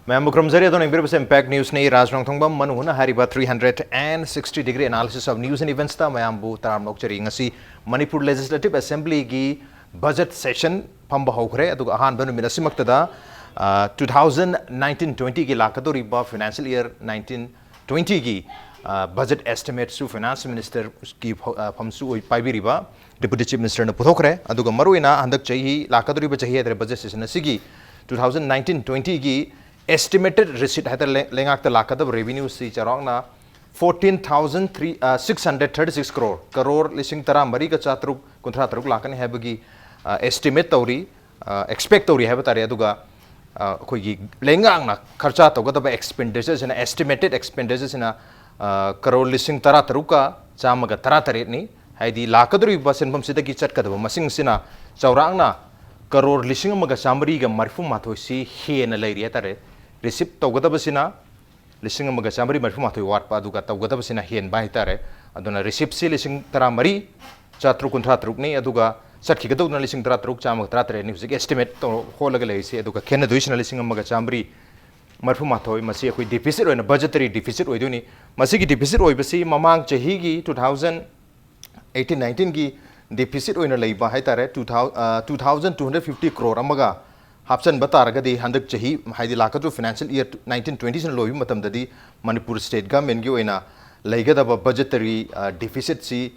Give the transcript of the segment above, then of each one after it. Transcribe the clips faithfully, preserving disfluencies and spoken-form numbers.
ꯃꯌꯥꯝꯕꯨ ꯈꯨꯔꯨꯝꯖꯔꯤ꯫ ꯑꯗꯣꯝꯅ ꯌꯦꯡꯕꯤꯔꯤꯕꯁꯤ Impact Newsꯅꯤ꯫ ꯔꯥꯖ ꯅꯣꯡꯊꯣꯡꯕꯝ ꯃꯅꯨ ꯍꯨꯅ ꯍꯥꯏꯔꯤꯕ three hundred and sixty degree analysis of news and eventsꯇ ꯃꯌꯥꯝꯕꯨ ꯇꯔꯥꯝꯅ ꯑꯣꯛꯆꯔꯤ꯫ ꯉꯁꯤ ꯃꯅꯤꯄꯨꯔ Legislative Assemblyꯒꯤ budget session ꯐꯝꯕ ꯍꯧꯈ꯭ꯔꯦ꯫ ꯑꯗꯨꯒ ꯑꯍꯥꯟꯕ ꯅꯨꯃꯤꯠ ꯑꯁꯤꯃꯛꯇꯗ, ꯑ, two thousand nineteen twentyꯒꯤ ꯂꯥꯛꯀꯗꯧꯔꯤꯕ financial year nineteen twentyꯒꯤ, ꯑ, budget estimateꯁꯨ Finance Ministerꯒꯤ ꯐ-, ꯑ, ꯐꯝꯁꯨ ꯑꯣꯏ-, ꯄꯥꯏꯕꯤꯔꯤꯕ Deputy Chief Ministerꯅ ꯄꯨꯊꯣꯛꯈ꯭ꯔꯦ꯫ ꯑꯗꯨꯒ ꯃꯔꯨꯑꯣꯏꯅ ꯍꯟꯗꯛ ꯆꯍꯤ ꯂꯥꯛꯀꯗꯧꯔꯤꯕ ꯆꯍꯤ ꯍꯥꯏꯇꯥꯔꯦ, budget session ꯑꯁꯤꯒꯤ two thousand nineteen twentyꯒꯤ estimated receipt ꯍꯥꯏꯇꯥꯔꯦ, ꯂꯩ-, ꯂꯩꯉꯥꯛꯇ ꯂꯥꯛꯀꯗꯕ revenueꯁꯤ ꯆꯥꯎꯔꯥꯛꯅ fourteen thousand three, ꯑ, six hundred thirty six crore, crore ꯂꯤꯁꯤꯡ ꯇꯔꯥ ꯃꯔꯤꯒ ꯆꯥꯇ꯭ꯔꯨꯛ ꯀꯨꯟꯊ꯭ꯔꯥ ꯇꯔꯨꯛ ꯂꯥꯛꯀꯅꯤ ꯍꯥꯏꯕꯒꯤ, ꯑ, estimate ꯇꯧꯔꯤ, ꯑ, expect ꯇꯧꯔꯤ ꯍꯥꯏꯕ ꯇꯥꯔꯦ꯫ ꯑꯗꯨꯒ, ꯑ, ꯑꯩꯈꯣꯏꯒꯤ ꯂꯩꯉꯥꯛꯅ ꯈꯔꯆꯥ ꯇꯧꯒꯗꯕ expenditureꯁꯤꯅ, estimated expenditureꯁꯤꯅ, ꯑ, ꯀꯔꯣꯔ ꯂꯤꯁꯤꯡ ꯇꯔꯥ ꯇꯔꯨꯛꯀ ꯆꯥꯝꯃꯒ ꯇꯔꯥ ꯇꯔꯦꯠꯅꯤ꯫ ꯍꯥꯏꯗꯤ ꯂꯥꯛꯀꯗꯧꯔꯤꯕ ꯁꯦꯟꯐꯝꯁꯤꯗꯒꯤ ꯆꯠꯀꯗꯕ ꯃꯁꯤꯡꯁꯤꯅ ꯆꯥꯎꯔꯥꯛꯅ ꯀꯔꯣꯔ ꯂꯤꯁꯤꯡ ꯑꯃꯒ ꯆꯥꯝꯃꯔꯤꯒ ꯃꯔꯤꯐꯨ ꯃꯥꯊꯣꯏꯁꯤ ꯍꯦꯟꯅ ꯂꯩꯔꯤ ꯍꯥꯏꯇꯥꯔꯦ꯫ Receive ꯇꯧꯒꯗꯕꯁꯤꯅ ꯂꯤꯁꯤꯡ ꯑꯃꯒ ꯆꯥꯝꯃꯔꯤ ꯃꯔꯤꯐꯨ ꯃꯥꯊꯣꯏ ꯋꯥꯠꯄ, ꯑꯗꯨꯒ ꯇꯧꯒꯗꯕꯁꯤꯅ ꯍꯦꯟꯕ ꯍꯥꯏꯇꯥꯔꯦ꯫ ꯑꯗꯨꯅ receiptꯁꯤ ꯂꯤꯁꯤꯡ ꯇꯔꯥ ꯃꯔꯤ ꯆꯥꯇ꯭ꯔꯨꯛ ꯀꯨꯟꯊ꯭ꯔꯥ ꯇꯔꯨꯛꯅꯤ, ꯑꯗꯨꯒ ꯆꯠꯈꯤꯒꯗꯧꯗꯨꯅ ꯂꯤꯁꯤꯡ ꯇꯔꯥ ꯇꯔꯨꯛ ꯆꯥꯝꯃꯒ ꯇꯔꯥ ꯇꯔꯦꯠꯅꯤ ꯍꯧꯖꯤꯛ estimate ꯇꯧ-, ꯍꯣꯠꯂꯒ ꯂꯩꯔꯤꯁꯤ꯫ ꯑꯗꯨꯒ ꯈꯦꯠꯅꯗꯣꯏꯁꯤꯅ ꯂꯤꯁꯤꯡ ꯑꯃꯒ ꯆꯥꯝꯃꯔꯤ ꯃꯔꯤꯐꯨ ꯃꯥꯊꯣꯏ, ꯃꯁꯤ ꯑꯩꯈꯣꯏ deficit ꯑꯣꯏꯅ, budgetary deficit ꯑꯣꯏꯗꯣꯏꯅꯤ꯫ ꯃꯁꯤꯒꯤ deficit ꯑꯣꯏꯕꯁꯤ ꯃꯃꯥꯡ ꯆꯍꯤꯒꯤ two thousand eighteen nineteenꯒꯤ deficit ꯑꯣꯏꯅ ꯂꯩꯕ ꯍꯥꯏꯇꯥꯔꯦ, two thousand, ꯑ, two thousand two hundred fifty crore ꯑꯃꯒ ꯍꯥꯞꯆꯤꯟꯕ ꯇꯥꯔꯒꯗꯤ, ꯍꯟꯗꯛ ꯆꯍꯤ, ꯍꯥꯏꯗꯤ ꯂꯥꯛꯀꯗꯧꯔꯤꯕ financial year nineteen twentyꯁꯤꯅ ꯂꯣꯏꯕ ꯃꯇꯝꯗꯗꯤ ꯃꯅꯤꯄꯨꯔ state governmentꯀꯤ ꯑꯣꯏꯅ ꯂꯩꯒꯗꯕ budgetary, ꯑ, deficitꯁꯤ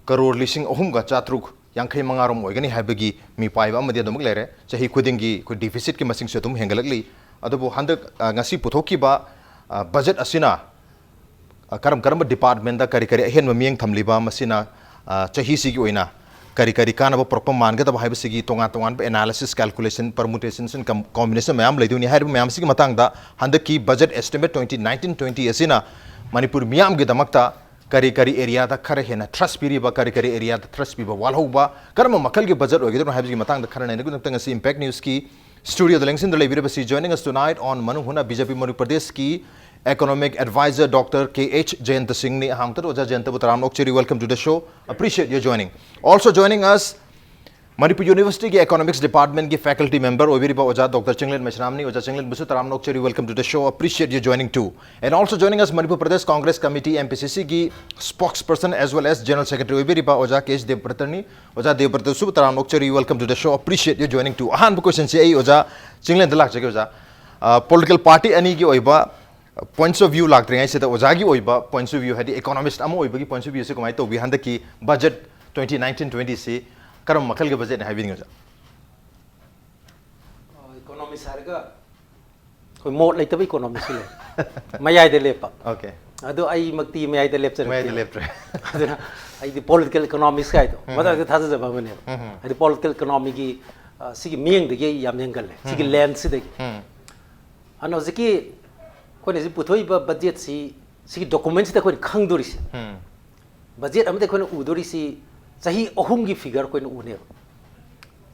ꯀꯔꯣꯔ ꯂꯤꯁꯤꯡ ꯑꯍꯨꯝꯒ ꯆꯥꯇ꯭ꯔꯨꯛ ꯌꯥꯡꯈꯩ ꯃꯉꯥꯔꯣꯝ ꯑꯣꯏꯒꯅꯤ ꯍꯥꯏꯕꯒꯤ ꯃꯤꯄꯥꯏꯕ ꯑꯃꯗꯤ ꯑꯗꯨꯃꯛ ꯂꯩꯔꯦ꯫ ꯆꯍꯤ ꯈꯨꯗꯤꯡꯒꯤ ꯑꯩꯈꯣꯏ deficitꯀꯤ ꯃꯁꯤꯡꯁꯨ ꯑꯗꯨꯝ ꯍꯦꯟꯒꯠꯂꯛꯂꯤ꯫ ꯑꯗꯨꯕꯨ ꯍꯟꯗꯛ, ꯑ, ꯉꯁꯤ ꯄꯨꯊꯣꯛꯈꯤꯕ, ꯑ, budget ꯑꯁꯤꯅ, ꯑ, ꯀꯔꯝ ꯀꯔꯝꯕ departmentꯇ ꯀꯔꯤ ꯀꯔꯤ ꯑꯍꯦꯟꯕ ꯃꯤꯠꯌꯦꯡ ꯊꯝꯂꯤꯕ, ꯃꯁꯤꯅ, ꯑ, ꯆꯍꯤꯁꯤꯒꯤ ꯑꯣꯏꯅ ꯀꯔꯤ ꯀꯔꯤ ꯀꯥꯟꯅꯕ ꯄꯨꯔꯛꯄ ꯃꯥꯟꯒꯗꯕ ꯍꯥꯏꯕꯁꯤꯒꯤ ꯇꯣꯉꯥꯟ ꯇꯣꯉꯥꯟꯕ analysis, calculation, permutations and com-, combination ꯃꯌꯥꯝ ꯂꯩꯗꯣꯏꯅꯤ꯫ ꯍꯥꯏꯔꯤꯕ ꯃꯌꯥꯝꯁꯤꯒꯤ ꯃꯇꯥꯡꯗ ꯍꯟꯗꯛꯀꯤ budget estimate twenty nineteen twenty ꯑꯁꯤꯅ ꯃꯅꯤꯄꯨꯔ ꯃꯤꯌꯥꯝꯒꯤꯗꯃꯛꯇ ꯀꯔꯤ ꯀꯔꯤ areaꯗ ꯈꯔ ꯍꯦꯟꯅ thrust ꯄꯤꯔꯤꯕ, ꯀꯔꯤ ꯀꯔꯤ areaꯗ thrust ꯄꯤꯕ ꯋꯥꯠꯍꯧꯕ, ꯀꯔꯝꯕ ꯃꯈꯜꯒꯤ budget ꯑꯣꯏꯒꯗꯕꯅꯣ ꯍꯥꯏꯕꯒꯤ ꯃꯇꯥꯡꯗ ꯈꯟꯅ ꯅꯩꯅꯕꯒꯤꯗꯃꯛꯇ ꯉꯁꯤ Impact Newsꯀꯤ studioꯗ ꯂꯦꯡꯁꯤꯟꯗꯨꯅ ꯂꯩꯕꯤꯔꯤꯕꯁꯤ, joining us tonight on ꯃꯅꯨ ꯍꯨꯅ, BJP ꯃꯅꯤꯄꯨꯔ ꯄ꯭ꯔꯗꯦꯁꯀꯤ economic advisor Doctor K H Jayanta Singhꯅꯤ꯫ ꯑꯍꯥꯟꯕꯗ ꯑꯣꯖꯥ ꯖꯌꯟꯇꯕꯨ ꯇꯔꯥꯝꯅ ꯑꯣꯛꯆꯔꯤ, welcome to the show, appreciate your joining. Also joining us, Manipur ꯌꯨꯅꯤꯚꯔꯁꯤꯇꯤꯒꯤ ꯏꯀꯣꯅꯣꯃꯤꯛꯁ ꯗꯤꯄꯥꯔꯠꯃꯦꯟꯒꯤ ꯐꯦꯀꯜꯇꯤ ꯃꯦꯝꯕꯔ ꯑꯣꯏꯕꯤꯔꯤꯕ ꯑꯣꯖꯥ ꯗꯣꯛꯇꯔ ꯆꯤꯡꯂꯦꯟ ꯃꯩꯁꯅꯥꯝꯅꯤ꯫ ꯑꯣꯖꯥ ꯆꯤꯡꯂꯦꯟꯕꯨꯁꯨ ꯇꯔꯥꯝꯅ ꯑꯣꯛꯆꯔꯤ, welcome to the show, appreciate you joining too. And also joining us, Manipur Pradesh Congress Committee, M P C C ꯒꯤ spokesperson as well as general secretary ꯑꯣꯏꯕꯤꯔꯤꯕ ꯑꯣꯖꯥ ꯀꯦ ꯑꯦꯁ ꯗꯦꯕꯕ꯭ꯔꯇꯅꯤ꯫ ꯑꯣꯖꯥ ꯗꯦꯕꯕ꯭ꯔꯇꯁꯨ ꯇꯔꯥꯝꯅ ꯑꯣꯛꯆꯔꯤ, welcome to the show, appreciate you joining too. ꯑꯍꯥꯟꯕ question ꯁꯤ ꯑꯩ ꯑꯣꯖꯥ ꯆꯤꯡꯂꯦꯟꯗ ꯂꯥꯛꯆꯒꯦ ꯑꯣꯖꯥ꯫ ꯄꯣꯂꯤꯇꯤꯀꯦꯜ ꯄꯥꯔꯇꯤ ꯑꯅꯤꯒꯤ ꯑꯣꯏꯕ points of view ꯂꯥꯛꯇ꯭ꯔꯤꯉꯩꯁꯤꯗ ꯑꯣꯖꯥꯒꯤ ꯑꯣꯏꯕ points of view, ꯍꯥꯏꯗꯤ ꯏꯀꯣꯅꯣꯃꯤꯁ ꯑꯃ ꯑꯣꯏꯕꯒꯤ points of view ꯁꯤ ꯀꯃꯥꯏꯅ ꯇꯧꯕꯤ? ꯍꯟꯗꯛꯀꯤ ꯕꯖꯦꯠ twenty nineteen twenty ꯁꯤ ꯀꯔꯝꯕ ꯃꯈꯜꯒꯤ ꯕꯖꯦꯠꯅꯤ ꯍꯥꯏꯕꯤꯅꯤꯡꯉꯤ ꯑꯣꯖꯥ? ꯏꯀꯣꯅꯣꯃꯤꯁ ꯍꯥꯏꯔꯒ ꯑꯩꯈꯣꯏ ꯃꯣꯠ ꯂꯩꯇꯕ ꯏꯀꯣꯅꯣꯃꯤꯁꯁꯨ ꯂꯩ꯫ ꯃꯌꯥꯏꯗ ꯂꯦꯞꯄ꯫ ꯑꯣꯀꯦ꯫ ꯑꯗꯣ ꯑꯩꯃꯛꯇꯤ ꯃꯌꯥꯏꯗ ꯂꯦꯞꯆꯔꯛꯇꯦ꯫ ꯃꯌꯥꯏꯗ ꯂꯦꯞꯇ꯭ꯔꯦ꯫ ꯑꯗꯨꯅ ꯑꯩꯗꯤ ꯄꯣꯂꯤꯇꯤꯀꯦꯜ ꯏꯀꯣꯅꯣꯃꯤꯛꯁ ꯍꯥꯏꯗꯣ ꯃꯗꯨꯗ ꯊꯥꯖꯖꯕ ꯑꯃꯅꯦꯕ꯫ ꯎꯝ꯫ ꯍꯥꯏꯗꯤ ꯄꯣꯂꯤꯇꯤꯀꯦꯜ ꯏꯀꯣꯅꯣꯃꯤꯒꯤ ꯁꯤꯒꯤ ꯃꯤꯠꯌꯦꯡꯗꯒꯤ ꯑꯩ ꯌꯥꯝ ꯌꯦꯡꯒꯜꯂꯦ꯫ ꯁꯤꯒꯤ ꯎꯝ꯫ ꯂꯦꯟꯁꯁꯤꯗꯒꯤ꯫ ꯎꯝ꯫ ꯑꯗꯨꯅ ꯍꯧꯖꯤꯛꯀꯤ ꯑꯩꯈꯣꯏꯅ ꯍꯧꯖꯤꯛ ꯄꯨꯊꯣꯛꯏꯕ ꯕꯖꯦꯠꯁꯤ, ꯁꯤꯒꯤ ꯗꯣꯀꯨꯃꯦꯟꯁꯤꯗ ꯑꯩꯈꯣꯏꯅ ꯈꯪꯗꯣꯔꯤꯁꯤ, ꯎꯝ꯫ ꯕꯖꯦꯠ ꯑꯃꯗ ꯑꯩꯈꯣꯏꯅ ꯎꯗꯣꯔꯤꯁꯤ ꯆꯍꯤ ꯑꯍꯨꯝꯒꯤ ꯐꯤꯒꯔ ꯑꯩꯈꯣꯏꯅ ꯎꯅꯦꯕ꯫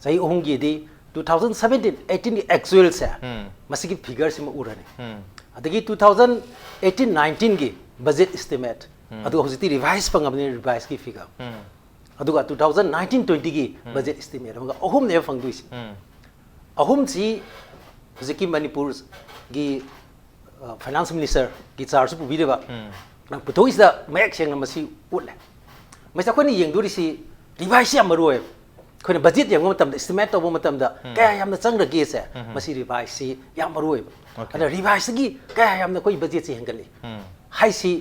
ꯆꯍꯤ ꯑꯍꯨꯝꯒꯤꯗꯤ two thousand seventeen eighteenꯒꯤ ꯑꯦꯛꯆꯨꯑꯦꯜꯁꯦ, ꯎꯝ꯫ ꯃꯁꯤꯒꯤ ꯐꯤꯒꯔꯁꯤꯃ ꯎꯔꯅꯤ꯫ ꯎꯝ꯫ ꯑꯗꯒꯤ two thousand eighteen nineteenꯒꯤ budget estimate, ꯎꯝ꯫ ꯑꯗꯨꯒ ꯍꯧꯖꯤꯛꯇꯤ ꯔꯤꯚꯥꯏꯁ ꯐꯪꯉꯕꯅꯤꯅ ꯔꯤꯚꯥꯏꯁꯀꯤ ꯐꯤꯒꯔ, ꯎꯝ꯫ ꯑꯗꯨꯒ two thousand nineteen twentyꯒꯤ ꯎꯝ꯫ ꯕꯖꯦꯠ ꯏꯁꯇꯤꯃꯦꯠ ꯑꯃꯒ ꯑꯍꯨꯝꯅꯦꯕ ꯐꯪꯗꯣꯏꯁꯦ꯫ ꯎꯝ꯫ ꯑꯍꯨꯝꯁꯤ ꯍꯧꯖꯤꯛꯀꯤ ꯃꯅꯤꯄꯨꯔꯒꯤ ꯐꯥꯏꯅꯥꯟꯁ ꯃꯤꯅꯤꯁꯇꯔꯒꯤ ꯆꯥꯔꯖꯁꯨ ꯄꯨꯕꯤꯔꯤꯕ ꯎꯝ꯫ ꯄꯨꯊꯣꯛꯏꯁꯤꯗ ꯃꯌꯦꯛ ꯁꯦꯡꯅ ꯃꯁꯤ ꯎꯠꯂꯦ꯫ ꯃꯁꯤ ꯑꯩꯈꯣꯏꯅ ꯌꯦꯡꯗꯣꯔꯤꯁꯤ ꯔꯤꯚꯥꯏꯁꯁꯤ ꯌꯥꯝ ꯃꯔꯨ ꯑꯣꯏꯌꯦꯕ꯫ ꯑꯩꯈꯣꯏꯅ ꯕꯖꯦꯠ ꯌꯦꯡꯕ ꯃꯇꯝꯗ, ꯏꯁꯇꯤꯃꯦꯠ ꯇꯧꯕ ꯃꯇꯝꯗ ꯎꯝ꯫ ꯀꯌꯥ ꯌꯥꯝꯅ ꯆꯪꯈ꯭ꯔꯒꯦꯁꯦ, ꯎꯝ꯫ ꯃꯁꯤ ꯔꯤꯚꯥꯏꯁꯁꯤ ꯌꯥꯝ ꯃꯔꯨ ꯑꯣꯏꯕ꯫ ꯑꯣꯀꯦ꯫ ꯑꯗꯨꯅ ꯔꯤꯚꯥꯏꯁꯇꯒꯤ ꯀꯌꯥ ꯌꯥꯝꯅ ꯑꯩꯈꯣꯏ ꯕꯖꯦꯠꯁꯤ ꯍꯦꯟꯒꯠꯂꯤ ꯎꯝ꯫ ꯍꯥꯏꯁꯤ,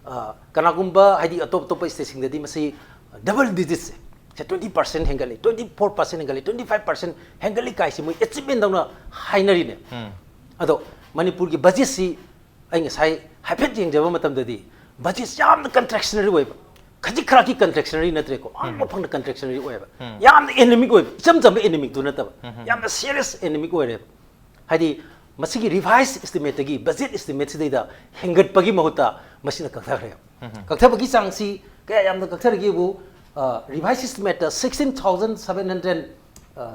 ꯑ, ꯀꯅꯥꯒꯨꯝꯕ ꯍꯥꯏꯗꯤ ꯑꯇꯣꯞ ꯑꯇꯣꯞꯄ ꯁ꯭ꯇꯦꯠꯁꯤꯡꯗꯗꯤ ꯃꯁꯤ ꯗꯕꯜ ꯗꯤꯖꯤꯠꯁꯦ, ꯁꯦ twenty percent ꯍꯦꯟꯒꯠꯂꯤ, twenty four percent ꯍꯦꯟꯒꯠꯂꯤ, twenty five percent ꯍꯦꯟꯒꯠꯂꯤ ꯀꯥꯏꯁꯤ ꯃꯣꯏ ꯑꯦꯆꯤꯞꯃꯦꯟ ꯇꯧꯅ ꯍꯥꯏꯅꯔꯤꯅꯦ꯫ ꯎꯝ꯫ ꯑꯗꯣ ꯃꯅꯤꯄꯨꯔꯒꯤ ꯕꯖꯦꯠꯁꯤ ꯑꯩ ꯉꯁꯥꯏ ꯍꯥꯏꯐꯦꯠ ꯌꯦꯡꯖꯕ ꯃꯇꯝꯗꯗꯤ ꯕꯖꯦꯠꯁꯤ ꯌꯥꯝꯅ ꯀꯟꯇ꯭ꯔꯦꯛꯁꯅꯔꯤ ꯑꯣꯏꯕ, ꯈꯖꯤꯛ ꯈꯔꯛꯀꯤ ꯀꯟꯇ꯭ꯔꯦꯛꯁꯅꯔꯤ ꯅꯠꯇ꯭ꯔꯦꯀꯣ, ꯃꯥꯡꯕ ꯐꯪꯅ ꯀꯟꯇ꯭ꯔꯦꯛꯁꯅꯔꯤ ꯑꯣꯏꯌꯦꯕ꯫ ꯎꯝ꯫ ꯌꯥꯝꯅ ꯑꯦꯅꯦꯃꯤꯛ ꯑꯣꯏꯕ, ꯏꯆꯝ ꯆꯝꯕ ꯑꯦꯅꯦꯃꯤꯛꯇꯨ ꯅꯠꯇꯕ, ꯌꯥꯝꯅ ꯁꯤꯔꯤꯌꯁ ꯑꯦꯅꯦꯃꯤꯛ ꯑꯣꯏꯔꯦꯕ꯫ ꯍꯥꯏꯗꯤ ꯃꯁꯤꯒꯤ ꯔꯤꯚꯥꯏꯁ ꯏꯁꯇꯤꯃꯦꯠꯇꯒꯤ ꯕꯖꯦꯠ ꯏꯁꯇꯤꯃꯦꯠꯁꯤꯗꯩꯗ ꯍꯦꯟꯒꯠꯄꯒꯤ ꯃꯍꯨꯠꯇ ꯃꯁꯤꯅ ꯀꯛꯊꯈ꯭ꯔꯦ꯫ ꯀꯛꯊꯕꯒꯤ ꯆꯥꯡꯁꯤ ꯀꯌꯥ ꯌꯥꯝꯅ ꯀꯛꯊꯔꯒꯦꯕꯨ, ꯔꯤꯚꯥꯏꯁ ꯏꯁꯇꯤꯃꯦꯠꯇ sixteen thousand seven hundred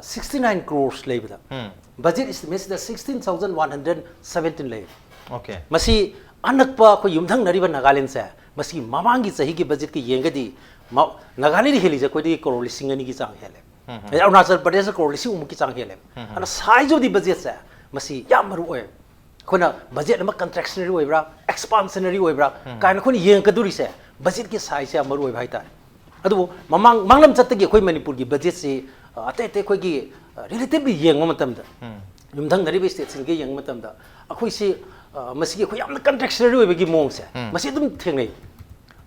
sixty nine crores ꯂꯩꯕꯗ, ꯎꯝ꯫ ꯕꯖꯦꯠ ꯏꯁꯇꯤꯃꯦꯠꯁꯤꯗ sixteen thousand one hundred seventeen ꯂꯩ꯫ ꯑꯣꯀꯦ꯫ ꯃꯁꯤ ꯑꯅꯛꯄ ꯑꯩꯈꯣꯏ ꯌꯨꯝꯊꯪꯅꯔꯤꯕ ꯅꯥꯒꯥꯂꯦꯟꯁꯦ, ꯃꯁꯤꯒꯤ ꯃꯃꯥꯡꯒꯤ ꯆꯍꯤꯒꯤ ꯕꯖꯦꯠꯀ ꯌꯦꯡꯒꯗꯤ ꯃ-, ꯅꯥꯒꯥꯂꯦꯟꯗ ꯍꯦꯜꯂꯤꯁꯦ ꯑꯩꯈꯣꯏꯗꯒꯤ ꯀꯔꯣꯔ ꯂꯤꯁꯤꯡ ꯑꯅꯤꯒꯤ ꯆꯥꯡ ꯍꯦꯜꯂꯦ꯫ ꯑꯗꯩ ꯑꯔꯨꯅꯥꯆꯜ ꯄ꯭ꯔꯗꯦꯁꯇ ꯀ꯭ꯔꯣꯔ ꯂꯤꯁꯤꯡ ꯑꯃꯨꯛꯀꯤ ꯆꯥꯡ ꯍꯦꯜꯂꯦꯕ꯫ ꯑꯗꯨꯅ ꯁꯥꯏꯖ ꯑꯣꯐ ꯗꯤ ꯕꯖꯦꯠꯁꯦ ꯃꯁꯤ ꯌꯥꯝ ꯃꯔꯨ ꯑꯣꯏ꯫ ꯑꯩꯈꯣꯏꯅ ꯕꯖꯦꯠ ꯑꯃ ꯀꯟꯇ꯭ꯔꯦꯛꯁꯅꯔꯤ ꯑꯣꯏꯕ꯭ꯔꯥ, ꯑꯦꯛꯁꯄꯥꯟꯁꯅꯔꯤ ꯑꯣꯏꯕ꯭ꯔꯥ ꯀꯥꯏꯅ ꯑꯩꯈꯣꯏꯅ ꯌꯦꯡꯉꯛꯀꯗꯣꯔꯤꯁꯦ ꯕꯖꯦꯠꯀꯤ ꯁꯥꯏꯖꯁꯦ ꯌꯥꯝ ꯃꯔꯨ ꯑꯣꯏꯕ ꯍꯥꯏꯇꯥꯔꯦ꯫ ꯑꯗꯨꯕꯨ ꯃꯃꯥꯡ ꯃꯥꯡꯂꯝ ꯆꯠꯇꯒꯤ ꯑꯩꯈꯣꯏ ꯃꯅꯤꯄꯨꯔꯒꯤ ꯕꯖꯦꯠꯁꯤ, ꯑ, ꯑꯇꯩ ꯑꯇꯩ ꯑꯩꯈꯣꯏꯒꯤ, ꯑ, ꯔꯤꯂꯦꯇꯤꯚꯂꯤ ꯌꯦꯡꯕ ꯃꯇꯝꯗ, ꯌꯨꯝꯊꯪꯅꯔꯤꯕ ꯁ꯭ꯇꯦꯠꯁꯤꯡꯒ ꯌꯦꯡꯕ ꯃꯇꯝꯗ ꯑꯩꯈꯣꯏꯁꯤ, ꯑ, ꯃꯁꯤꯒꯤ ꯑꯩꯈꯣꯏ ꯌꯥꯝꯅ ꯀꯟꯇ꯭ꯔꯦꯛꯁꯅꯔꯤ ꯑꯣꯏꯕꯒꯤ ꯃꯑꯣꯡꯁꯦ ꯃꯁꯤ ꯑꯗꯨꯝ ꯊꯦꯡꯅꯩ꯫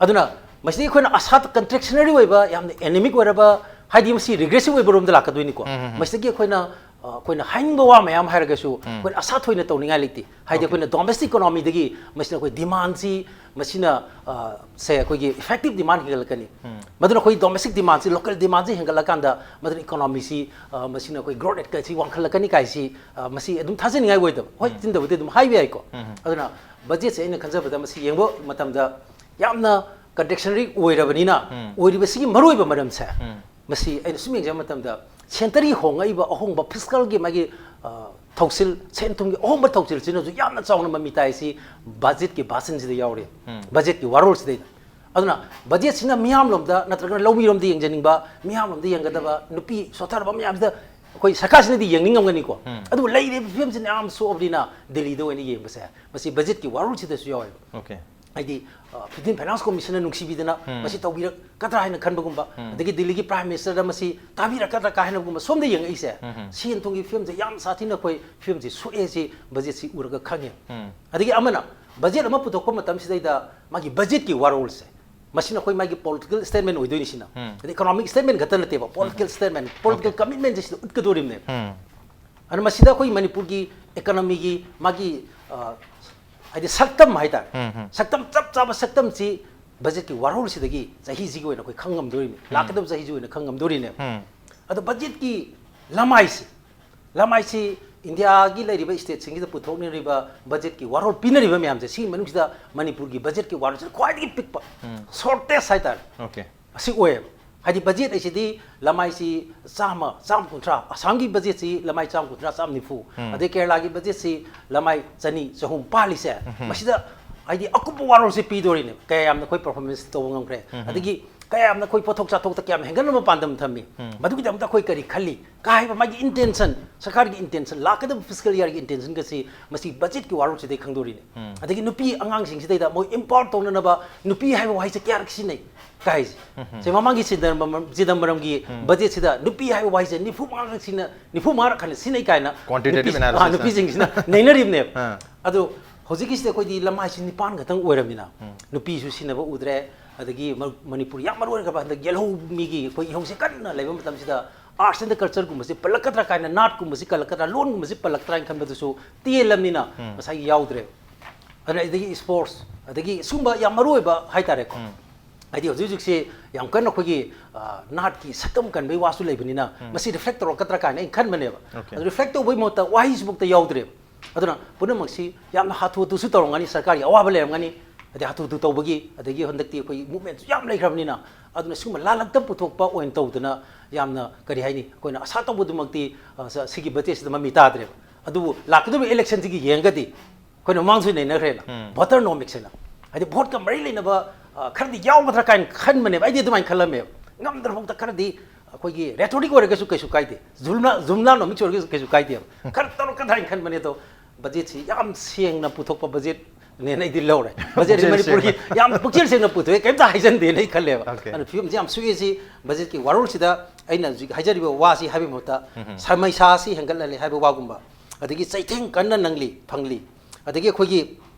ꯑꯗꯨꯅ ꯃꯁꯤꯗ ꯑꯩꯈꯣꯏꯅ ꯑꯁꯥ ꯀꯟꯇ꯭ꯔꯦꯛꯁꯅꯔꯤ ꯑꯣꯏꯕ, ꯌꯥꯝꯅ ꯑꯦꯅꯦꯃꯤꯛ ꯑꯣꯏꯔꯕ, ꯍꯥꯏꯗꯤ ꯃꯁꯤ ꯔꯤꯒ꯭ꯔꯦꯁꯤꯚ ꯑꯣꯏꯕ ꯔꯣꯝꯗ ꯂꯥꯛꯀꯗꯣꯏꯅꯤꯀꯣ꯫ ꯃꯁꯤꯗꯒꯤ ꯑꯩꯈꯣꯏꯅ, ꯑ, ꯑꯩꯈꯣꯏꯅ ꯍꯥꯏꯅꯤꯡꯕ ꯋꯥ ꯃꯌꯥꯝ ꯍꯥꯏꯔꯒꯁꯨ ꯑꯩꯈꯣꯏꯅ ꯑꯁꯥ ꯊꯣꯏꯅ ꯇꯧꯅꯤꯡꯉꯥꯏ ꯂꯩꯇꯦ꯫ ꯍꯥꯏꯗꯤ ꯑꯩꯈꯣꯏꯅ ꯗꯣꯃꯦꯁꯇꯤꯛ ꯏꯀꯣꯅꯣꯃꯤꯗꯒꯤ ꯃꯁꯤꯅ ꯑꯩꯈꯣꯏ ꯗꯤꯃꯥꯟꯁꯤ ꯃꯁꯤꯅ, ꯑ, ꯁꯦ ꯑꯩꯈꯣꯏꯒꯤ ꯏꯐꯦꯛꯇꯤꯚ ꯗꯤꯃꯥꯟ ꯍꯦꯟꯒꯠꯂꯛꯀꯅꯤ꯫ ꯃꯗꯨꯅ ꯑꯩꯈꯣꯏ ꯗꯣꯃꯦꯁꯇꯤꯛ ꯗꯤꯃꯥꯟꯁꯤ, ꯂꯣꯀꯦꯜ ꯗꯤꯃꯥꯟꯁꯤ ꯍꯦꯟꯒꯠꯂꯀꯥꯟꯗ ꯃꯗꯨꯅ ꯏꯀꯣꯅꯣꯃꯤꯁꯤ, ꯑ, ꯃꯁꯤꯅ ꯑꯩꯈꯣꯏ ꯒ꯭ꯔꯣꯠ ꯔꯦꯠꯀꯁꯤ ꯋꯥꯡꯈꯠꯂꯛꯀꯅꯤ ꯀꯥꯏꯁꯤ, ꯑ, ꯃꯁꯤ ꯑꯗꯨꯝ ꯊꯥꯖꯅꯤꯡꯉꯥꯏ ꯑꯣꯏꯗꯕ꯫ ꯍꯣꯏ, ꯆꯤꯟꯗꯕꯨꯗꯤ ꯑꯗꯨꯝ ꯍꯥꯏꯕ ꯌꯥꯏꯀꯣ꯫ ꯑꯗꯨꯅ ꯕꯖꯦꯠꯁꯦ ꯑꯩꯅ ꯈꯟꯖꯕꯗ ꯃꯁꯤ ꯌꯦꯡꯕ ꯃꯇꯝꯗ ꯌꯥꯝꯅ ꯀꯟꯇ꯭ꯔꯦꯛꯁꯅꯔꯤ ꯑꯣꯏꯔꯕꯅꯤꯅ, ꯑꯣꯏꯔꯤꯕꯁꯤꯒꯤ ꯃꯔꯨꯑꯣꯏꯕ ꯃꯔꯝꯁꯦ ꯃꯁꯤ ꯑꯩꯅ ꯁꯨꯝ ꯌꯦꯡꯖꯕ ꯃꯇꯝꯗ ꯁꯦꯟꯇꯔꯒꯤ ꯍꯣꯡꯉꯛꯏꯕ ꯑꯍꯣꯡꯕ ꯐꯤꯁꯀꯜꯒꯤ ꯃꯥꯒꯤ, ꯑ, ꯊꯧꯁꯤꯜ, ꯁꯦꯟ ꯊꯨꯝꯒꯤ ꯑꯍꯣꯡꯕ ꯊꯧꯁꯤꯜꯁꯤꯅꯁꯨ ꯌꯥꯝꯅ ꯆꯥꯎꯅ ꯃꯃꯤ ꯇꯥꯏꯁꯤ ꯕꯖꯦꯠꯀꯤ ꯚꯥꯁꯟꯁꯤꯗ ꯌꯥꯎꯔꯤ꯫ ꯕꯖꯦꯠꯀꯤ ꯋꯥꯔꯣꯜꯁꯤꯗꯩꯗ꯫ ꯑꯗꯨꯅ ꯕꯖꯦꯠꯁꯤꯅ ꯃꯤꯌꯥꯝꯂꯣꯝꯗ ꯅꯠꯇ꯭ꯔꯒꯅ ꯂꯧꯃꯤꯔꯣꯝꯗ ꯌꯦꯡꯖꯅꯤꯡꯕ, ꯃꯤꯌꯥꯝꯂꯣꯝꯗ ꯌꯦꯡꯒꯗꯕ, ꯅꯨꯄꯤ ꯁꯣꯠꯊꯔꯕ ꯃꯌꯥꯝꯁꯤꯗ ꯑꯩꯈꯣꯏ ꯁꯔꯀꯥꯔꯁꯤꯅꯗꯤ ꯌꯦꯡꯅꯤꯡꯉꯝꯒꯅꯤꯀꯣ꯫ ꯑꯗꯨꯕꯨ ꯂꯩꯔꯤꯕ ꯐꯤꯕꯝꯁꯤꯅ ꯌꯥꯝ ꯁꯣꯛꯑꯕꯅꯤꯅ ꯗꯤꯜꯂꯤꯗ ꯑꯣꯏꯅ ꯌꯦꯡꯕꯁꯦ ꯃꯁꯤ ꯕꯖꯦꯠꯀꯤ ꯋꯥꯔꯣꯜꯁꯤꯗꯁꯨ ꯌꯥꯎꯋꯦꯕ꯫ Okay. ꯍꯥꯏꯗꯤ, ꯑ, ꯐꯤꯐꯇꯤꯟ ꯐꯥꯏꯅꯥꯟꯁ ꯀꯣꯃꯤꯁꯟꯅ ꯅꯨꯡꯁꯤꯕꯤꯗꯅ ꯃꯁꯤ ꯇꯧꯕꯤꯔꯛꯀꯗ꯭ꯔꯥ ꯍꯥꯏꯅ ꯈꯟꯕꯒꯨꯝꯕ, ꯑꯗꯒꯤ ꯗꯤꯜꯂꯤꯒꯤ ꯄ꯭ꯔꯥꯏꯝ ꯃꯤꯅꯤꯁꯇꯔꯗ ꯃꯁꯤ ꯇꯥꯕꯤꯔꯛꯀꯗ꯭ꯔꯥ ꯀꯥ ꯍꯥꯏꯅꯒꯨꯝꯕ ꯁꯣꯝꯗ ꯌꯦꯡꯉꯛꯏꯁꯦ, ꯁꯦꯟ ꯊꯨꯝꯒꯤ ꯐꯤꯕꯝꯁꯦ ꯌꯥꯝ ꯁꯥꯊꯤꯅ ꯑꯩꯈꯣꯏ ꯐꯤꯕꯝꯁꯤ ꯁꯣꯛꯑꯦ ꯁꯤ ꯕꯖꯦꯠꯁꯤ ꯎꯔꯒ ꯈꯪꯉꯦ꯫ ꯑꯗꯒꯤ ꯑꯃꯅ ꯕꯖꯦꯠ ꯑꯃ ꯄꯨꯊꯣꯛꯄ ꯃꯇꯝꯁꯤꯗꯩꯗ ꯃꯥꯒꯤ ꯕꯖꯦꯠꯀꯤ ꯋꯥꯔꯣꯜꯁꯦ ꯃꯁꯤꯅ ꯑꯩꯈꯣꯏ ꯃꯥꯒꯤ ꯄꯣꯂꯤꯇꯤꯀꯦꯜ ꯁ꯭ꯇꯦꯠꯃꯦꯟ ꯑꯣꯏꯗꯣꯏꯅꯤ ꯁꯤꯅ꯫ ꯑꯗꯩ ꯏꯀꯣꯅꯣꯃꯤꯛ ꯁ꯭ꯇꯦꯠꯃꯦꯟ ꯈꯛꯇ ꯅꯠꯇꯦꯕ, ꯄꯣꯂꯤꯇꯤꯀꯦꯜ ꯁ꯭ꯇꯦꯠꯃꯦꯟ, ꯄꯣꯂꯤꯇꯤꯀꯦꯜ ꯀꯃꯤꯠꯃꯦꯟꯁꯦ ꯁꯤꯗ ꯎꯠꯀꯗꯣꯔꯤꯕꯅꯦꯕ꯫ ꯑꯗꯨꯅ ꯃꯁꯤꯗ ꯑꯩꯈꯣꯏ ꯃꯅꯤꯄꯨꯔꯒꯤ ꯏꯀꯣꯅꯣꯃꯤꯒꯤ ꯃꯥꯒꯤ, ꯑ, ꯍꯥꯏꯗꯤ ꯁꯛꯇꯝ ꯍꯥꯏꯇꯥꯔꯦ, ꯁꯛꯇꯝ, ꯆꯞ ꯆꯥꯕ ꯁꯛꯇꯝꯁꯤ ꯕꯖꯦꯠꯀꯤ ꯋꯥꯔꯣꯜꯁꯤꯗꯒꯤ ꯆꯍꯤꯁꯤꯒꯤ ꯑꯣꯏꯅ ꯑꯩꯈꯣꯏ ꯈꯪ ꯉꯝꯗꯣꯔꯤꯅꯤ, ꯂꯥꯛꯀꯗꯕ ꯆꯍꯤꯁꯤ ꯑꯣꯏꯅ ꯈꯪ ꯉꯝꯗꯣꯔꯤꯅꯦꯕ꯫ ꯑꯗꯣ ꯕꯖꯦꯠꯀꯤ ꯂꯃꯥꯏꯁꯤ, ꯂꯃꯥꯏꯁꯤ ꯏꯟꯗꯤꯌꯥꯒꯤ ꯂꯩꯔꯤꯕ ꯁ꯭ꯇꯦꯠꯁꯤꯡꯁꯤꯗ ꯄꯨꯊꯣꯛꯅꯔꯤꯕ ꯕꯖꯦꯠꯀꯤ ꯋꯥꯔꯣꯜ ꯄꯤꯅꯔꯤꯕ ꯃꯌꯥꯝꯁꯦ, ꯁꯤꯒꯤ ꯃꯅꯨꯡꯁꯤꯗ ꯃꯅꯤꯄꯨꯔꯒꯤ ꯕꯖꯦꯠꯀꯤ ꯋꯥꯔꯣꯜꯁꯤꯅ ꯈ꯭ꯋꯥꯏꯗꯒꯤ ꯄꯤꯛꯄ, ꯁꯣꯔꯇꯦꯁ ꯍꯥꯏꯇꯥꯔꯦ, Okay. ꯑꯁꯤ ꯑꯣꯏꯌꯦꯕ꯫ ꯍꯥꯏꯗꯤ ꯕꯖꯦꯠ ꯍꯥꯏꯁꯤꯗꯤ ꯂꯃꯥꯏꯁꯤ ꯆꯥꯝꯃ, ꯆꯥꯝꯃ ꯀꯨꯟꯊ꯭ꯔꯥ, ꯑꯁꯥꯝꯒꯤ ꯕꯖꯦꯠꯁꯤ ꯂꯃꯥꯏ ꯆꯥꯝꯃ ꯀꯨꯟꯊ꯭ꯔꯥ, ꯆꯥꯝꯃ ꯅꯤꯐꯨ, ꯑꯗꯩ ꯀꯦꯔꯂꯥꯒꯤ ꯕꯖꯦꯠꯁꯤ ꯂꯃꯥꯏ ꯆꯅꯤ, ꯆꯍꯨꯝ ꯄꯥꯜꯂꯤꯁꯦ, ꯃꯁꯤꯗ ꯍꯥꯏꯗꯤ ꯑꯀꯨꯞꯄ ꯋꯥꯔꯣꯜꯁꯦ ꯄꯤꯗꯣꯔꯤꯅꯦ, ꯀꯌꯥ ꯌꯥꯝꯅ ꯑꯩꯈꯣꯏ ꯄꯔꯐꯣꯔꯃꯦꯟꯁ ꯇꯧꯕ ꯉꯝꯈ꯭ꯔꯦ, ꯑꯗꯒꯤ ꯀꯌꯥꯝꯅ ꯑꯩꯈꯣꯏ ꯄꯣꯠꯊꯣꯛ ꯆꯥꯊꯣꯛꯇ ꯀꯌꯥꯝ ꯍꯦꯟꯒꯠꯅꯕ ꯄꯥꯟꯗꯝ ꯊꯝꯃꯤ, ꯃꯗꯨꯒꯤꯗꯃꯛꯇ ꯑꯩꯈꯣꯏ ꯀꯔꯤ ꯈꯜꯂꯤ ꯀꯥ ꯍꯥꯏꯕ ꯃꯥꯒꯤ ꯏꯟꯇꯦꯟꯁꯟ, ꯁꯔꯀꯥꯔꯒꯤ ꯏꯟꯇꯦꯟꯁꯟ, ꯂꯥꯛꯀꯗꯕ ꯐꯤꯁꯀꯦꯜ ꯏꯌꯥꯔꯒꯤ ꯏꯟꯇꯦꯟꯁꯟꯒꯁꯤ ꯃꯁꯤ ꯕꯖꯦꯠꯀꯤ ꯋꯥꯔꯣꯜꯁꯤꯗꯩ ꯈꯪꯗꯣꯔꯤꯅꯤ꯫ ꯑꯗꯒꯤ ꯅꯨꯄꯤ ꯑꯉꯥꯡꯁꯤꯡꯁꯤꯗꯩꯗ ꯃꯣꯏ ꯏꯝꯄꯥꯋꯔ ꯇꯧꯅꯅꯕ ꯅꯨꯄꯤ ꯍꯥꯏꯕ ꯋꯥꯍꯩꯁꯦ ꯀꯌꯥꯔꯛ ꯁꯤꯖꯤꯟꯅꯩ ꯀꯥꯏꯁꯦ꯫ ꯁꯦ, ꯃꯃꯥꯡꯒꯤ ꯆꯤꯗꯝꯕꯔꯝ, ꯆꯤꯗꯝꯕꯔꯝꯒꯤ ꯕꯖꯦꯠꯁꯤꯗ ꯅꯨꯄꯤ ꯍꯥꯏꯕ ꯋꯥꯍꯩꯁꯦ ꯅꯤꯐꯨ ꯃꯉꯥꯔꯛ ꯁꯤꯖꯤꯟꯅ, ꯅꯤꯐꯨ ꯃꯉꯥꯔꯛ ꯍꯟꯅ ꯁꯤꯖꯤꯟꯅꯩ ꯀꯥꯏꯅ Quantitative ꯅꯨꯄꯤ-, analysis꯫ ꯑꯥ, ꯅꯨꯄꯤꯁꯤꯡꯁꯤꯅ ꯅꯩꯅꯔꯤꯕꯅꯦꯕ꯫ ꯑꯥ꯫ ꯑꯗꯣ ꯍꯧꯖꯤꯛꯀꯤꯁꯤꯗ ꯑꯩꯈꯣꯏꯗꯤ ꯂꯃꯥꯏꯁꯤ ꯅꯤꯄꯥꯟ ꯈꯛꯇꯪ ꯑꯣꯏꯔꯕꯅꯤꯅ ꯅꯨꯄꯤꯁꯨ ꯁꯤꯖꯤꯟꯅꯕ ꯎꯗ꯭ꯔꯦ, ꯑꯗꯒꯤ ꯃ-, ꯃꯅꯤꯄꯨꯔ ꯌꯥꯝ ꯃꯔꯨ ꯑꯣꯏꯔꯒ ꯍꯟꯗꯛ ꯌꯦꯜꯍꯧ ꯃꯤꯒꯤ ꯑꯩꯈꯣꯏ ꯏꯍꯧꯁꯦ ꯀꯟꯅ ꯂꯩꯕ ꯃꯇꯝꯁꯤꯗ arts and cultureꯒꯨꯝꯕꯁꯤ ꯄꯜꯂꯛꯀꯗ꯭ꯔꯥ ꯀꯥꯏꯅ, ꯅꯥꯠꯀꯨꯝꯕꯁꯤ ꯀꯜꯂꯛꯀꯗ꯭ꯔꯥ, ꯂꯣꯟꯒꯨꯝꯕꯁꯤ ꯄꯜꯂꯛꯇ꯭ꯔꯥ ꯍꯥꯏꯅ ꯈꯟꯕꯗꯨꯁꯨ ꯇꯦꯜꯂꯝꯅꯤꯅ ꯉꯁꯥꯏꯒꯤ ꯌꯥꯎꯗ꯭ꯔꯦꯕ꯫ ꯑꯗꯨꯅ ꯑꯗꯒꯤ sports, ꯑꯗꯒꯤ ꯁꯨꯝꯕ ꯌꯥꯝ ꯃꯔꯨ ꯑꯣꯏꯕ ꯍꯥꯏꯇꯥꯔꯦꯀꯣ꯫ ꯍꯥꯏꯗꯤ ꯍꯧꯖꯤꯛ ꯍꯧꯖꯤꯛꯁꯤ ꯌꯥꯝ ꯀꯟꯅ ꯑꯩꯈꯣꯏꯒꯤ, ꯑ, ꯅꯥꯠꯀꯤ ꯁꯛꯇꯝ ꯀꯟꯕꯒꯤ ꯋꯥꯁꯨ ꯂꯩꯕꯅꯤꯅ ꯃꯁꯤ reflect ꯇꯧꯔꯛꯀꯗ꯭ꯔꯥ ꯀꯥꯏꯅ ꯑꯩꯅ ꯈꯟꯕꯅꯦꯕ꯫ Okay꯫ ꯑꯗꯨ reflect ꯇꯧꯕꯒꯤ ꯃꯍꯨꯠꯇ ꯋꯥꯍꯩꯁꯤꯐꯥꯎꯗ ꯌꯥꯎꯗ꯭ꯔꯦꯕ꯫ ꯑꯗꯨꯅ ꯄꯨꯝꯅꯃꯛꯁꯤ ꯌꯥꯝꯅ ꯍꯥꯊꯨ ꯍꯥꯊꯨꯁꯨ ꯇꯧꯔꯝꯒꯅꯤ, ꯁꯔꯀꯥꯔꯒꯤ ꯑꯋꯥꯕ ꯂꯩꯔꯝꯒꯅꯤ, ꯑꯗꯩ ꯍꯥꯊꯨ ꯍꯥꯊꯨ ꯇꯧꯕꯒꯤ, ꯑꯗꯒꯤ ꯍꯟꯗꯛꯇꯤ ꯑꯩꯈꯣꯏ movementꯁꯨ ꯌꯥꯝ ꯂꯩꯈ꯭ꯔꯕꯅꯤꯅ, ꯑꯗꯨꯅ ꯁꯤꯒꯨꯝꯕ ꯂꯥꯜꯂꯛꯇ ꯄꯨꯊꯣꯛꯄ ꯑꯣꯏꯅ ꯇꯧꯗꯅ ꯌꯥꯝꯅ, ꯀꯔꯤ ꯍꯥꯏꯅꯤ, ꯑꯩꯈꯣꯏꯅ ꯑꯁꯥ ꯇꯧꯕꯗꯨꯃꯛꯇꯤ, ꯑ, ꯁ-, ꯁꯤꯒꯤ ꯕꯖꯦꯠꯁꯤꯗ ꯃꯃꯤ ꯇꯥꯗ꯭ꯔꯦꯕ꯫ ꯑꯗꯨꯕꯨ ꯂꯥꯛꯀꯗꯧꯔꯤꯕ electionꯁꯤꯒꯤ ꯌꯦꯡꯉꯒꯗꯤ ꯑꯩꯈꯣꯏꯅ ꯃꯃꯥꯡꯁꯨ ꯅꯩꯅꯈ꯭ꯔꯦꯅ, voternomics ꯍꯥꯏꯅ, ꯍꯥꯏꯗꯤ voteꯀ ꯃꯔꯤ ꯂꯩꯅꯕ, ꯑ, ꯈꯔꯗꯤ ꯌꯥꯎꯒꯗ꯭ꯔꯥ ꯀꯥꯏꯅ ꯈꯟꯕꯅꯦꯕ꯫ ꯑꯩꯗꯤ ꯑꯗꯨꯃꯥꯏꯅ ꯈꯜꯂꯝꯃꯦꯕ꯫ ꯉꯝꯗ꯭ꯔꯐꯥꯎꯗ ꯈꯔꯗꯤ ꯑꯩꯈꯣꯏꯒꯤ rhetoric ꯑꯣꯏꯔꯒꯁꯨ ꯀꯩꯁꯨ ꯀꯥꯏꯗꯦ, ꯖꯨꯝꯂꯥ, ꯖꯨꯝꯂꯥnomics ꯑꯣꯏꯔꯒꯁꯨ ꯀꯩꯁꯨ ꯀꯥꯏꯗꯦꯕ꯫ ꯈꯔ ꯇꯧꯔꯛꯀꯗ꯭ꯔꯥ ꯍꯥꯏꯅ ꯈꯟꯕꯅꯦ, ꯑꯗꯣ ꯕꯖꯦꯠꯁꯤ ꯌꯥꯝ ꯁꯦꯡꯅ ꯄꯨꯊꯣꯛꯄ ꯕꯖꯦꯠꯅꯦꯅ ꯑꯩꯗꯤ ꯂꯧꯔꯦ꯫ ꯕꯖꯦꯠꯁꯤ ꯄꯨꯛꯆꯦꯜ ꯃꯅꯤꯄꯨꯔꯒꯤ ꯁꯦꯡꯅ꯫ ꯌꯥꯝ ꯄꯨꯛꯆꯦꯜ ꯁꯦꯡꯅ ꯄꯨꯊꯣꯛꯑꯦ, ꯀꯩꯝꯇ ꯍꯥꯏꯖꯟꯗꯦꯅ ꯑꯩ ꯈꯜꯂꯦꯕ꯫ Okay꯫ ꯑꯗꯨꯅ ꯐꯤꯕꯝꯁꯤ ꯌꯥꯝ ꯁꯣꯛꯑꯦ꯫ ꯁꯤ ꯕꯖꯦꯠꯀꯤ ꯋꯥꯔꯣꯜꯁꯤꯗ ꯑꯩꯅ ꯍꯧꯖꯤꯛ ꯍꯥꯏꯖꯔꯤꯕ ꯋꯥꯁꯤ ꯍꯥꯏꯕꯒꯤ ꯃꯍꯨꯠꯇ ꯎꯝ꯫ ꯁꯃꯩꯁꯥꯁꯤ ꯍꯦꯟꯒꯠꯍꯜꯂꯦ ꯍꯥꯏꯕ ꯋꯥꯒꯨꯝꯕ, ꯑꯗꯒꯤ ꯆꯩꯊꯦꯡ ꯀꯟꯅ ꯅꯪꯂꯤ, ꯐꯪꯂꯤ, ꯑꯗꯒꯤ ꯑꯩꯈꯣꯏꯒꯤ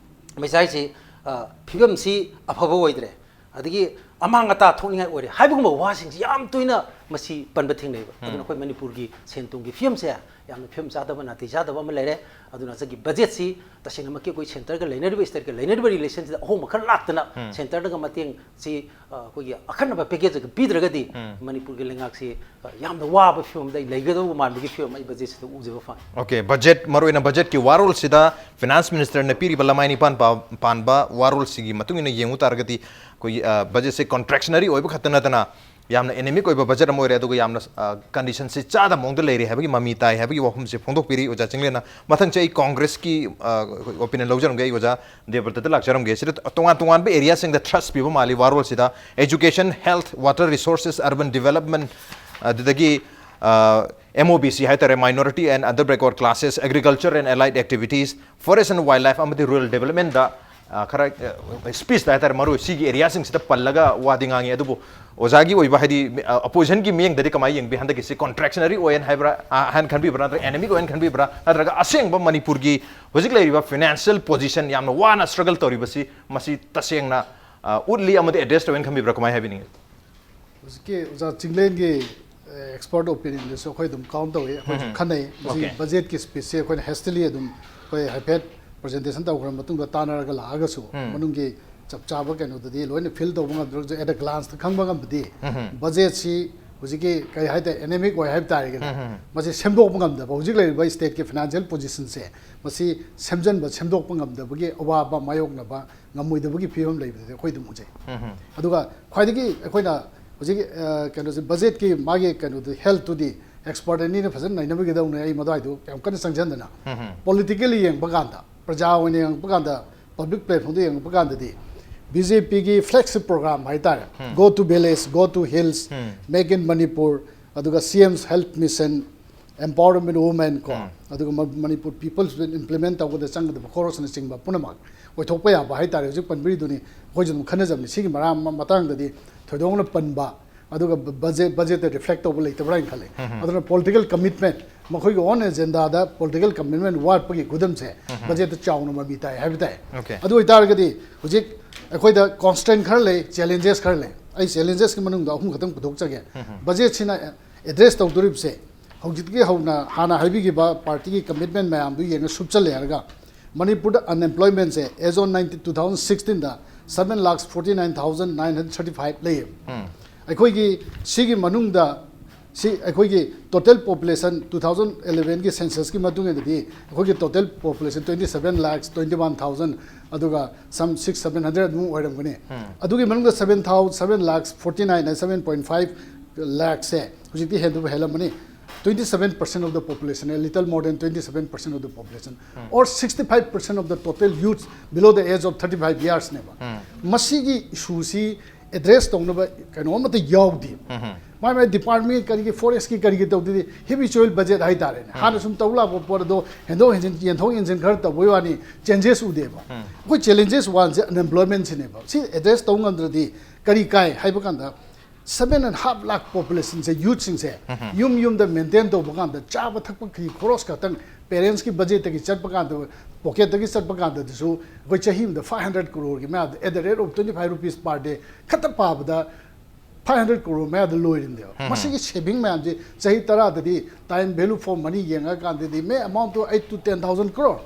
ꯃꯩꯁꯥꯏꯁꯤ, ꯑ, ꯐꯤꯕꯝꯁꯤ ꯑꯐꯕ ꯑꯣꯏꯗ꯭ꯔꯦ, ꯑꯗꯒꯤ ꯑꯃꯥꯡ ꯑꯇꯥ ꯊꯣꯛꯅꯤꯡꯉꯥꯏ ꯑꯣꯏꯔꯦ ꯍꯥꯏꯕꯒꯨꯝꯕ ꯋꯥꯁꯤꯡꯁꯤ ꯌꯥꯝ ꯇꯣꯏꯅ ꯃꯁꯤ ꯄꯟꯕ ꯊꯦꯡꯅꯩꯕ꯫ ꯎꯝ꯫ ꯑꯗꯨꯅ ꯑꯩꯈꯣꯏ ꯃꯅꯤꯄꯨꯔꯒꯤ ꯁꯦꯟ ꯊꯨꯝꯒꯤ ꯐꯤꯕꯝꯁꯦ ꯌꯥꯝꯅ ꯐꯤꯕꯝ ꯆꯥꯗꯕ, ꯅꯥꯇꯩ ꯆꯥꯗꯕ ꯑꯃ ꯂꯩꯔꯦ꯫ ꯑꯗꯨꯅ ꯉꯁꯥꯏꯒꯤ ꯕꯖꯦꯠꯁꯤ ꯇꯁꯦꯡꯅꯃꯛꯀꯤ ꯑꯩꯈꯣꯏ centreꯒ ꯂꯩꯅꯔꯤꯕ, stateꯀ ꯂꯩꯅꯔꯤꯕ relationꯁꯤꯗ ꯑꯍꯣꯡꯕ ꯈꯔ ꯂꯥꯛꯇꯅ ꯎꯝ꯫ centreꯅꯒ ꯃꯇꯦꯡꯁꯤ, ꯑ, ꯑꯩꯈꯣꯏꯒꯤ ꯑꯈꯟꯅꯕ packageꯒ ꯄꯤꯗ꯭ꯔꯒꯗꯤ ꯎꯝ꯫ ꯃꯅꯤꯄꯨꯔꯒꯤ ꯂꯩꯉꯥꯛꯁꯤ, ꯑ, ꯌꯥꯝꯅ ꯋꯥꯕ ꯐꯤꯕꯝꯗ ꯑꯩ ꯂꯩꯒꯗꯧꯕ ꯃꯥꯟꯕꯒꯤ ꯐꯤꯕꯝ ꯑꯩ ꯕꯖꯦꯠꯁꯤꯗ ꯎꯖꯕ ꯐꯪꯉꯤ꯫ Okay, ꯕꯖꯦꯠ, ꯃꯔꯨꯑꯣꯏꯅ ꯕꯖꯦꯠꯀꯤ ꯋꯥꯔꯣꯜꯁꯤꯗ finance ministerꯅ ꯄꯤꯔꯤꯕ ꯂꯃꯥꯏ ꯅꯤꯄꯥꯟ ꯄꯥ-, ꯄꯥꯟꯕ ꯋꯥꯔꯣꯜꯁꯤꯒꯤ ꯃꯇꯨꯡ ꯏꯟꯅ ꯌꯦꯡꯉꯨ ꯇꯥꯔꯒꯗꯤ ꯑꯩꯈꯣꯏꯒꯤ, ꯑ, ꯕꯖꯦꯠꯁꯦ contractionary ꯑꯣꯏꯕ ꯈꯛꯇ ꯅꯠꯇꯅ ꯌꯥꯝꯅ ꯑꯦꯅꯦꯃꯤꯛ ꯑꯣꯏꯕ ꯕꯖꯦꯠ ꯑꯃ ꯑꯣꯏꯔꯦ, ꯑꯗꯨꯒ ꯌꯥꯝꯅ ꯀꯟꯗꯤꯁꯟꯁꯤ ꯆꯥꯗ ꯃꯑꯣꯡꯗ ꯂꯩꯔꯦ ꯍꯥꯏꯕꯒꯤ ꯃꯃꯤ ꯇꯥꯏ ꯍꯥꯏꯕꯒꯤ ꯋꯥꯐꯝꯁꯦ ꯐꯣꯡꯗꯣꯛꯄꯤꯔꯤ ꯑꯣꯖꯥ ꯆꯤꯡꯂꯦꯟꯅ꯫ ꯃꯊꯪꯁꯦ ꯑꯩ ꯀꯣꯡꯒ꯭ꯔꯦꯁꯀꯤ ꯑꯣꯄꯤꯅꯤꯌꯟ ꯂꯧꯖꯔꯝꯒꯦ꯫ ꯑꯩ ꯑꯣꯖꯥ ꯗꯦꯕ꯭ꯔꯇꯗ ꯂꯥꯛꯆꯔꯝꯒꯦ꯫ ꯁꯤꯗ ꯇꯣꯉꯥꯟ ꯇꯣꯉꯥꯟꯕ ꯑꯦꯔꯤꯌꯥꯁꯤꯡꯗ ꯊ꯭ꯔꯁ ꯄꯤꯕ ꯃꯥꯜꯂꯤ ꯋꯥꯔꯣꯜꯁꯤꯗ: education, health, water resources, urban development, ꯑꯗꯨꯗꯒꯤ MOBC ꯍꯥꯏꯇꯥꯔꯦ, minority and other backward classes, agriculture and allied activities, forest and wildlife ꯑꯃꯗꯤ rural developmentꯗ ꯈꯔ ꯁ꯭ꯄꯤꯁꯇ ꯍꯥꯏꯇꯥꯔꯦ, ꯃꯔꯨ ꯁꯤꯒꯤ ꯑꯦꯔꯤꯌꯥꯁꯤꯡꯁꯤꯗ ꯄꯜꯂꯒ ꯋꯥꯗꯤ ꯉꯥꯡꯉꯤ꯫ ꯑꯗꯨꯕꯨ ꯑꯣꯖꯥꯒꯤ ꯑꯣꯏꯕ, ꯍꯥꯏꯗꯤ ꯑꯄꯣꯖꯤꯁꯟꯒꯤ ꯃꯤꯠꯌꯦꯡꯗꯗꯤ ꯀꯃꯥꯏꯅ ꯌꯦꯡꯕꯤ? ꯍꯟꯗꯛꯀꯤꯁꯤ ꯀꯣꯟꯇ꯭ꯔꯦꯛꯁꯅꯔꯤ ꯑꯣꯏ ꯍꯥꯏꯕ꯭ꯔꯥ, ꯑ, ꯍꯥꯏꯅ ꯈꯟꯕꯤꯕ꯭ꯔꯥ, ꯅꯠꯇ꯭ꯔꯒ ꯑꯦꯅꯦꯃꯤꯛ ꯑꯣꯏꯅ ꯈꯟꯕꯤꯕ꯭ꯔꯥ, ꯅꯠꯇ꯭ꯔꯒ ꯑꯁꯦꯡꯕ ꯃꯅꯤꯄꯨꯔꯒꯤ ꯍꯧꯖꯤꯛ ꯂꯩꯔꯤꯕ ꯐꯤꯅꯥꯟꯁꯤꯌꯦꯜ ꯄꯣꯖꯤꯁꯟ, ꯌꯥꯝꯅ ꯋꯥꯅ ꯁ꯭ꯇ꯭ꯔꯒꯜ ꯇꯧꯔꯤꯕꯁꯤ ꯃꯁꯤ ꯇꯁꯦꯡꯅ ꯑ, ꯎꯠꯂꯤ ꯑꯃꯗꯤ ꯑꯦꯗ꯭ꯔꯦꯁ ꯇꯧꯋꯦꯅ ꯈꯟꯕꯤꯕ꯭ꯔꯥ? ꯀꯃꯥꯏꯅ ꯍꯥꯏꯕꯤꯅꯤꯡꯉꯤ? ꯍꯧꯖꯤꯛꯀꯤ ꯑꯣꯖꯥ ꯆꯤꯡꯂꯦꯟꯒꯤ ꯑꯦꯛꯁꯄꯔꯠ ꯑꯣꯄꯤꯅꯤꯌꯟꯗꯨꯁꯨ ꯑꯩꯈꯣꯏ ꯑꯗꯨꯝ ꯀꯥꯎꯟ ꯇꯧꯏ, ꯑꯩꯈꯣꯏꯁꯨ ꯎꯝ꯫ ꯈꯟꯅꯩ꯫ ꯃꯁꯤ ꯑꯣꯀꯦ꯫ ꯕꯖꯦꯠꯀꯤ ꯁ꯭ꯄꯤꯆꯁꯦ ꯑꯩꯈꯣꯏꯅ ꯍꯦꯁꯇꯤꯂꯤ ꯑꯗꯨꯝ ꯑꯩꯈꯣꯏ ꯍꯥꯏꯐꯦꯠ ꯄ꯭ꯔꯖꯦꯟꯇꯦꯁꯟ ꯇꯧꯈ꯭ꯔ ꯃꯇꯨꯡꯗ ꯇꯥꯟꯅꯔꯒ ꯂꯥꯛꯑꯒꯁꯨ ꯎꯝ꯫ ꯃꯅꯨꯡꯒꯤ ꯆꯞ ꯆꯥꯕ ꯀꯩꯅꯣꯗꯨꯗꯤ ꯂꯣꯏꯅ ꯐꯤꯜ ꯇꯧꯕ ꯉꯝꯗ꯭ꯔꯒꯁꯨ, ꯑꯦꯠ ꯑ ꯒ꯭ꯂꯥꯟꯁꯇ ꯈꯪꯕ ꯉꯝꯕꯗꯤ ꯎꯝ꯫ ꯕꯖꯦꯠꯁꯤ ꯍꯧꯖꯤꯛꯀꯤ ꯀꯔꯤ ꯍꯥꯏꯇꯥꯔꯦ, ꯑꯦꯅꯦꯃꯤꯛ ꯑꯣꯏ ꯍꯥꯏꯕ ꯇꯥꯔꯦ ꯀꯩꯅꯣ꯫ ꯎꯝ꯫ ꯃꯁꯤ ꯁꯦꯝꯗꯣꯛꯄ ꯉꯝꯗꯕ, ꯍꯧꯖꯤꯛ ꯂꯩꯔꯤꯕ ꯁ꯭ꯇꯦꯠꯀꯤ ꯐꯤꯅꯥꯟꯁꯤꯌꯦꯜ ꯄꯣꯖꯤꯁꯟꯁꯦ ꯃꯁꯤ ꯁꯦꯝꯖꯤꯟꯕ, ꯁꯦꯝꯗꯣꯛꯄ ꯉꯝꯗꯕꯒꯤ ꯑꯋꯥꯕ ꯃꯥꯌꯣꯛꯅꯕ ꯉꯝꯃꯣꯏꯗꯕꯒꯤ ꯐꯤꯕꯝ ꯂꯩꯕꯗꯨꯗꯤ ꯑꯩꯈꯣꯏ ꯑꯗꯨꯝ ꯎꯖꯩ꯫ ꯎꯝ꯫ ꯑꯗꯨꯒ ꯈ꯭ꯋꯥꯏꯗꯒꯤ ꯑꯩꯈꯣꯏꯅ ꯍꯧꯖꯤꯛ, ꯑ, ꯀꯩꯅꯣꯁꯦ, ꯕꯖꯦꯠꯀꯤ ꯃꯥꯒꯤ ꯀꯩꯅꯣꯗꯨ, ꯍꯦꯜꯠꯇꯨꯗꯤ ꯑꯦꯛꯁꯄꯔꯠ ꯑꯅꯤꯅ ꯐꯖꯅ ꯅꯩꯅꯕꯤꯒꯗꯧꯅꯦ꯫ ꯑꯩ ꯃꯗꯨꯋꯥꯏꯗꯨ ꯌꯥꯝ ꯀꯟꯅ ꯆꯪꯁꯤꯟꯗꯅ, ꯎꯝ꯫ ꯄꯣꯂꯤꯇꯤꯀꯦꯜꯂꯤ ꯌꯦꯡꯕ ꯀꯥꯟꯗ, ꯄ꯭ꯔꯖꯥ ꯑꯣꯏꯅ ꯌꯦꯡꯉꯛꯄ ꯀꯥꯟꯗ, ꯄꯕ꯭ꯂꯤꯛ ꯄ꯭ꯂꯦꯠꯐꯣꯝꯗ ꯌꯦꯡꯉꯛꯄ ꯀꯥꯟꯗꯗꯤ, ꯕꯤ ꯖꯦ ꯄꯤꯒꯤ ꯐ꯭ꯂꯦꯒꯁꯤꯞ ꯄ꯭ꯔꯣꯒ꯭ꯔꯥꯝ ꯍꯥꯏꯇꯥꯔꯦ, ꯎꯝ꯫ Go to village, go to hills, um. Make in Manipur, ꯑꯗꯨꯒ ꯁꯤ M health mission, empowerment women ꯀꯣ, ꯎꯝ꯫ ꯑꯗꯨꯒ ꯃ-, ꯃꯅꯤꯄꯨꯔ ꯄꯤꯄꯜꯁ ꯕꯤꯜ ꯏꯝꯄ꯭ꯂꯤꯃꯦꯟ ꯇꯧꯕꯗ ꯆꯪꯒꯗꯕ ꯈꯣꯔꯁꯅꯆꯤꯡꯕ ꯄꯨꯝꯅꯃꯛ ꯑꯣꯏꯊꯣꯛꯄ ꯌꯥꯕ ꯍꯥꯏꯇꯥꯔꯦ꯫ ꯍꯧꯖꯤꯛ ꯄꯟꯕꯤꯔꯤꯗꯨꯅꯤ, ꯑꯩꯈꯣꯏꯁꯨ ꯑꯗꯨꯝ ꯈꯟꯅꯖꯕꯅꯤ꯫ ꯁꯤꯒꯤ ꯃꯔꯥ-, ꯃ-, ꯃꯇꯥꯡꯗꯗꯤ ꯊꯣꯏꯗꯣꯛꯅ ꯄꯟꯕ, ꯑꯗꯨꯒ ꯕ-, ꯕꯖꯦꯠ, ꯕꯖꯦꯠꯇ ꯔꯤꯐ꯭ꯂꯦꯛ ꯇꯧꯕ ꯂꯩꯇꯕ꯭ꯔꯥ ꯍꯥꯏꯅ ꯈꯜꯂꯦ꯫ ꯎꯝ꯫ ꯑꯗꯨꯅ ꯄꯣꯂꯤꯇꯤꯀꯦꯜ ꯀꯃꯤꯠꯃꯦꯟ, ꯃꯈꯣꯏꯒꯤ ꯑꯣꯟ ꯑꯦꯖꯦꯟꯗꯥꯗ ꯄꯣꯂꯤꯇꯤꯀꯦꯜ ꯀꯃꯤꯠꯃꯦꯟ ꯋꯥꯠꯄꯒꯤ ꯈꯨꯗꯝꯁꯦ ꯎꯝ꯫ ꯕꯖꯦꯠꯇ ꯆꯥꯎꯅ ꯃꯃꯤ ꯇꯥꯏ ꯍꯥꯏꯕ ꯇꯥꯏ꯫ ꯑꯣꯀꯦ꯫ ꯑꯗꯨ ꯑꯣꯏꯇꯥꯔꯒꯗꯤ ꯍꯧꯖꯤꯛ ꯑꯩꯈꯣꯏꯗ ꯀꯣꯟꯁꯇ꯭ꯔꯦꯟ ꯈꯔ ꯂꯩ, ꯆꯦꯂꯦꯟꯖꯦꯁ ꯈꯔ ꯂꯩ꯫ ꯑꯩ ꯆꯦꯂꯦꯟꯖꯦꯁꯀꯤ ꯃꯅꯨꯡꯗ ꯑꯍꯨꯝ ꯈꯛꯇꯪ ꯄꯨꯊꯣꯛꯆꯒꯦ꯫ ꯎꯝ꯫ ꯕꯖꯦꯠꯁꯤꯅ ꯑꯦꯗ꯭ꯔꯦꯁ ꯇꯧꯗꯣꯔꯤꯕꯁꯦ, ꯍꯧꯖꯤꯛꯇꯒꯤ ꯍꯧꯅ ꯍꯥꯟꯅ ꯍꯥꯏꯕꯤꯈꯤꯕ ꯄꯥꯔꯇꯤꯒꯤ ꯀꯃꯤꯠꯃꯦꯟ ꯃꯌꯥꯝꯗꯨ ꯌꯦꯡꯉ ꯁꯨꯞꯆꯜꯂꯦ ꯍꯥꯏꯔꯒ, ꯃꯅꯤꯄꯨꯔꯗ ꯑꯟꯑꯦꯝꯄ꯭ꯂꯣꯏꯃꯦꯟꯁꯦ as on nineteen, two thousand sixteenꯗ seven lakhs forty nine thousand nine hundred thirty five ꯂꯩꯌꯦꯕ꯫ ꯎꯝ꯫ ꯑꯩꯈꯣꯏꯒꯤ ꯁꯤꯒꯤ ꯃꯅꯨꯡꯗ ꯁꯤ ꯑꯩꯈꯣꯏꯒꯤ total population two thousand eleven ꯒꯤ census ꯀꯤ ꯃꯇꯨꯡ ꯏꯟꯅꯗꯤ ꯑꯩꯈꯣꯏꯒꯤ total population twenty seven lakhs twenty one thousand, ꯑꯗꯨꯒ some six seven hundred ꯑꯗꯨꯝ ꯑꯣꯏꯔꯝꯒꯅꯤ꯫ ꯑꯗꯨꯒꯤ ꯃꯅꯨꯡꯗ seven thousand seven lakhs forty nine seven point five lakhs ꯁꯦ ꯍꯧꯖꯤꯛꯇꯤ ꯍꯦꯟꯗꯨꯕꯨ ꯍꯦꯜꯂꯝꯃꯅꯤ꯫ Twenty seven percent of the population, a little more than twenty seven percent of the population, or sixty five percent of the total youths below the age of thirty five years ꯅꯦꯕ꯫ ꯃꯁꯤꯒꯤ issue ꯁꯤ address ꯇꯧꯅꯕ ꯀꯩꯅꯣ ꯑꯃꯠꯇ ꯌꯥꯎꯗꯦ꯫ ꯃꯥꯏ ꯃꯥꯏ department ꯀꯔꯤꯒꯤ forest ꯀꯤ ꯀꯔꯤꯒꯤ ꯇꯧꯗꯣꯏꯗꯤ habitual budget ꯍꯥꯏꯇꯥꯔꯦꯅꯦ꯫ ꯍꯥꯟꯅ ꯁꯨꯝ ꯇꯧ ꯂꯥꯛꯄ ꯄꯣꯠ ꯑꯗꯣ ꯍꯦꯟꯗꯣꯛ ꯍꯦꯟꯖꯤꯟ, ꯌꯦꯟꯊꯣꯛ ꯌꯦꯟꯁꯤꯟ ꯈꯔ ꯇꯧꯕꯩ ꯋꯥꯅꯤ, changes ꯎꯗꯦꯕ꯫ ꯑꯩꯈꯣꯏ challenges one ꯁꯦ unemployment ꯁꯤꯅꯦꯕ꯫ ꯁꯤ address ꯇꯧ ꯉꯝꯗ꯭ꯔꯗꯤ ꯀꯔꯤ ꯀꯥꯏ ꯍꯥꯏꯕ ꯀꯥꯟꯗ, seven and half lakh population say, youth ꯁꯤꯡꯁꯦ ꯌꯨꯝ ꯌꯨꯝꯗ maintain ꯇꯧꯕ ꯀꯥꯟꯗ ꯆꯥꯕ ꯊꯛꯄꯒꯤ ꯈꯣꯔꯣꯁ ꯈꯛꯇꯪ, parents ꯀꯤ budget ꯇꯒꯤ ꯆꯠꯄ ꯀꯥꯟꯗ, pocket ꯇꯒꯤ ꯆꯠꯄ ꯀꯥꯟꯗꯗꯁꯨ ꯑꯩꯈꯣꯏ ꯆꯍꯤ ꯑꯃꯗ five hundred crore ꯒꯤ ꯃꯌꯥꯗ, at the rate of twenty five rupees per day ꯈꯛꯇ ꯄꯥꯕꯗ five hundred crore ꯃꯌꯥꯗ ꯂꯣꯏꯔꯤꯅꯦꯕ꯫ ꯃꯁꯤꯒꯤ saving ꯃꯌꯥꯝꯁꯦ ꯆꯍꯤ ꯇꯔꯥꯗꯗꯤ time value for money ꯌꯦꯡꯉꯀꯥꯟꯗꯗꯤ may amount to eight to ten thousand crore꯫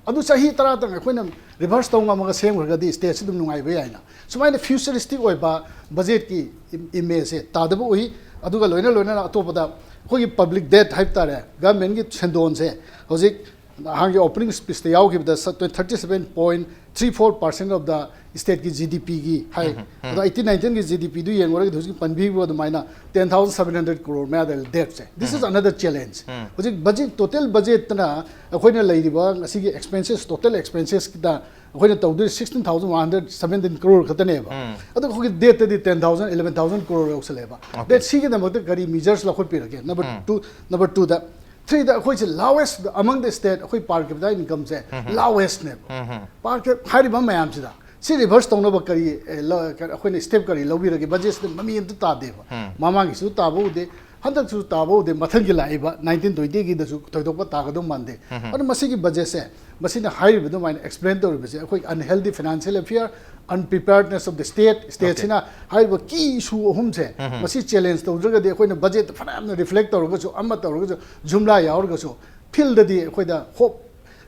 ꯑꯗꯨ ꯆꯍꯤ ꯇꯔꯥꯇꯪ ꯑꯩꯈꯣꯏꯅ reverse ꯇꯧ ꯉꯝꯃꯒ ꯁꯦꯝꯈ꯭ꯔꯒꯗꯤ state ꯁꯤ ꯑꯗꯨꯝ ꯅꯨꯡꯉꯥꯏꯕ ꯌꯥꯏꯅ꯫ ꯁꯨꯃꯥꯏꯅ futuristic ꯑꯣꯏꯕ budget ꯀꯤ im-, image ꯁꯦ ꯇꯥꯗꯕ ꯎꯏ꯫ ꯑꯗꯨꯒ ꯂꯣꯏꯅ ꯂꯣꯏꯅꯅ ꯑꯇꯣꯞꯄꯗ ꯑꯩꯈꯣꯏꯒꯤ public debt ꯍꯥꯏꯕ ꯇꯥꯔꯦ, government ꯀꯤ ꯁꯦꯟꯗꯣꯟꯁꯦ ꯍꯧꯖꯤꯛ ꯅꯍꯥꯟꯒꯤ opening speech ꯇ ꯌꯥꯎꯈꯤꯕꯗ thirty seven point three four percent of the state ꯀꯤ G D P ꯒꯤ ꯍꯥꯏ꯫ ꯑꯗꯣ eighteen nineteen ꯒꯤ G D P ꯗꯨ ꯌꯦꯡꯉꯨꯔꯒꯗꯤ ꯍꯧꯖꯤꯛ ꯄꯟꯕꯤꯈꯤꯕ ꯑꯗꯨꯃꯥꯏꯅ ten thousand seven hundred crore ꯃꯌꯥꯗ debt say. This is another challenge꯫ ꯍꯧꯖꯤꯛ budget, total budget ꯇꯅ ꯑꯩꯈꯣꯏꯅ ꯂꯩꯔꯤꯕ ꯉꯁꯤꯒꯤ expenses, total expenses ꯀꯤꯗ ꯑꯩꯈꯣꯏꯅ ꯇꯧꯗꯣꯏ sixteen thousand one hundred seventeen crore ꯈꯛꯇꯅꯦꯕ꯫ ꯑꯗꯣ ꯑꯩꯈꯣꯏꯒꯤ debt ꯇꯗꯤ ten thousand, eleven thousand crore ꯌꯧꯁꯜꯂꯦꯕ꯫ Debt ꯁꯤꯒꯤꯗꯃꯛꯇ ꯀꯔꯤ measures ꯂꯧꯈꯠꯄꯤꯔꯒꯦ? Number two, number two ꯗ, three ꯗ ꯑꯩꯈꯣꯏꯁꯦ lowest among the state, ꯑꯩꯈꯣꯏ per capita income ꯁꯦ lowest ꯅꯦꯕ꯫ Per cap ꯍꯥꯏꯔꯤꯕ ꯃꯌꯥꯝꯁꯤꯗ ꯁꯤ reverse ꯇꯧꯅꯕ ꯀꯔꯤ, ꯑꯦ, ꯂ-, ꯀ-, ꯑꯩꯈꯣꯏꯅ step ꯀꯔꯤ ꯂꯧꯕꯤꯔꯒꯦ? Budget ꯁꯤꯗ ꯃꯃꯤ ꯑꯝꯇ ꯇꯥꯗꯦꯕ꯫ ꯃꯃꯥꯡꯒꯤꯁꯨ ꯇꯥꯕ ꯎꯗꯦ, ꯍꯟꯗꯛꯁꯨ ꯇꯥꯕ ꯎꯗꯦ, ꯃꯊꯪꯒꯤ ꯂꯥꯛꯏꯕ nineteen twenty ꯒꯤꯗꯁꯨ ꯊꯣꯏꯗꯣꯛꯄ ꯇꯥꯒꯗꯧ ꯃꯥꯟꯗꯦ꯫ ꯑꯗꯨꯅ ꯃꯁꯤꯒꯤ budget ꯁꯦ, ꯃꯁꯤꯅ ꯍꯥꯏꯔꯤꯕ ꯑꯗꯨꯃꯥꯏꯅ explain ꯇꯧꯔꯤꯕꯁꯦ ꯑꯩꯈꯣꯏ unhealthy financial affair, unpreparedness of the state, state ꯁꯤꯅ ꯍꯥꯏꯔꯤꯕ key issue ꯑꯍꯨꯝꯁꯦ, ꯃꯁꯤ challenge ꯇꯧꯗ꯭ꯔꯒꯗꯤ ꯑꯩꯈꯣꯏꯅ budget ꯇ ꯐꯅꯌꯥꯝꯅ reflect ꯇꯧꯔꯒꯁꯨ, ꯑꯃ ꯇꯧꯔꯒꯁꯨ, ꯖꯨꯝꯂꯥ ꯌꯥꯎꯔꯒꯁꯨ, field ꯗꯗꯤ ꯑꯩꯈꯣꯏꯗ hope,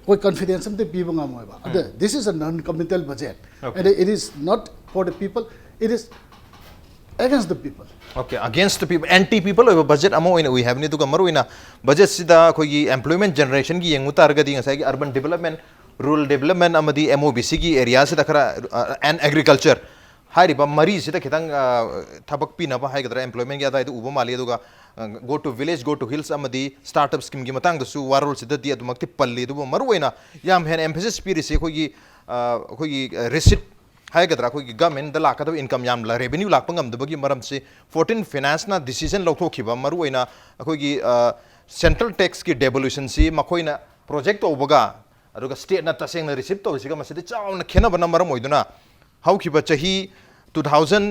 ꯑꯩꯈꯣꯏ confidence ꯑꯝꯇ ꯄꯤꯕ ꯉꯝꯃꯣꯏꯕ꯫ ꯑꯗ, this is a non committal budget and it is not for the people, it is against the people. Okay, against the people, anti people ꯑꯣꯏꯕ ꯕꯖꯦꯠ ꯑꯃ ꯑꯣꯏꯅ ꯎꯏ ꯍꯥꯏꯕꯅꯤ꯫ ꯑꯗꯨꯒ ꯃꯔꯨꯑꯣꯏꯅ ꯕꯖꯦꯠꯁꯤꯗ ꯑꯩꯈꯣꯏꯒꯤ employment generationꯒꯤ ꯌꯦꯡꯉꯨ ꯇꯥꯔꯒꯗꯤ ꯉꯁꯥꯏꯒꯤ urban development, rural development ꯑꯃꯗꯤ MOBCꯒꯤ areaꯁꯤꯗ ꯈꯔ, ꯑ, and agriculture ꯍꯥꯏꯔꯤꯕ ꯃꯔꯤꯁꯤꯗ ꯈꯤꯇꯪ, ꯑ, ꯊꯕꯛ ꯄꯤꯅꯕ ꯍꯥꯏꯒꯗ꯭ꯔꯥ, employmentꯒꯤ ꯑꯗꯥꯏꯗ ꯎꯕ ꯃꯥꯜꯂꯤ꯫ ꯑꯗꯨꯒ, ꯑ, Go to Village, Go to Hills ꯑꯃꯗꯤ startup schemeꯒꯤ ꯃꯇꯥꯡꯗꯁꯨ ꯋꯥꯔꯣꯜꯁꯤꯗꯗꯤ ꯑꯗꯨꯃꯛꯇꯤ ꯄꯜꯂꯤ꯫ ꯑꯗꯨꯕꯨ ꯃꯔꯨꯑꯣꯏꯅ ꯌꯥꯝ ꯍꯦꯟꯅ emphasis ꯄꯤꯔꯤꯁꯤ ꯑꯩꯈꯣꯏꯒꯤ, ꯑ, ꯑꯩꯈꯣꯏꯒꯤ, ꯑ, receipt ꯍꯥꯏꯒꯗ꯭ꯔꯥ, ꯑꯩꯈꯣꯏꯒꯤ governmentꯗ ꯂꯥꯛꯀꯗꯕ income ꯌꯥꯝ revenue ꯂꯥꯛꯄ ꯉꯝꯗꯕꯒꯤ ꯃꯔꯝꯁꯤ fourteen financeꯅ decision ꯂꯧꯊꯣꯛꯈꯤꯕ, ꯃꯔꯨꯑꯣꯏꯅ ꯑꯩꯈꯣꯏꯒꯤ, ꯑ, central taxꯀꯤ devolutionꯁꯤ ꯃꯈꯣꯏꯅ project ꯇꯧꯕꯒ ꯑꯗꯨꯒ stateꯅ ꯇꯁꯦꯡꯅ receive ꯇꯧꯔꯤꯁꯤꯒ ꯃꯁꯤꯗ ꯆꯥꯎꯅ ꯈꯦꯠꯅꯕꯅ ꯃꯔꯝ ꯑꯣꯏꯗꯨꯅ ꯍꯧꯈꯤꯕ ꯆꯍꯤ two thousand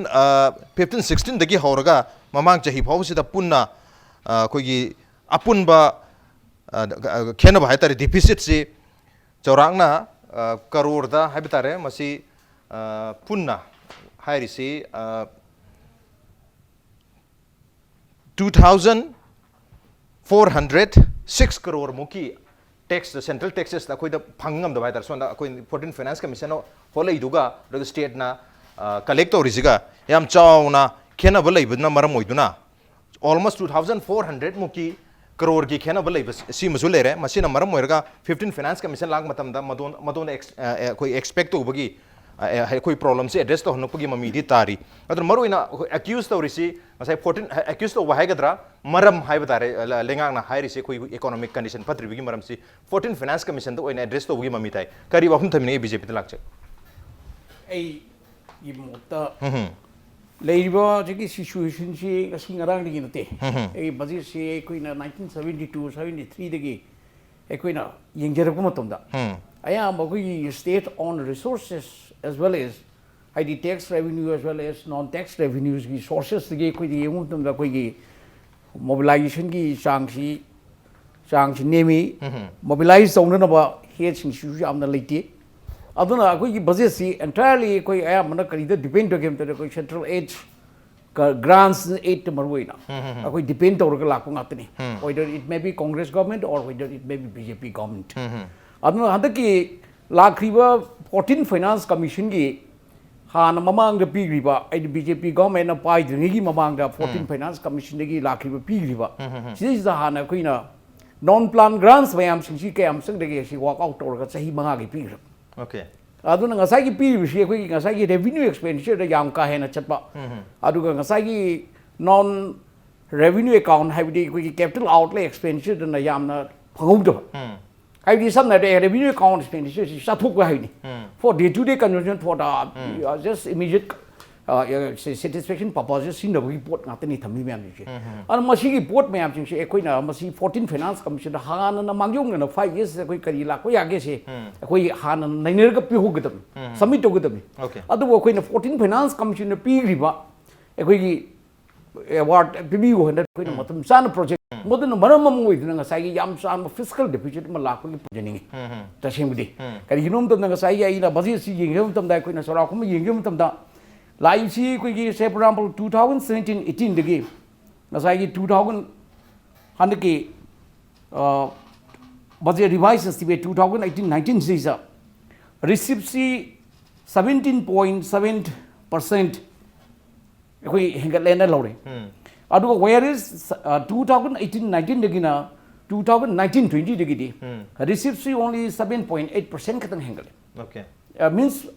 fifteen sixteenꯗꯒꯤ ꯍꯧꯔꯒ ꯃꯃꯥꯡ ꯆꯍꯤ ꯐꯥꯎꯕꯁꯤꯗ ꯄꯨꯟꯅ, ꯑ, ꯑꯩꯈꯣꯏꯒꯤ ꯑꯄꯨꯟꯕ, ꯑ, ꯈꯦꯠꯅꯕ ꯍꯥꯏ ꯇꯥꯔꯦ, deficitꯁꯤ ꯆꯥꯎꯔꯥꯛꯅ, ꯑ, ꯀꯔꯣꯔꯗ ꯍꯥꯏꯕ ꯇꯥꯔꯦ, ꯃꯁꯤ, ꯑ, ꯄꯨꯟꯅ ꯍꯥꯏꯔꯤꯁꯤ, ꯑ, two thousand four hundred six crore ꯃꯨꯛꯀꯤ tax, central taxesꯇ ꯑꯩꯈꯣꯏꯗ ꯐꯪ ꯉꯝꯗꯕ ꯍꯥꯏ ꯇꯥꯔꯦ꯫ ꯁꯣꯝꯗ ꯑꯩꯈꯣꯏ fourteen Finance Commissionꯅ ꯍꯣꯠꯂꯛꯏꯗꯨꯒ ꯑꯗꯨꯒ stateꯅ, ꯑ, collect ꯇꯧꯔꯤꯁꯤꯒ ꯌꯥꯝ ꯆꯥꯎꯅ ꯈꯦꯠꯅꯕ ꯂꯩꯕꯗꯨꯅ ꯃꯔꯝ ꯑꯣꯏꯗꯨꯅ almost two thousand four hundred ꯃꯨꯛꯀꯤ ꯀꯔꯣꯔꯒꯤ ꯈꯦꯠꯅꯕ ꯂꯩꯕ ꯁꯤꯃꯁꯨ ꯂꯩꯔꯦ꯫ ꯃꯁꯤꯅ ꯃꯔꯝ ꯑꯣꯏꯔꯒ fourteen Finance Commission ꯂꯥꯛꯄ ꯃꯇꯝꯗ ꯃꯗꯣꯟ-, ꯃꯗꯣꯟꯗ ex-, ꯑ, ꯑ, ꯑꯩꯈꯣꯏ expect ꯇꯧꯕꯒꯤ, ꯑ, ꯑ, ꯑꯩꯈꯣꯏ problemꯁꯤ address ꯇꯧꯍꯟꯂꯛꯄꯒꯤ ꯃꯃꯤꯗꯤ ꯇꯥꯔꯤ꯫ ꯑꯗꯨꯅ ꯃꯔꯨꯑꯣꯏꯅ ꯑꯩꯈꯣꯏ accuse ꯇꯧꯔꯤꯁꯤ ꯉꯁꯥꯏ fourteen, accuse ꯇꯧꯕ ꯍꯥꯏꯒꯗ꯭ꯔꯥ, ꯃꯔꯝ ꯍꯥꯏꯕ ꯇꯥꯔꯦ, ꯑ, ꯂ-, ꯂꯩꯉꯥꯛꯅ ꯍꯥꯏꯔꯤꯁꯤ ꯑꯩꯈꯣꯏ economic condition ꯐꯠꯇ꯭ꯔꯤꯕꯒꯤ ꯃꯔꯝꯁꯤ fourteen Finance Commissionꯗ ꯑꯣꯏꯅ address ꯇꯧꯕꯒꯤ ꯃꯃꯤ ꯇꯥꯏ꯫ ꯀꯔꯤ ꯋꯥꯐꯝ ꯊꯝꯕꯤꯅꯤꯡꯉꯤ BJPꯗ ꯂꯥꯛꯆꯩ? ꯑꯩꯒꯤ ꯃꯣꯠꯇ ꯎꯝ ꯍꯝ꯫ ꯂꯩꯔꯤꯕ ꯍꯧꯖꯤꯛꯀꯤ situationꯁꯤ ꯉꯁꯤ ꯉꯔꯥꯡꯗꯒꯤ ꯅꯠꯇꯦ꯫ ꯎꯝ ꯍꯝ꯫ ꯑꯩ ꯕꯖꯦꯠꯁꯤ ꯑꯩꯈꯣꯏꯅ nineteen seventy two, seventy threeꯗꯒꯤ ꯑꯩꯈꯣꯏꯅ ꯌꯦꯡꯖꯔꯛꯄ ꯃꯇꯝꯗ ꯎꯝ꯫ ꯑꯌꯥꯝꯕ ꯑꯩꯈꯣꯏꯒꯤ state own resources as well as, ꯍꯥꯏꯗꯤ, tax revenue as well as non tax revenuesꯀꯤ sourcesꯇꯒꯤ ꯑꯩꯈꯣꯏꯗ ꯌꯦꯡꯕ ꯃꯇꯝꯗ ꯑꯩꯈꯣꯏꯒꯤ mobilizationꯒꯤ ꯆꯥꯡꯁꯤ, ꯆꯥꯡꯁꯤ ꯅꯦꯝꯃꯤ꯫ ꯎꯝ ꯍꯝ꯫ Mobilize ꯇꯧꯅꯅꯕ headꯁꯤꯡꯁꯤꯁꯨ ꯌꯥꯝꯅ ꯂꯩꯇꯦ꯫ ꯑꯗꯨꯅ ꯑꯩꯈꯣꯏꯒꯤ ꯕꯖꯦꯠꯁꯤ entirely ꯑꯩꯈꯣꯏ ꯑꯌꯥꯝꯕꯅ ꯀꯔꯤꯗ depend ꯇꯧꯒꯦ ꯍꯥꯏꯕ ꯃꯇꯝꯗ ꯑꯩꯈꯣꯏ central aid, grants aidꯇ ꯃꯔꯨ ꯑꯣꯏꯅ ꯎꯝ ꯍꯝ ꯍꯝ꯫ ꯑꯩꯈꯣꯏ depend ꯇꯧꯔꯒ ꯂꯥꯛꯄ ꯉꯥꯛꯇꯅꯤ꯫ ꯎꯝ꯫ Whether it may be Congress government or whether it may be BJP government꯫ ꯎꯝ ꯍꯝ꯫ ꯑꯗꯨꯅ ꯍꯟꯗꯛꯀꯤ ꯂꯥꯛꯈ꯭ꯔꯤꯕ fourteen Finance Commissionꯒꯤ ꯍꯥꯟꯅ ꯃꯃꯥꯡꯗ ꯄꯤꯈ꯭ꯔꯤꯕ, ꯍꯥꯏꯗꯤ ꯕꯤ ꯖꯦ ꯄꯤ ꯒꯚꯔꯟꯃꯦꯟꯠꯅ ꯄꯥꯏꯗ꯭ꯔꯤꯉꯩꯒꯤ ꯃꯃꯥꯡꯗ ꯐꯣꯔꯇꯤꯟ ꯐꯥꯏꯅꯥꯟꯁ ꯀꯃꯤꯁꯟꯗꯒꯤ ꯂꯥꯛꯈꯤꯕ ꯄꯤꯈ꯭ꯔꯤꯕ, ꯁꯤꯗꯩꯁꯤꯗ ꯍꯥꯟꯅ ꯑꯩꯈꯣꯏꯅ ꯅꯣꯟ ꯄ꯭ꯂꯥꯟ ꯒ꯭ꯔꯥꯟꯁ ꯃꯌꯥꯝꯁꯤꯡꯁꯤ ꯀꯌꯥꯝ ꯆꯪꯗꯒꯦ ꯁꯤ ꯋꯥꯔꯛ ꯑꯥꯎꯠ ꯇꯧꯔꯒ ꯆꯍꯤ ꯃꯉꯥꯒꯤ ꯄꯤꯈ꯭ꯔꯕ꯫ Okay. ꯑꯗꯨꯅ ꯉꯁꯥꯏꯒꯤ ꯄꯤꯔꯤꯕꯁꯤ ꯑꯩꯈꯣꯏꯒꯤ ꯉꯁꯥꯏꯒꯤ ꯔꯦꯚꯤꯅ꯭ꯌꯨ ꯑꯦꯛꯁꯄꯦꯟꯗꯤꯆꯔꯗ ꯌꯥꯝ ꯀꯥ ꯍꯦꯟꯅ ꯆꯠꯄ, ꯑꯗꯨꯒ ꯉꯁꯥꯏꯒꯤ ꯅꯣꯟ ꯔꯦꯚꯤꯅ꯭ꯌꯨ ꯑꯦꯀꯥꯎꯟ, ꯍꯥꯏꯕꯗꯤ ꯑꯩꯈꯣꯏꯒꯤ ꯀꯦꯄꯤꯇꯦꯜ ꯑꯥꯎꯠꯂꯦ ꯑꯦꯛꯁꯄꯦꯟꯗꯤꯆꯔꯗꯅ ꯌꯥꯝꯅ ꯐꯪꯍꯧꯗꯕ꯫ ꯍꯥꯏꯕꯗꯤ ꯁꯝꯅ ꯍꯥꯏꯔꯕꯗ ꯔꯦꯚꯤꯅ꯭ꯌꯨ ꯑꯦꯀꯥꯎꯟ ꯑꯦꯛꯁꯄꯦꯟꯗꯤꯆꯔꯁꯤ ꯆꯥꯊꯣꯛꯄ ꯍꯥꯏꯅꯤ꯫ For day to day consumption, for the uh, just immediate uh, satisfaction purposes ꯁꯤꯖꯤꯟꯅꯕꯒꯤ ꯄꯣꯠ ꯉꯥꯛꯇꯅꯤ ꯊꯝꯃꯤ ꯃꯌꯥꯝꯁꯤꯡꯁꯦ꯫ ꯑꯗꯨꯅ ꯃꯁꯤꯒꯤ ꯄꯣꯠ ꯃꯌꯥꯝꯁꯤꯡꯁꯦ ꯑꯩꯈꯣꯏꯅ ꯃꯁꯤ ꯐꯣꯔꯇꯤꯟ ꯐꯥꯏꯅꯥꯟꯁ ꯀꯃꯤꯁꯟꯗ ꯍꯥꯟꯅꯅ ꯃꯥꯡꯖꯧꯅꯅ ꯐꯥꯏꯚ ꯌꯔꯁ ꯑꯩꯈꯣꯏ ꯀꯔꯤ ꯂꯥꯛꯄ ꯌꯥꯒꯦꯁꯦ ꯑꯩꯈꯣꯏ ꯍꯥꯟꯅ ꯅꯩꯅꯔꯒ ꯄꯤꯍꯧꯒꯗꯕꯅꯤ, ꯁꯕꯃꯤꯠ ꯇꯧꯒꯗꯕꯅꯤ꯫ Okay. ꯑꯗꯨꯕꯨ ꯑꯩꯈꯣꯏꯅ ꯐꯣꯔꯇꯤꯟ ꯐꯥꯏꯅꯥꯟꯁ ꯀꯃꯤꯁꯟꯅ ꯄꯤꯈ꯭ꯔꯤꯕ ꯑꯩꯈꯣꯏꯒꯤ ꯑꯦꯋꯥꯔꯗ ꯄꯤꯕꯤꯌꯨ ꯍꯥꯏꯅ ꯑꯩꯈꯣꯏꯅ ꯃꯇꯝ ꯆꯥꯅ ꯄ꯭ꯔꯣꯖꯦꯛ, ꯃꯗꯨꯅ ꯃꯔꯝ ꯑꯃ ꯑꯣꯏꯗꯨꯅ ꯉꯁꯥꯏꯒꯤ ꯌꯥꯝ ꯆꯥꯎꯕ ꯐꯤꯁꯀꯦꯜ ꯗꯦꯐꯤꯁꯤꯠ ꯑꯃ ꯂꯥꯛꯄꯒꯤ ꯄꯨꯖꯅꯤꯡꯉꯤ꯫ ꯇꯁꯦꯡꯕꯗꯤ ꯀꯔꯤꯒꯤꯅꯣ ꯍꯥꯏꯕ ꯃꯇꯝꯗ ꯉꯁꯥꯏꯒꯤ ꯑꯩꯅ ꯕꯖꯦꯠꯁꯤ ꯌꯦꯡꯕ ꯃꯇꯝꯗ, ꯑꯩꯈꯣꯏꯅ ꯆꯥꯎꯔꯥꯛꯄ ꯑꯃ ꯌꯦꯡꯕ ꯃꯇꯝꯗ ꯂꯥꯛꯏꯁꯤ ꯑꯩꯈꯣꯏꯒꯤ, say for example, two thousand seventeen eighteen ꯗꯒꯤ ꯉꯁꯥꯏꯒꯤ two thousand, ꯍꯟꯗꯛꯀꯤ budget revised estimate two thousand eighteen nineteen ꯁꯤꯗ ꯔꯤꯁꯤꯞꯁꯤ seventeen point seven percent ꯑꯩꯈꯣꯏ ꯍꯦꯟꯒꯠꯂꯦꯅ ꯂꯧꯔꯦ꯫ ꯑꯗꯨꯒ whereas two thousand eighteen nineteen ꯗꯒꯤꯅ two thousand nineteen twenty ꯗꯒꯤꯗꯤ ꯔꯤꯁꯤꯞꯁꯤ only seven point eight percent ꯈꯛꯇꯪ ꯍꯦꯟꯒꯠꯂꯦ꯫ Okay. Means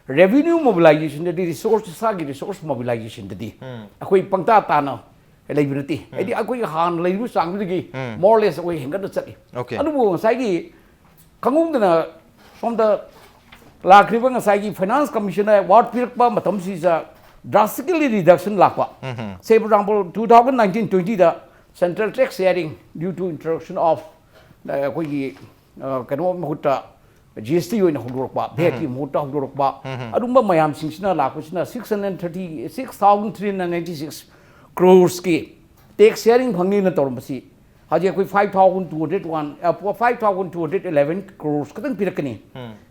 revenue ꯃꯣꯕꯤꯂꯥꯏꯖꯦꯁꯟꯗꯗꯤ, resources, ꯏꯁꯥꯒꯤ resources ꯃꯣꯕꯤꯂꯥꯏꯖꯦꯁꯟꯗꯗꯤ ꯑꯩꯈꯣꯏ ꯄꯪꯇꯥ ꯇꯥꯅ ꯂꯩꯕ ꯅꯠꯇꯦ꯫ ꯍꯥꯏꯗꯤ ꯑꯩꯈꯣꯏꯒꯤ ꯍꯥꯟꯅ ꯂꯩꯔꯤꯕ ꯆꯥꯡꯗꯨꯗꯒꯤ more or less ꯑꯩꯈꯣꯏ ꯍꯦꯟꯒꯠꯅ ꯆꯠꯂꯤ꯫ Okay. ꯑꯗꯨꯕꯨ ꯉꯁꯥꯏꯒꯤ ꯈꯪꯍꯧꯗꯅ ꯁꯣꯝꯗ ꯂꯥꯛꯈ꯭ꯔꯤꯕ ꯉꯁꯥꯏꯒꯤ ꯐꯥꯏꯅꯥꯟꯁ ꯀꯃꯤꯁꯟꯅ ꯑꯦꯋꯥꯔꯗ ꯄꯤꯔꯛꯄ ꯃꯇꯝꯁꯤꯗ drastically reduction ꯂꯥꯛꯄ꯫ Say for example, two thousand nineteen twenty the central tax sharing due to introduction of, ꯑ, ꯑꯩꯈꯣꯏꯒꯤ, ꯑ, ꯀꯩꯅꯣ ꯃꯍꯨꯠꯇ ꯖꯤ ꯑꯦꯁ ꯇꯤ ꯑꯣꯏꯅ ꯍꯧꯗꯣꯔꯛꯄ, ꯚꯦꯠꯀꯤ ꯃꯍꯨꯠꯇ ꯍꯧꯗꯣꯔꯛꯄ, ꯑꯗꯨꯝꯕ ꯃꯌꯥꯝꯁꯤꯡꯁꯤꯅ ꯂꯥꯛꯄꯁꯤꯅ six hundred thirty, six thousand three hundred ninety six crores ꯀꯤ tax sharing ꯐꯪꯅꯤꯅ ꯇꯧꯔꯝꯕꯁꯤ ꯍꯧꯖꯤꯛ ꯑꯩꯈꯣꯏ five thousand two hundred one, ꯑ, five thousand two hundred eleven crores ꯈꯛꯇꯪ ꯄꯤꯔꯛꯀꯅꯤ꯫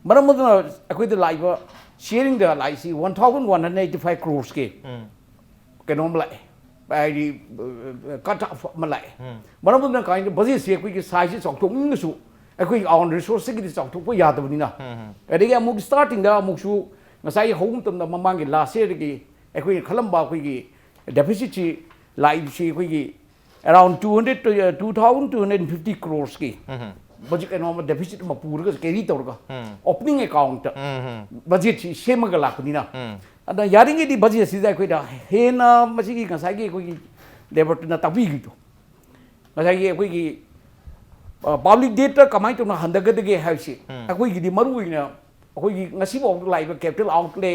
ꯃꯔꯝ ꯑꯗꯨꯅ ꯑꯩꯈꯣꯏꯗ ꯂꯥꯛꯏꯕ sharing ꯗ ꯂꯥꯛꯏꯁꯤ one thousand one hundred eighty five crores ꯀꯤ ꯀꯩꯅꯣꯝ ꯂꯥꯛꯑꯦ, ꯍꯥꯏꯗꯤ, ꯑ, ꯀꯠ ꯑꯣꯐ ꯑꯃ ꯂꯥꯛꯑꯦ꯫ ꯃꯔꯝ ꯑꯗꯨꯅ ꯀꯃꯥꯏꯅ ꯕꯖꯦꯠꯁꯤ ꯑꯩꯈꯣꯏꯒꯤ ꯁꯥꯏꯖꯁꯤ ꯆꯥꯎꯊꯣꯛꯅꯤꯡꯉꯁꯨ ꯑꯩꯈꯣꯏꯒꯤ ꯑꯣꯟ ꯔꯤꯁꯣꯔꯁꯇꯒꯤꯗꯤ ꯆꯥꯎꯊꯣꯛꯄ ꯌꯥꯗꯕꯅꯤꯅ, ꯑꯗꯒꯤ ꯑꯃꯨꯛ ꯁ꯭ꯇꯥꯔꯇꯤꯡꯗ ꯑꯃꯨꯛꯁꯨ ꯉꯁꯥꯏꯒꯤ ꯍꯧꯕ ꯃꯇꯝꯗ ꯃꯃꯥꯡꯒꯤ ꯂꯥꯁ ꯌꯔꯗꯒꯤ ꯑꯩꯈꯣꯏꯅ ꯈꯜꯂꯝꯕ ꯑꯩꯈꯣꯏꯒꯤ ꯗꯦꯐꯤꯁꯤꯠꯁꯤ ꯂꯥꯛꯏꯕꯁꯤ ꯑꯩꯈꯣꯏꯒꯤ around two hundred to two thousand two hundred fifty crores ꯀꯤ ꯕꯖꯦꯠ ꯀꯩꯅꯣ ꯑꯃ ꯗꯦꯐꯤꯁꯤꯠ ꯑꯃ ꯄꯨꯔꯒ ꯀꯦꯔꯤ ꯇꯧꯔꯒ ꯑꯣꯄꯅꯤꯡ ꯑꯦꯀꯥꯎꯟꯠꯇ ꯕꯖꯦꯠꯁꯤ ꯁꯦꯝꯃꯒ ꯂꯥꯛꯄꯅꯤꯅ, ꯑꯗ ꯌꯥꯔꯤꯉꯩꯗꯤ ꯕꯖꯦꯠꯁꯤꯗ ꯑꯩꯈꯣꯏꯗ ꯍꯦꯟꯅ ꯃꯁꯤꯒꯤ ꯉꯁꯥꯏꯒꯤ ꯑꯩꯈꯣꯏꯒꯤ ꯂꯦꯕꯔꯇꯅ ꯇꯥꯛꯄꯤꯈꯤꯕꯗꯣ, ꯉꯁꯥꯏꯒꯤ ꯑꯩꯈꯣꯏꯒꯤ ꯄꯕ꯭ꯂꯤꯛ ꯗꯦꯠꯇ ꯀꯃꯥꯏꯅ ꯇꯧꯅ ꯍꯟꯊꯒꯗꯒꯦ ꯍꯥꯏꯕꯁꯤ ꯑꯩꯈꯣꯏꯒꯤꯗꯤ ꯃꯔꯨ ꯑꯣꯏꯅ ꯑꯩꯈꯣꯏꯒꯤ ꯉꯁꯤꯐꯥꯎꯗ ꯂꯥꯛꯏꯕ ꯀꯦꯄꯤꯇꯦꯜ ꯑꯥꯎꯠꯂꯦ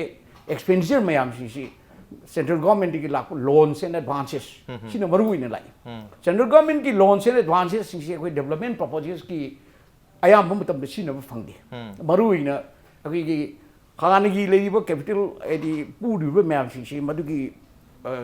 ꯑꯦꯛꯁꯄꯦꯟꯗꯤꯆꯔ ꯃꯌꯥꯝꯁꯤꯡꯁꯤ ꯁꯦꯟꯇ꯭ꯔꯦꯜ ꯒꯣꯔꯃꯦꯟꯠꯇꯒꯤ ꯂꯥꯛꯄ loans and advances ꯁꯤꯅ ꯃꯔꯨ ꯑꯣꯏꯅ ꯂꯥꯛꯏ꯫ ꯁꯦꯟꯇ꯭ꯔꯦꯜ ꯒꯣꯔꯃꯦꯟꯠꯀꯤ loans and advancesꯁꯤꯡꯁꯤ ꯑꯩꯈꯣꯏ ꯗꯦꯕꯂꯞꯃꯦꯟ ꯄꯔꯄꯣꯖꯦꯁꯀꯤ ꯑꯌꯥꯝꯕ ꯃꯇꯝꯗ ꯁꯤꯖꯤꯟꯅꯕ ꯐꯪꯗꯦ꯫ ꯃꯔꯨ ꯑꯣꯏꯅ ꯑꯩꯈꯣꯏꯒꯤ ꯍꯥꯟꯅꯒꯤ ꯂꯩꯔꯤꯕ ꯀꯦꯄꯤꯇꯦꯜ ꯍꯥꯏꯗꯤ ꯄꯨꯔꯤꯕ ꯃꯌꯥꯝꯁꯤꯡꯁꯤ ꯃꯗꯨꯒꯤ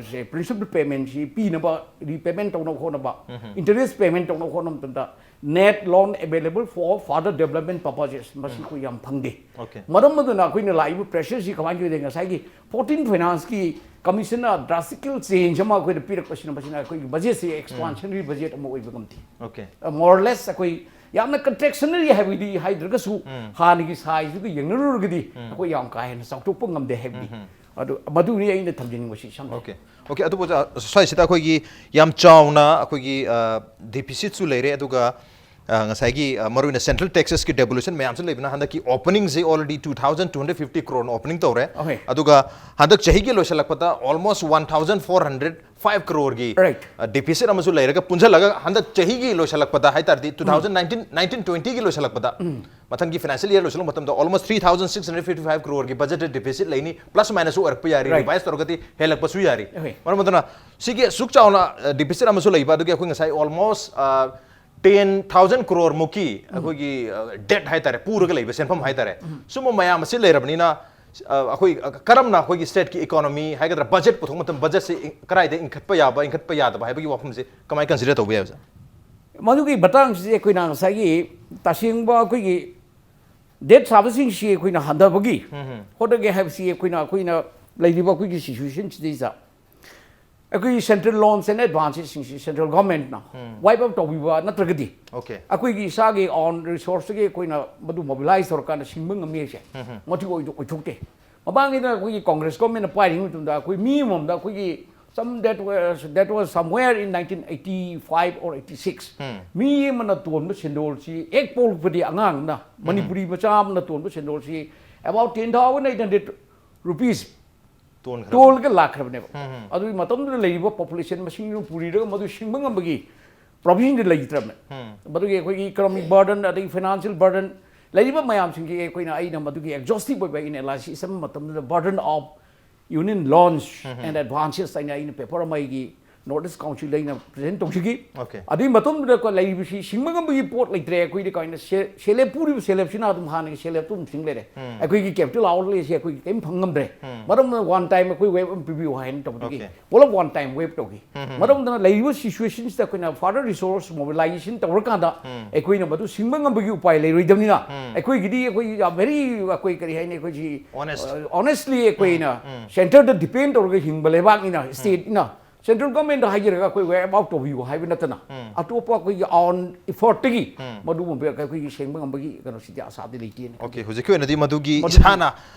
ꯁꯦ ꯄ꯭ꯔꯤꯟꯁꯤꯄꯜ ꯄꯦꯃꯦꯟꯁꯤ ꯄꯤꯅꯕ, ꯔꯤꯄꯦꯃꯦꯟ ꯇꯧꯅꯕ ꯍꯣꯠꯅꯕ, ꯏꯟꯇꯔꯦꯁ ꯄꯦꯃꯦꯟ ꯇꯧꯅꯕ ꯍꯣꯠꯅꯕ ꯃꯇꯝꯗ net loan available for further development purposes ꯃꯁꯤ ꯑꯩꯈꯣꯏ ꯌꯥꯝ ꯐꯪꯗꯦ꯫ Okay. ꯃꯔꯝ ꯑꯗꯨꯅ ꯑꯩꯈꯣꯏꯅ ꯂꯥꯛꯏꯕ ꯄ꯭ꯔꯦꯁꯔꯁꯤ ꯀꯃꯥꯏꯅ ꯇꯧꯗꯦ? ꯉꯁꯥꯏꯒꯤ ꯐꯣꯔꯇꯤꯟ ꯐꯥꯏꯅꯥꯟꯁꯀꯤ ꯀꯃꯤꯁꯟꯅ ꯗ꯭ꯔꯥꯁꯇꯤꯀꯦꯜ ꯆꯦꯟꯖ ꯑꯃ ꯑꯩꯈꯣꯏꯗ ꯄꯤꯔꯛꯄꯁꯤꯅ ꯃꯁꯤꯅ ꯑꯩꯈꯣꯏꯒꯤ ꯕꯖꯦꯠꯁꯤ ꯑꯦꯛꯁꯄꯥꯟꯁꯅꯔꯤ ꯕꯖꯦꯠ ꯑꯃ ꯑꯣꯏꯕ ꯉꯝꯗꯦ꯫ Okay. ꯃꯣꯔꯂꯦꯁ ꯑꯩꯈꯣꯏ ꯌꯥꯝꯅ ꯀꯟꯇ꯭ꯔꯦꯛꯁꯅꯔꯤ ꯍꯥꯏꯕꯗꯤ ꯍꯥꯏꯗ꯭ꯔꯒꯁꯨ ꯍꯥꯟꯅꯒꯤ ꯁꯥꯏꯖꯇꯨꯒ ꯌꯦꯡꯅꯔꯨꯔꯒꯗꯤ ꯑꯩꯈꯣꯏ ꯌꯥꯝ ꯀꯥ ꯍꯦꯟꯅ ꯆꯥꯎꯊꯣꯛꯄ ꯉꯝꯗꯦ ꯍꯥꯏꯕꯗꯤ ꯑꯗꯨ ꯃꯗꯨꯅꯤ ꯑꯩꯅ ꯊꯝꯖꯅꯤꯡꯕꯁꯤ ꯁꯝꯅ꯫ Okay. Okay, ꯑꯗꯨꯕꯨ ꯑꯣꯖꯥ, ꯁ꯭ꯋꯥꯏꯁꯤꯗ ꯑꯩꯈꯣꯏꯒꯤ ꯌꯥꯝ ꯆꯥꯎꯅ ꯑꯩꯈꯣꯏꯒꯤ ꯗꯤꯐꯤꯁꯤꯠꯁꯨ ꯂꯩꯔꯦ, ꯑꯗꯨꯒ ꯑ, ꯉꯁꯥꯏꯒꯤ ꯑ, ꯃꯔꯨꯑꯣꯏꯅ ꯁꯦꯟꯇ꯭ꯔꯦꯜ ꯇꯦꯛꯁꯦꯁꯀꯤ ꯗꯦꯚꯣꯂꯨꯁꯟ ꯃꯌꯥꯝꯁꯨ ꯂꯩꯕꯅ ꯍꯟꯗꯛꯀꯤ ꯑꯣꯄꯅꯤꯡꯁꯦ already two thousand two hundred fifty crore opening ꯇꯧꯔꯦ꯫ Okay. ꯑꯗꯨꯒ ꯍꯟꯗꯛ ꯆꯍꯤꯒꯤ ꯂꯣꯏꯁꯤꯜꯂꯛꯄꯗ almost one thousand four hundred five crore ꯒꯤ Right. ꯗꯤꯐꯤꯁꯤꯠ ꯑꯃꯁꯨ ꯂꯩꯔꯒ ꯄꯨꯟꯁꯤꯜꯂꯒ ꯍꯟꯗꯛ ꯆꯍꯤꯒꯤ ꯂꯣꯏꯁꯤꯜꯂꯛꯄꯗ ꯍꯥꯏ ꯇꯥꯔꯗꯤ two thousand nineteen nineteen twenty ꯒꯤ ꯂꯣꯏꯁꯤꯜꯂꯛꯄꯗ ꯃꯊꯪꯒꯤ ꯐꯥꯏꯅꯥꯟꯁꯤꯌꯦꯜ ꯏꯌꯔ ꯂꯣꯏꯁꯤꯜꯂꯛꯄ ꯃꯇꯝꯗ almost three thousand six hundred fifty five crore ꯒꯤ ꯕꯖꯦꯇꯦꯗ ꯗꯤꯐꯤꯁꯤꯠ ꯂꯩꯅꯤ, ꯄ꯭ꯂꯁ ꯃꯥꯏꯅꯁꯁꯨ ꯑꯣꯏꯔꯛꯄ ꯌꯥꯔꯤ, Right. ꯔꯤꯚꯥꯏꯁ ꯇꯧꯔꯒꯗꯤ ꯍꯦꯜꯂꯛꯄꯁꯨ ꯌꯥꯔꯤ꯫ Okay. ꯃꯔꯝ ꯑꯗꯨꯅ ꯁꯤꯒꯤ ꯑꯁꯨꯛ ꯆꯥꯎꯅ ꯗꯤꯐꯤꯁꯤꯠ ꯑꯃꯁꯨ ꯂꯩꯕ, ꯑꯗꯨꯒꯤ ꯑꯩꯈꯣꯏ ꯉꯁꯥꯏ almost ten thousand crore ꯃꯨꯛꯀꯤ ꯑꯩꯈꯣꯏꯒꯤ ꯗꯦꯠ ꯍꯥꯏꯇꯥꯔꯦ, ꯄꯨꯔꯒ ꯂꯩꯕ ꯁꯦꯟꯐꯝ ꯍꯥꯏꯇꯥꯔꯦ, ꯁꯨꯝꯕ ꯃꯌꯥꯝ ꯑꯁꯤ ꯂꯩꯔꯕꯅꯤꯅ ꯑ, ꯑꯩꯈꯣꯏ ꯑ, ꯀꯔꯝꯅ ꯑꯩꯈꯣꯏꯒꯤ ꯁ꯭ꯇꯦꯠꯀꯤ ꯏꯀꯣꯅꯣꯃꯤ ꯍꯥꯏꯒꯗ꯭ꯔꯥ, ꯕꯖꯦꯠ ꯄꯨꯊꯣꯛꯄ ꯃꯇꯝꯗ ꯕꯖꯦꯠꯁꯤ ꯏꯪ- ꯀꯗꯥꯏꯗ ꯏꯟꯈꯠꯄ ꯌꯥꯕ, ꯏꯟꯈꯠꯄ ꯌꯥꯗꯕ ꯍꯥꯏꯕꯒꯤ ꯋꯥꯐꯝꯁꯦ ꯀꯃꯥꯏꯅ ꯀꯟꯁꯤꯗꯔ ꯇꯧꯕ ꯌꯥꯏ, ꯑꯣꯖꯥ? ꯃꯗꯨꯒꯤ ꯃꯇꯥꯡꯁꯤꯗꯤ ꯑꯩꯈꯣꯏꯅ ꯉꯁꯥꯏꯒꯤ ꯇꯁꯦꯡꯕ ꯑꯩꯈꯣꯏꯒꯤ ꯗꯦꯠ ꯁꯥꯕꯁꯤꯡꯁꯤ ꯑꯩꯈꯣꯏꯅ ꯍꯟꯊꯕꯒꯤ ꯍꯣꯠꯅꯒꯦ ꯍꯥꯏꯕꯁꯤ ꯑꯩꯈꯣꯏꯅ ꯑꯩꯈꯣꯏꯅ ꯂꯩꯔꯤꯕ ꯑꯩꯈꯣꯏꯒꯤ ꯁꯤꯆꯨꯋꯦꯁꯟꯁꯤꯗꯩꯗ ꯑꯩꯈꯣꯏꯒꯤ ꯁꯦꯟꯇ꯭ꯔꯦꯜ ꯂꯣꯟꯁ ꯑꯦꯟ ꯑꯦꯗꯚꯥꯟꯁꯦꯁꯁꯤꯡꯁꯤ ꯁꯦꯟꯇ꯭ꯔꯦꯜ ꯒꯣꯔꯃꯦꯟꯠꯅ ꯋꯥꯏꯞ ꯑꯥꯎꯠ ꯇꯧꯕꯤꯕ ꯅꯠꯇ꯭ꯔꯒꯗꯤ Okay. ꯑꯩꯈꯣꯏꯒꯤ ꯏꯁꯥꯒꯤ ꯑꯣꯟ ꯔꯤꯁꯣꯔꯁꯇꯒꯤ ꯑꯩꯈꯣꯏꯅ ꯃꯗꯨ ꯃꯣꯕꯤꯂꯥꯏꯁ ꯇꯧꯔꯀꯥꯟꯗ ꯁꯤꯡꯕ ꯉꯝꯃꯤ ꯍꯥꯏꯁꯦ ꯃꯗꯨ ꯑꯣꯏꯗ ꯑꯣꯏꯊꯣꯛꯇꯦ꯫ ꯃꯃꯥꯡꯒꯤꯗ ꯑꯩꯈꯣꯏꯒꯤ ꯀꯣꯡꯒ꯭ꯔꯦꯁ ꯒꯣꯔꯃꯦꯟꯅ ꯄꯥꯏꯔꯤꯉꯩ ꯃꯇꯝꯗ ꯑꯩꯈꯣꯏ ꯃꯤ ꯑꯃꯃꯝꯗ ꯑꯩꯈꯣꯏꯒꯤ some that was, that was somewhere in nineteen eighty-five or eighty-six, ꯃꯤ ꯑꯃꯅ ꯇꯣꯟꯕ ꯁꯦꯟꯗꯣꯜꯁꯤ ꯍꯦꯛ ꯄꯣꯛꯂꯛꯄꯗꯤ ꯑꯉꯥꯡꯅ ꯃꯅꯤꯄꯨꯔꯤ ꯃꯆꯥ ꯑꯃꯅ ꯇꯣꯟꯕ ꯁꯦꯟꯗꯣꯜꯁꯤ about ten thousand eight hundred rupees ꯇꯣꯟꯈ꯭ꯔꯕ꯫ ꯇꯣꯜꯂꯒ ꯂꯥꯛꯈ꯭ꯔꯕꯅꯦꯕ꯫ ꯑꯗꯨꯒꯤ ꯃꯇꯝꯗꯨꯗ ꯂꯩꯔꯤꯕ population ꯃꯁꯤꯡꯗꯨ ꯄꯨꯔꯤꯔꯒ ꯃꯗꯨ ꯁꯤꯡꯕ ꯉꯝꯕꯒꯤ provisionꯗꯤ ꯂꯩꯇ꯭ꯔꯕꯅꯦ꯫ ꯃꯗꯨꯒꯤ ꯑꯩꯈꯣꯏꯒꯤ economic burden ꯑꯗꯒꯤ financial burden ꯂꯩꯔꯤꯕ ꯃꯌꯥꯝꯁꯤꯡꯒꯤ ꯑꯩꯈꯣꯏꯅ, ꯑꯩꯅ ꯃꯗꯨꯒꯤ exhaustive ꯑꯣꯏꯕ ꯑꯩꯅ analysis ꯑꯃ ꯃꯇꯝꯗꯨꯗ burden of union loans and advances ꯍꯥꯏꯅ ꯑꯩꯅ paper ꯑꯃ ꯑꯩꯒꯤ North East Council ꯑꯩꯅ present ꯇꯧꯖꯈꯤ꯫ Okay. ꯑꯗꯨꯒꯤ ꯃꯇꯨꯡꯗꯨꯗ ꯀꯣ ꯂꯩꯔꯤꯕꯁꯤ ꯁꯤꯡꯕ ꯉꯝꯕꯒꯤ ꯄꯣꯠ ꯂꯩꯇ꯭ꯔꯦ꯫ ꯑꯩꯈꯣꯏꯗꯤ ꯀꯃꯥꯏꯅ ꯁꯦ-, ꯁꯦꯜ ꯍꯦꯞ ꯄꯨꯔꯤꯕ ꯁꯦꯜ ꯍꯦꯞꯁꯤꯅ ꯑꯗꯨꯝ ꯍꯥꯟꯅꯒꯤ ꯁꯦꯜ ꯍꯦꯞꯇꯨ ꯑꯗꯨꯝ ꯁꯤꯡ ꯂꯩꯔꯦ꯫ ꯑꯩꯈꯣꯏꯒꯤ capital outlay ꯁꯤ ꯑꯩꯈꯣꯏꯒꯤ ꯀꯔꯤꯝ ꯐꯪ ꯉꯝꯗ꯭ꯔꯦ꯫ ꯃꯔꯝꯅ one time ꯑꯩꯈꯣꯏ wave ꯑꯃ ꯄꯤꯕꯤꯌꯨ ꯍꯥꯏꯅ ꯇꯧꯕꯗꯒꯤ Okay. ꯄꯨꯂꯞ one time wave ꯇꯧꯈꯤ꯫ ꯃꯔꯝ ꯑꯗꯨꯅ ꯂꯩꯔꯤꯕ situationꯁꯤꯗ ꯑꯩꯈꯣꯏꯅ further resource mobilization ꯇꯧꯔꯀꯥꯟꯗ ꯑꯩꯈꯣꯏꯅ ꯃꯗꯨ ꯁꯤꯡꯕ ꯉꯝꯕꯒꯤ ꯎꯄꯥꯏ ꯂꯩꯔꯣꯏꯗꯕꯅꯤꯅ ꯑꯩꯈꯣꯏꯒꯤꯗꯤ ꯑꯩꯈꯣꯏ very ꯑꯩꯈꯣꯏ ꯀꯔꯤ ꯍꯥꯏꯅꯤ ꯑꯩꯈꯣꯏꯁꯤ Honest. ꯑ, honestly ꯑꯩꯈꯣꯏꯅ centreꯗ depend ꯇꯧꯔꯒ ꯍꯤꯡꯕ ꯂꯩꯕꯥꯛꯅꯤꯅ stateꯅ central governmentꯗ ꯍꯥꯏꯖꯔꯒ ꯑꯩꯈꯣꯏ wave out ꯇꯧꯕꯤꯌꯨ ꯍꯥꯏꯕ ꯅꯠꯇꯅ ꯑꯇꯣꯞꯄ ꯑꯩꯈꯣꯏꯒꯤ own effortꯇꯒꯤ ꯃꯗꯨꯒꯨꯝꯕ ꯑꯩꯈꯣꯏꯒꯤ ꯁꯦꯡꯕ ꯉꯝꯕꯒꯤ ꯀꯩꯅꯣꯁꯤꯗꯤ ꯑꯁꯥꯗꯤ ꯂꯩꯇꯦꯅ ꯈꯜꯂꯤ꯫ Okay, ꯍꯧꯖꯤꯛꯀꯤ ꯑꯣꯏꯅꯗꯤ ꯃꯗꯨꯒꯤ ꯃꯗꯨꯒꯤ ꯏꯁꯥꯅ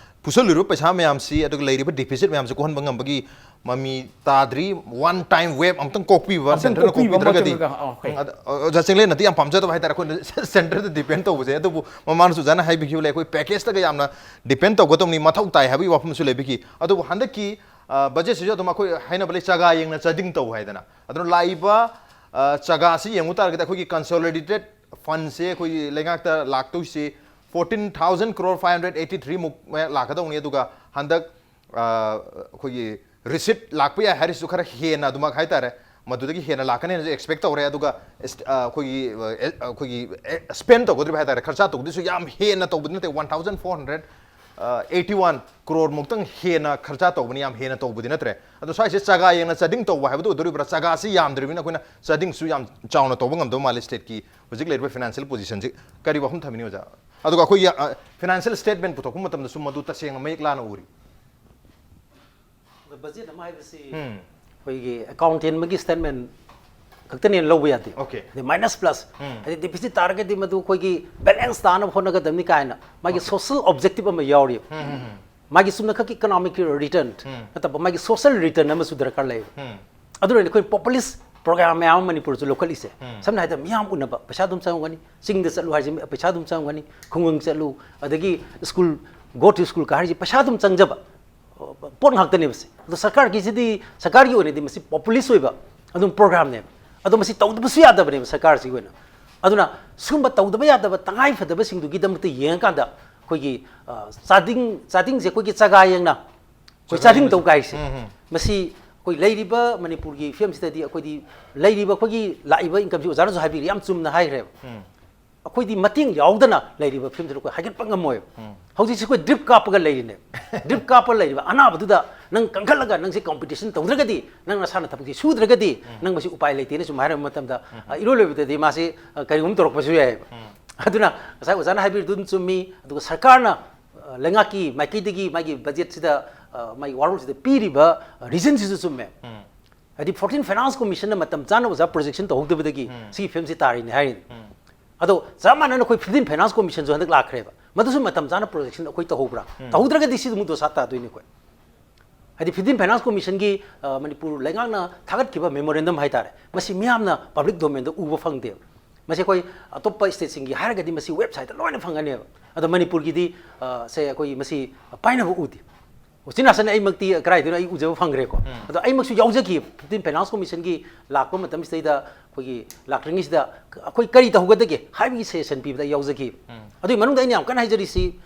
ꯄꯨꯁꯜꯂꯨꯔꯤꯕ ꯄꯩꯁꯥ ꯃꯌꯥꯝꯁꯤ ꯑꯗꯨꯒ ꯂꯩꯔꯤꯕ deficit ꯃꯌꯥꯝꯁꯤ ꯀꯣꯛꯍꯟꯕ ꯉꯝꯕꯒꯤ ꯃꯃꯤ ꯇꯥꯗ꯭ꯔꯤ꯫ One time wave ꯑꯃꯨꯛꯇꯪ ꯀꯣꯛꯄꯤꯕ, ꯑꯃꯨꯛꯇꯪ centreꯅ ꯀꯣꯛꯄꯤꯕ ꯀꯣꯛꯄꯤꯗ꯭ꯔꯒꯗꯤ ꯑꯃ ꯆꯪꯉꯒ, ꯑꯥ, okay. ꯎꯝ, ꯑꯗ, ꯑ, ꯑꯣꯖꯥ ꯆꯤꯡꯂꯦꯟꯅꯗꯤ ꯌꯥꯝ ꯄꯥꯝꯖꯗꯕ ꯍꯥꯏꯇꯥꯔꯦ ꯑꯩꯈꯣꯏꯅ centreꯗ depend ꯇꯧꯕꯁꯦ꯫ ꯑꯗꯨꯕꯨ ꯃꯃꯥꯅꯁꯨ ꯑꯣꯖꯥꯅ ꯍꯥꯏꯕꯤꯈꯤꯕ ꯂꯩ, ꯑꯩꯈꯣꯏ packageꯇꯒ ꯌꯥꯝꯅ depend ꯇꯧꯒꯗꯕꯅꯤ, ꯃꯊꯧ ꯇꯥꯏ ꯍꯥꯏꯕꯒꯤ ꯋꯥꯐꯝꯁꯨ ꯂꯩꯕꯤꯈꯤ꯫ ꯑꯗꯨꯕꯨ ꯍꯟꯗꯛꯀꯤ budgetꯁꯤꯁꯨ ꯑꯗꯨꯝ ꯑꯩꯈꯣꯏ ꯍꯥꯏꯅꯕ ꯂꯩ, ꯆꯒꯥ ꯌꯦꯡꯅ ꯆꯥꯗꯤꯡ ꯇꯧ ꯍꯥꯏꯗꯅ꯫ ꯑꯗꯨꯅ ꯂꯥꯛꯏꯕ ꯆꯒꯥꯁꯤ ꯌꯦꯡꯉꯨ ꯇꯥꯔꯒꯗꯤ ꯑꯩꯈꯣꯏꯒꯤ consolidated fundꯁꯦ ꯑꯩꯈꯣꯏꯒꯤ ꯂꯩꯉꯥꯛꯇ ꯂꯥꯛꯇꯣꯏꯁꯤ fourteen thousand crore five hundred eighty three ꯃꯨꯛ ꯃꯌꯥ ꯂꯥꯛꯀꯗꯧꯅꯤ꯫ ꯑꯗꯨꯒ ꯍꯟꯗꯛ ꯑ, ꯑꯩꯈꯣꯏꯒꯤ receipt ꯂꯥꯛꯄ ꯌꯥꯏ ꯍꯥꯏꯔꯤꯁꯤꯁꯨ ꯈꯔ ꯍꯦꯟꯅ ꯑꯗꯨꯃꯛ ꯍꯥꯏꯇꯥꯔꯦ, ꯃꯗꯨꯗꯒꯤ ꯍꯦꯟꯅ ꯂꯥꯛꯀꯅꯤ ꯍꯥꯏꯅꯁꯨ expect ꯇꯧꯔꯦ꯫ ꯑꯗꯨꯒ ꯑ, ꯑꯩꯈꯣꯏꯒꯤ ꯑ, ꯑꯩꯈꯣꯏꯒꯤ spend ꯇꯧꯒꯗꯧꯔꯤꯕ ꯍꯥꯏꯇꯥꯔꯦ, ꯈꯔꯆꯥ ꯇꯧꯒꯗꯣꯏꯁꯨ ꯌꯥꯝ ꯍꯦꯟꯅ ꯇꯧꯕꯗꯤ ꯅꯠꯇꯦ, one thousand four hundred eighty one crore ꯃꯨꯛꯇꯪ ꯍꯦꯟꯅ ꯈꯔꯆꯥ ꯇꯧꯕꯅꯤ, ꯌꯥꯝ ꯍꯦꯟꯅ ꯇꯧꯕꯗꯤ ꯅꯠꯇ꯭ꯔꯦ꯫ ꯑꯗꯣ ꯁ꯭ꯋꯥꯏꯁꯦ ꯆꯒꯥ ꯌꯦꯡꯅ ꯆꯥꯗꯤꯡ ꯇꯧꯕ ꯍꯥꯏꯕꯗꯨ ꯑꯣꯏꯗꯣꯔꯤꯕ꯭ꯔꯥ? ꯆꯒꯥꯁꯤ ꯌꯥꯝꯗ꯭ꯔꯤꯕꯅꯤꯅ ꯑꯩꯈꯣꯏꯅ ꯆꯥꯗꯤꯡꯁꯨ ꯌꯥꯝ ꯆꯥꯎꯅ ꯇꯧꯕ ꯉꯝꯗꯧ ꯃꯥꯜꯂꯤ꯫ Stateꯀꯤ ꯍꯧꯖꯤꯛ ꯂꯩꯔꯤꯕ financial positionꯁꯤ ꯀꯔꯤ ꯋꯥꯐꯝ ꯊꯝꯕꯤꯅꯤ ꯑꯣꯖꯥ? ꯑꯗꯨꯒ ꯑꯩꯈꯣꯏꯒꯤ financial statement ꯄꯨꯊꯣꯛꯄ ꯃꯇꯝꯗꯁꯨ ꯃꯗꯨ ꯇꯁꯦꯡꯅ ꯃꯌꯦꯛ ꯂꯥꯅ ꯎꯔꯤ꯫ Budget ꯑꯃ ꯍꯥꯏꯕꯁꯤ ꯑꯩꯈꯣꯏꯒꯤ accountant ꯑꯃꯒꯤ statement ꯈꯛꯇꯅꯦꯅ ꯂꯧꯕ ꯌꯥꯗꯦ꯫ Okay. ꯑꯗꯩ minus plus, ꯍꯥꯏꯗꯤ deficit ꯇꯥꯔꯒꯗꯤ ꯃꯗꯨ ꯑꯩꯈꯣꯏꯒꯤ balance ꯇꯥꯅꯕ ꯍꯣꯠꯅꯒꯗꯕꯅꯤ ꯀꯥꯏꯅ ꯃꯥꯒꯤ social objective ꯑꯃ ꯌꯥꯎꯔꯤꯕ꯫ ꯃꯥꯒꯤ ꯆꯨꯝꯅꯈꯛꯀꯤ economic return ꯅꯠꯇꯕ ꯃꯥꯒꯤ social return ꯑꯃꯁꯨ ꯗꯔꯀꯥꯔ ꯂꯩ꯫ ꯑꯗꯨꯅꯅꯤ ꯑꯩꯈꯣꯏ populist program ꯃꯌꯥꯝ ꯑꯃ ꯃꯅꯤꯄꯨꯔꯁꯨ ꯂꯧꯈꯠꯂꯤꯁꯦ꯫ ꯁꯝꯅ ꯍꯥꯏꯔꯕꯗ ꯃꯤꯌꯥꯝ ꯎꯅꯕ ꯄꯩꯁꯥ ꯑꯗꯨꯝ ꯆꯪꯉꯝꯒꯅꯤ, ꯆꯤꯡꯗ ꯆꯠꯂꯨ ꯍꯥꯏꯁꯦ ꯄꯩꯁꯥ ꯑꯗꯨꯝ ꯆꯪꯉꯝꯒꯅꯤ, ꯈꯨꯡꯒꯪ ꯆꯠꯂꯨ, ꯑꯗꯒꯤ school, go to school ꯀ ꯍꯥꯏꯔꯤꯁꯦ ꯄꯩꯁꯥ ꯑꯗꯨꯝ ꯆꯪꯖꯕ ꯄꯣꯠ ꯉꯥꯛꯇꯅꯦꯕ ꯁꯤ꯫ ꯑꯗꯣ ꯁꯔꯀꯥꯔꯒꯤꯁꯤꯗꯤ, ꯁꯔꯀꯥꯔꯒꯤ ꯑꯣꯏꯅꯗꯤ ꯃꯁꯤ populist ꯑꯣꯏꯕ ꯑꯗꯨꯝ program ꯅꯦꯕ꯫ ꯑꯗꯣ ꯃꯁꯤ ꯇꯧꯗꯕꯁꯨ ꯌꯥꯗꯕꯅꯦꯕ ꯁꯔꯀꯥꯔꯁꯤꯒꯤ ꯑꯣꯏꯅ꯫ ꯑꯗꯨꯅ ꯁꯨꯝꯕ ꯇꯧꯗꯕ ꯌꯥꯗꯕ ꯇꯉꯥꯏ ꯐꯗꯕꯁꯤꯡꯗꯨꯒꯤꯗꯃꯛꯇ ꯌꯦꯡꯉꯀꯥꯟꯗ ꯑꯩꯈꯣꯏꯒꯤ, ꯑ, ꯆꯥꯗꯤꯡ, ꯆꯥꯗꯤꯡꯁꯦ ꯑꯩꯈꯣꯏꯒꯤ ꯆꯒꯥ ꯌꯦꯡꯅ ꯑꯩꯈꯣꯏ ꯆꯥꯗꯤꯡ ꯇꯧ ꯀꯥꯏꯁꯦ꯫ ꯃꯁꯤ ꯑꯩꯈꯣꯏ ꯂꯩꯔꯤꯕ ꯃꯅꯤꯄꯨꯔꯒꯤ ꯐꯤꯕꯝꯁꯤꯗꯗꯤ ꯑꯩꯈꯣꯏꯗꯤ ꯂꯩꯔꯤꯕ ꯑꯩꯈꯣꯏꯒꯤ ꯂꯥꯛꯏꯕ income ꯁꯤ ꯑꯣꯖꯥꯅꯁꯨ ꯍꯥꯏꯕꯤꯔꯦ, ꯌꯥꯝ ꯆꯨꯝꯅ ꯍꯥꯏꯈ꯭ꯔꯦꯕ꯫ ꯑꯩꯈꯣꯏꯗꯤ ꯃꯇꯦꯡ ꯌꯥꯎꯗꯅ ꯂꯩꯔꯤꯕ ꯐꯤꯕꯝꯁꯤꯗ ꯑꯩꯈꯣꯏ ꯍꯥꯏꯒꯠꯄ ꯉꯝꯃꯣꯏꯕ꯫ ꯍꯧꯖꯤꯛꯁꯤ ꯑꯩꯈꯣꯏ drip ꯀꯥꯞꯄꯒ ꯂꯩꯔꯤꯅꯦꯕ꯫ Drip ꯀꯥꯞꯄ ꯂꯩꯔꯤꯕ ꯑꯅꯥꯕꯗꯨꯗ ꯅꯪ ꯀꯟꯈꯠꯂꯒ ꯅꯪꯁꯦ competition ꯇꯧꯗ꯭ꯔꯒꯗꯤ, ꯅꯪ ꯅꯁꯥꯅ ꯊꯕꯛꯁꯤ ꯁꯨꯗ꯭ꯔꯒꯗꯤ, ꯅꯪ ꯃꯁꯤ ꯎꯄꯥꯏ ꯂꯩꯇꯦꯅ ꯁꯨꯝ ꯍꯥꯏꯔꯕ ꯃꯇꯝꯗ, ꯑ, ꯏꯔꯣꯏ ꯂꯣꯏꯕꯗꯗꯤ ꯃꯥꯁꯤ, ꯑ, ꯀꯔꯤꯒꯨꯝꯕ ꯇꯧꯔꯛꯄꯁꯨ ꯌꯥꯏꯑꯕ꯫ ꯑꯗꯨꯅ ꯉꯁꯥꯏ ꯑꯣꯖꯥꯅ ꯍꯥꯏꯕꯤꯔꯤꯗꯨ ꯑꯗꯨꯝ ꯆꯨꯝꯃꯤ꯫ ꯑꯗꯨꯒ ꯁꯔꯀꯥꯔꯅ, ꯑ, ꯂꯩꯉꯥꯛꯀꯤ ꯃꯥꯏꯀꯩꯗꯒꯤ ꯃꯥꯒꯤ budget ꯁꯤꯗ, ꯑ, ꯃꯥꯒꯤ ꯋꯥꯔꯣꯜꯁꯤꯗ ꯄꯤꯔꯤꯕ, ꯑ, reason ꯁꯤꯁꯨ ꯆꯨꯝꯃꯦ꯫ ꯍꯥꯏꯗꯤ fourteen Finance Commission ꯅ ꯃꯇꯝ ꯆꯥꯅ ꯑꯣꯖꯥ projection ꯇꯧꯍꯧꯗꯕꯗꯒꯤ ꯁꯤꯒꯤ ꯐꯤꯕꯝꯁꯤ ꯇꯥꯔꯤꯅꯤ ꯍꯥꯏꯔꯤꯅꯤ꯫ ꯑꯗꯣ ꯆꯞ ꯃꯥꯟꯅꯅ ꯑꯩꯈꯣꯏ fifteen Finance Commission ꯁꯨ ꯍꯟꯗꯛ ꯂꯥꯛꯈ꯭ꯔꯦꯕ꯫ ꯃꯗꯨꯁꯨ ꯃꯇꯝ ꯆꯥꯅ projection ꯑꯩꯈꯣꯏ ꯇꯧꯍꯧꯕ꯭ꯔꯥ? ꯇꯧꯍꯧꯗ꯭ꯔꯒꯗꯤ ꯁꯤꯗ ꯑꯃꯨꯛ ꯗꯣꯁꯥ ꯇꯥꯗꯣꯏꯅꯤ ꯑꯩꯈꯣꯏ꯫ ꯍꯥꯏꯗꯤ fifteen Finance Commission ꯒꯤ, ꯑ, ꯃꯅꯤꯄꯨꯔ ꯂꯩꯉꯥꯛꯅ ꯊꯥꯒꯠꯈꯤꯕ memorandum ꯍꯥꯏꯇꯥꯔꯦ, ꯃꯁꯤ ꯃꯤꯌꯥꯝꯅ public domain ꯗ ꯎꯕ ꯐꯪꯗꯦꯕ꯫ ꯃꯁꯤ ꯑꯩꯈꯣꯏ ꯑꯇꯣꯞꯄ state ꯁꯤꯡꯒꯤ ꯍꯥꯏꯔꯒꯗꯤ ꯃꯁꯤ website ꯇ ꯂꯣꯏꯅ ꯐꯪꯒꯅꯦꯕ꯫ ꯑꯗꯣ ꯃꯅꯤꯄꯨꯔꯒꯤꯗꯤ, ꯑ, ꯁꯦ ꯑꯩꯈꯣꯏ ꯃꯁꯤ ꯄꯥꯏꯅꯕ ꯎꯗꯦ꯫ ꯎꯆꯤꯟ ꯅꯥꯆꯤꯟ ꯑꯩꯃꯛꯇꯤ ꯀꯗꯥꯏꯗꯅꯣ ꯑꯩ ꯎꯖꯕ ꯐꯪꯈ꯭ꯔꯦꯀꯣ꯫ ꯑꯗꯣ ꯑꯩꯃꯛꯁꯨ ꯌꯥꯎꯖꯈꯤ fifteen Finance Commission ꯒꯤ ꯂꯥꯛꯄ ꯃꯇꯝꯁꯤꯗꯩꯗ ꯑꯩꯈꯣꯏꯒꯤ ꯂꯥꯛꯇ꯭ꯔꯤꯉꯩꯁꯤꯗ ꯑꯩꯈꯣꯏ ꯀꯔꯤ ꯇꯧꯒꯗꯒꯦ ꯍꯥꯏꯕꯒꯤ suggestion ꯄꯤꯕꯗ ꯑꯩ ꯌꯥꯎꯖꯈꯤ꯫ ꯑꯗꯨꯒꯤ ꯃꯅꯨꯡꯗ ꯑꯩꯅ ꯌꯥꯝ ꯀꯟꯅ ꯍꯥꯏꯖꯔꯤꯁꯤ,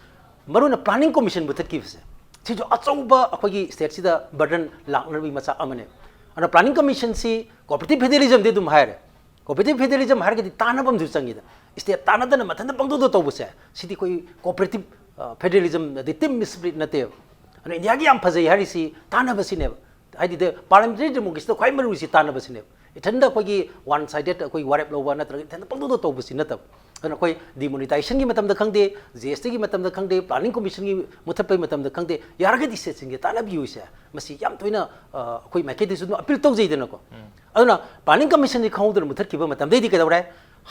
ꯃꯔꯨꯑꯣꯏꯅ planning commission ꯃꯨꯊꯠꯈꯤꯕꯁꯦ, ꯁꯤꯁꯨ ꯑꯆꯧꯕ ꯑꯩꯈꯣꯏꯒꯤ state ꯁꯤꯗ burden ꯂꯥꯛꯅꯕꯒꯤ ꯃꯆꯥꯛ ꯑꯃꯅꯦ꯫ ꯑꯗꯨꯅ planning commission ꯁꯤ cooperative federalism ꯗꯤ ꯑꯗꯨꯝ ꯍꯥꯏꯔꯦ꯫ Cooperative federalism ꯍꯥꯏꯔꯒꯗꯤ ꯇꯥꯟꯅꯕ ꯑꯃꯁꯨ ꯆꯪꯉꯤꯗ꯫ State ꯇꯥꯟꯅꯗꯅ ꯃꯊꯟꯇ ꯄꯪꯇꯧꯗ ꯇꯧꯕꯁꯦ, ꯁꯤꯗꯤ ꯑꯩꯈꯣꯏ cooperative, ꯑ, federalism ꯑꯗꯩ team spirit ꯅꯠꯇꯦꯕ꯫ ꯑꯗꯨꯅ ꯏꯟꯗꯤꯌꯥꯒꯤ ꯌꯥꯝ ꯐꯖꯩ ꯍꯥꯏꯔꯤꯁꯤ ꯇꯥꯟꯅꯕꯁꯤꯅꯦꯕ꯫ ꯍꯥꯏꯗꯤ the parliamentary democracy ꯗ ꯈ꯭ꯋꯥꯏ ꯃꯔꯨꯁꯤ ꯇꯥꯟꯅꯕꯁꯤꯅꯦꯕ꯫ ꯏꯊꯟꯗ ꯑꯩꯈꯣꯏꯒꯤ one sided ꯑꯩꯈꯣꯏ ꯋꯥꯔꯦꯞ ꯂꯧꯕ ꯅꯠꯇ꯭ꯔꯒ ꯏꯊꯟꯗ ꯄꯪꯇꯧꯗ ꯇꯧꯕꯁꯤ ꯅꯠꯇꯕ꯫ ꯑꯗꯨꯅ ꯑꯩꯈꯣꯏ demonetization ꯒꯤ ꯃꯇꯝꯗ ꯈꯪꯗꯦ, G S T ꯒꯤ ꯃꯇꯝꯗ ꯈꯪꯗꯦ, planning commission ꯒꯤ ꯃꯨꯊꯠꯄꯒꯤ ꯃꯇꯝꯗ ꯈꯪꯗꯦ, ꯌꯥꯔꯒꯗꯤ state ꯁꯤꯡꯁꯦ ꯇꯥꯟꯅꯕꯤꯌꯨꯁꯦ꯫ ꯃꯁꯤ ꯌꯥꯝ ꯇꯣꯏꯅ, ꯑ, ꯑꯩꯈꯣꯏ ꯃꯥꯏꯀꯩꯗꯁꯨ ꯑꯗꯨꯝ appeal ꯇꯧꯖꯩꯗꯅꯀꯣ꯫ ꯑꯗꯨꯅ planning commission ꯁꯤ ꯈꯪꯍꯧꯗꯅ ꯃꯨꯊꯠꯈꯤꯕ ꯃꯇꯝꯗꯩꯗꯤ ꯀꯩꯗꯧꯔꯦ?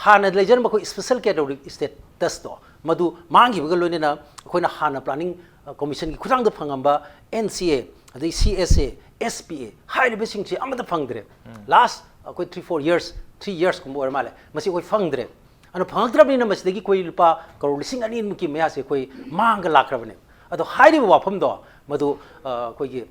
ꯍꯥꯟꯅ ꯂꯩꯖꯔꯝꯕ ꯑꯩꯈꯣꯏ special category status ꯇꯣ ꯃꯗꯨ ꯃꯥꯡꯈꯤꯕꯒ ꯂꯣꯏꯅꯅ ꯑꯩꯈꯣꯏꯅ ꯍꯥꯟꯅ planning ꯀꯃꯤꯁꯟꯒꯤ ꯈꯨꯠꯊꯥꯡꯗ ꯐꯪꯉꯝꯕ ꯑꯦꯟ ꯁꯤ ꯑꯦ, ꯑꯗꯩ ꯁꯤ ꯑꯦꯁ ꯑꯦ, ꯑꯦꯁ ꯄꯤ ꯑꯦ ꯍꯥꯏꯔꯤꯕꯁꯤꯡꯁꯦ ꯑꯃꯠꯇ ꯐꯪꯗ꯭ꯔꯦ꯫ ꯂꯥꯁ ꯑꯩꯈꯣꯏ ꯊ꯭ꯔꯤ ꯐꯣꯔ ꯌꯔꯁ, ꯊ꯭ꯔꯤ ꯌꯔꯁꯀꯨꯝꯕ ꯑꯣꯏꯔ ꯃꯥꯜꯂꯦ, ꯃꯁꯤ ꯑꯩꯈꯣꯏ ꯐꯪꯗ꯭ꯔꯦ꯫ ꯑꯗꯨꯅ ꯐꯪꯉꯛꯇ꯭ꯔꯕꯅꯤꯅ ꯃꯁꯤꯗꯒꯤ ꯑꯩꯈꯣꯏ ꯂꯨꯄꯥ ꯀꯔꯣꯔ ꯂꯤꯁꯤꯡ ꯑꯅꯤꯃꯨꯛꯀꯤ ꯃꯌꯥꯁꯦ ꯑꯩꯈꯣꯏ ꯃꯥꯡꯒ ꯂꯥꯛꯈ꯭ꯔꯕꯅꯦ꯫ ꯑꯗꯣ ꯍꯥꯏꯔꯤꯕ ꯋꯥꯐꯝꯗꯣ ꯃꯗꯨ ꯑ, ꯑꯩꯈꯣꯏꯒꯤ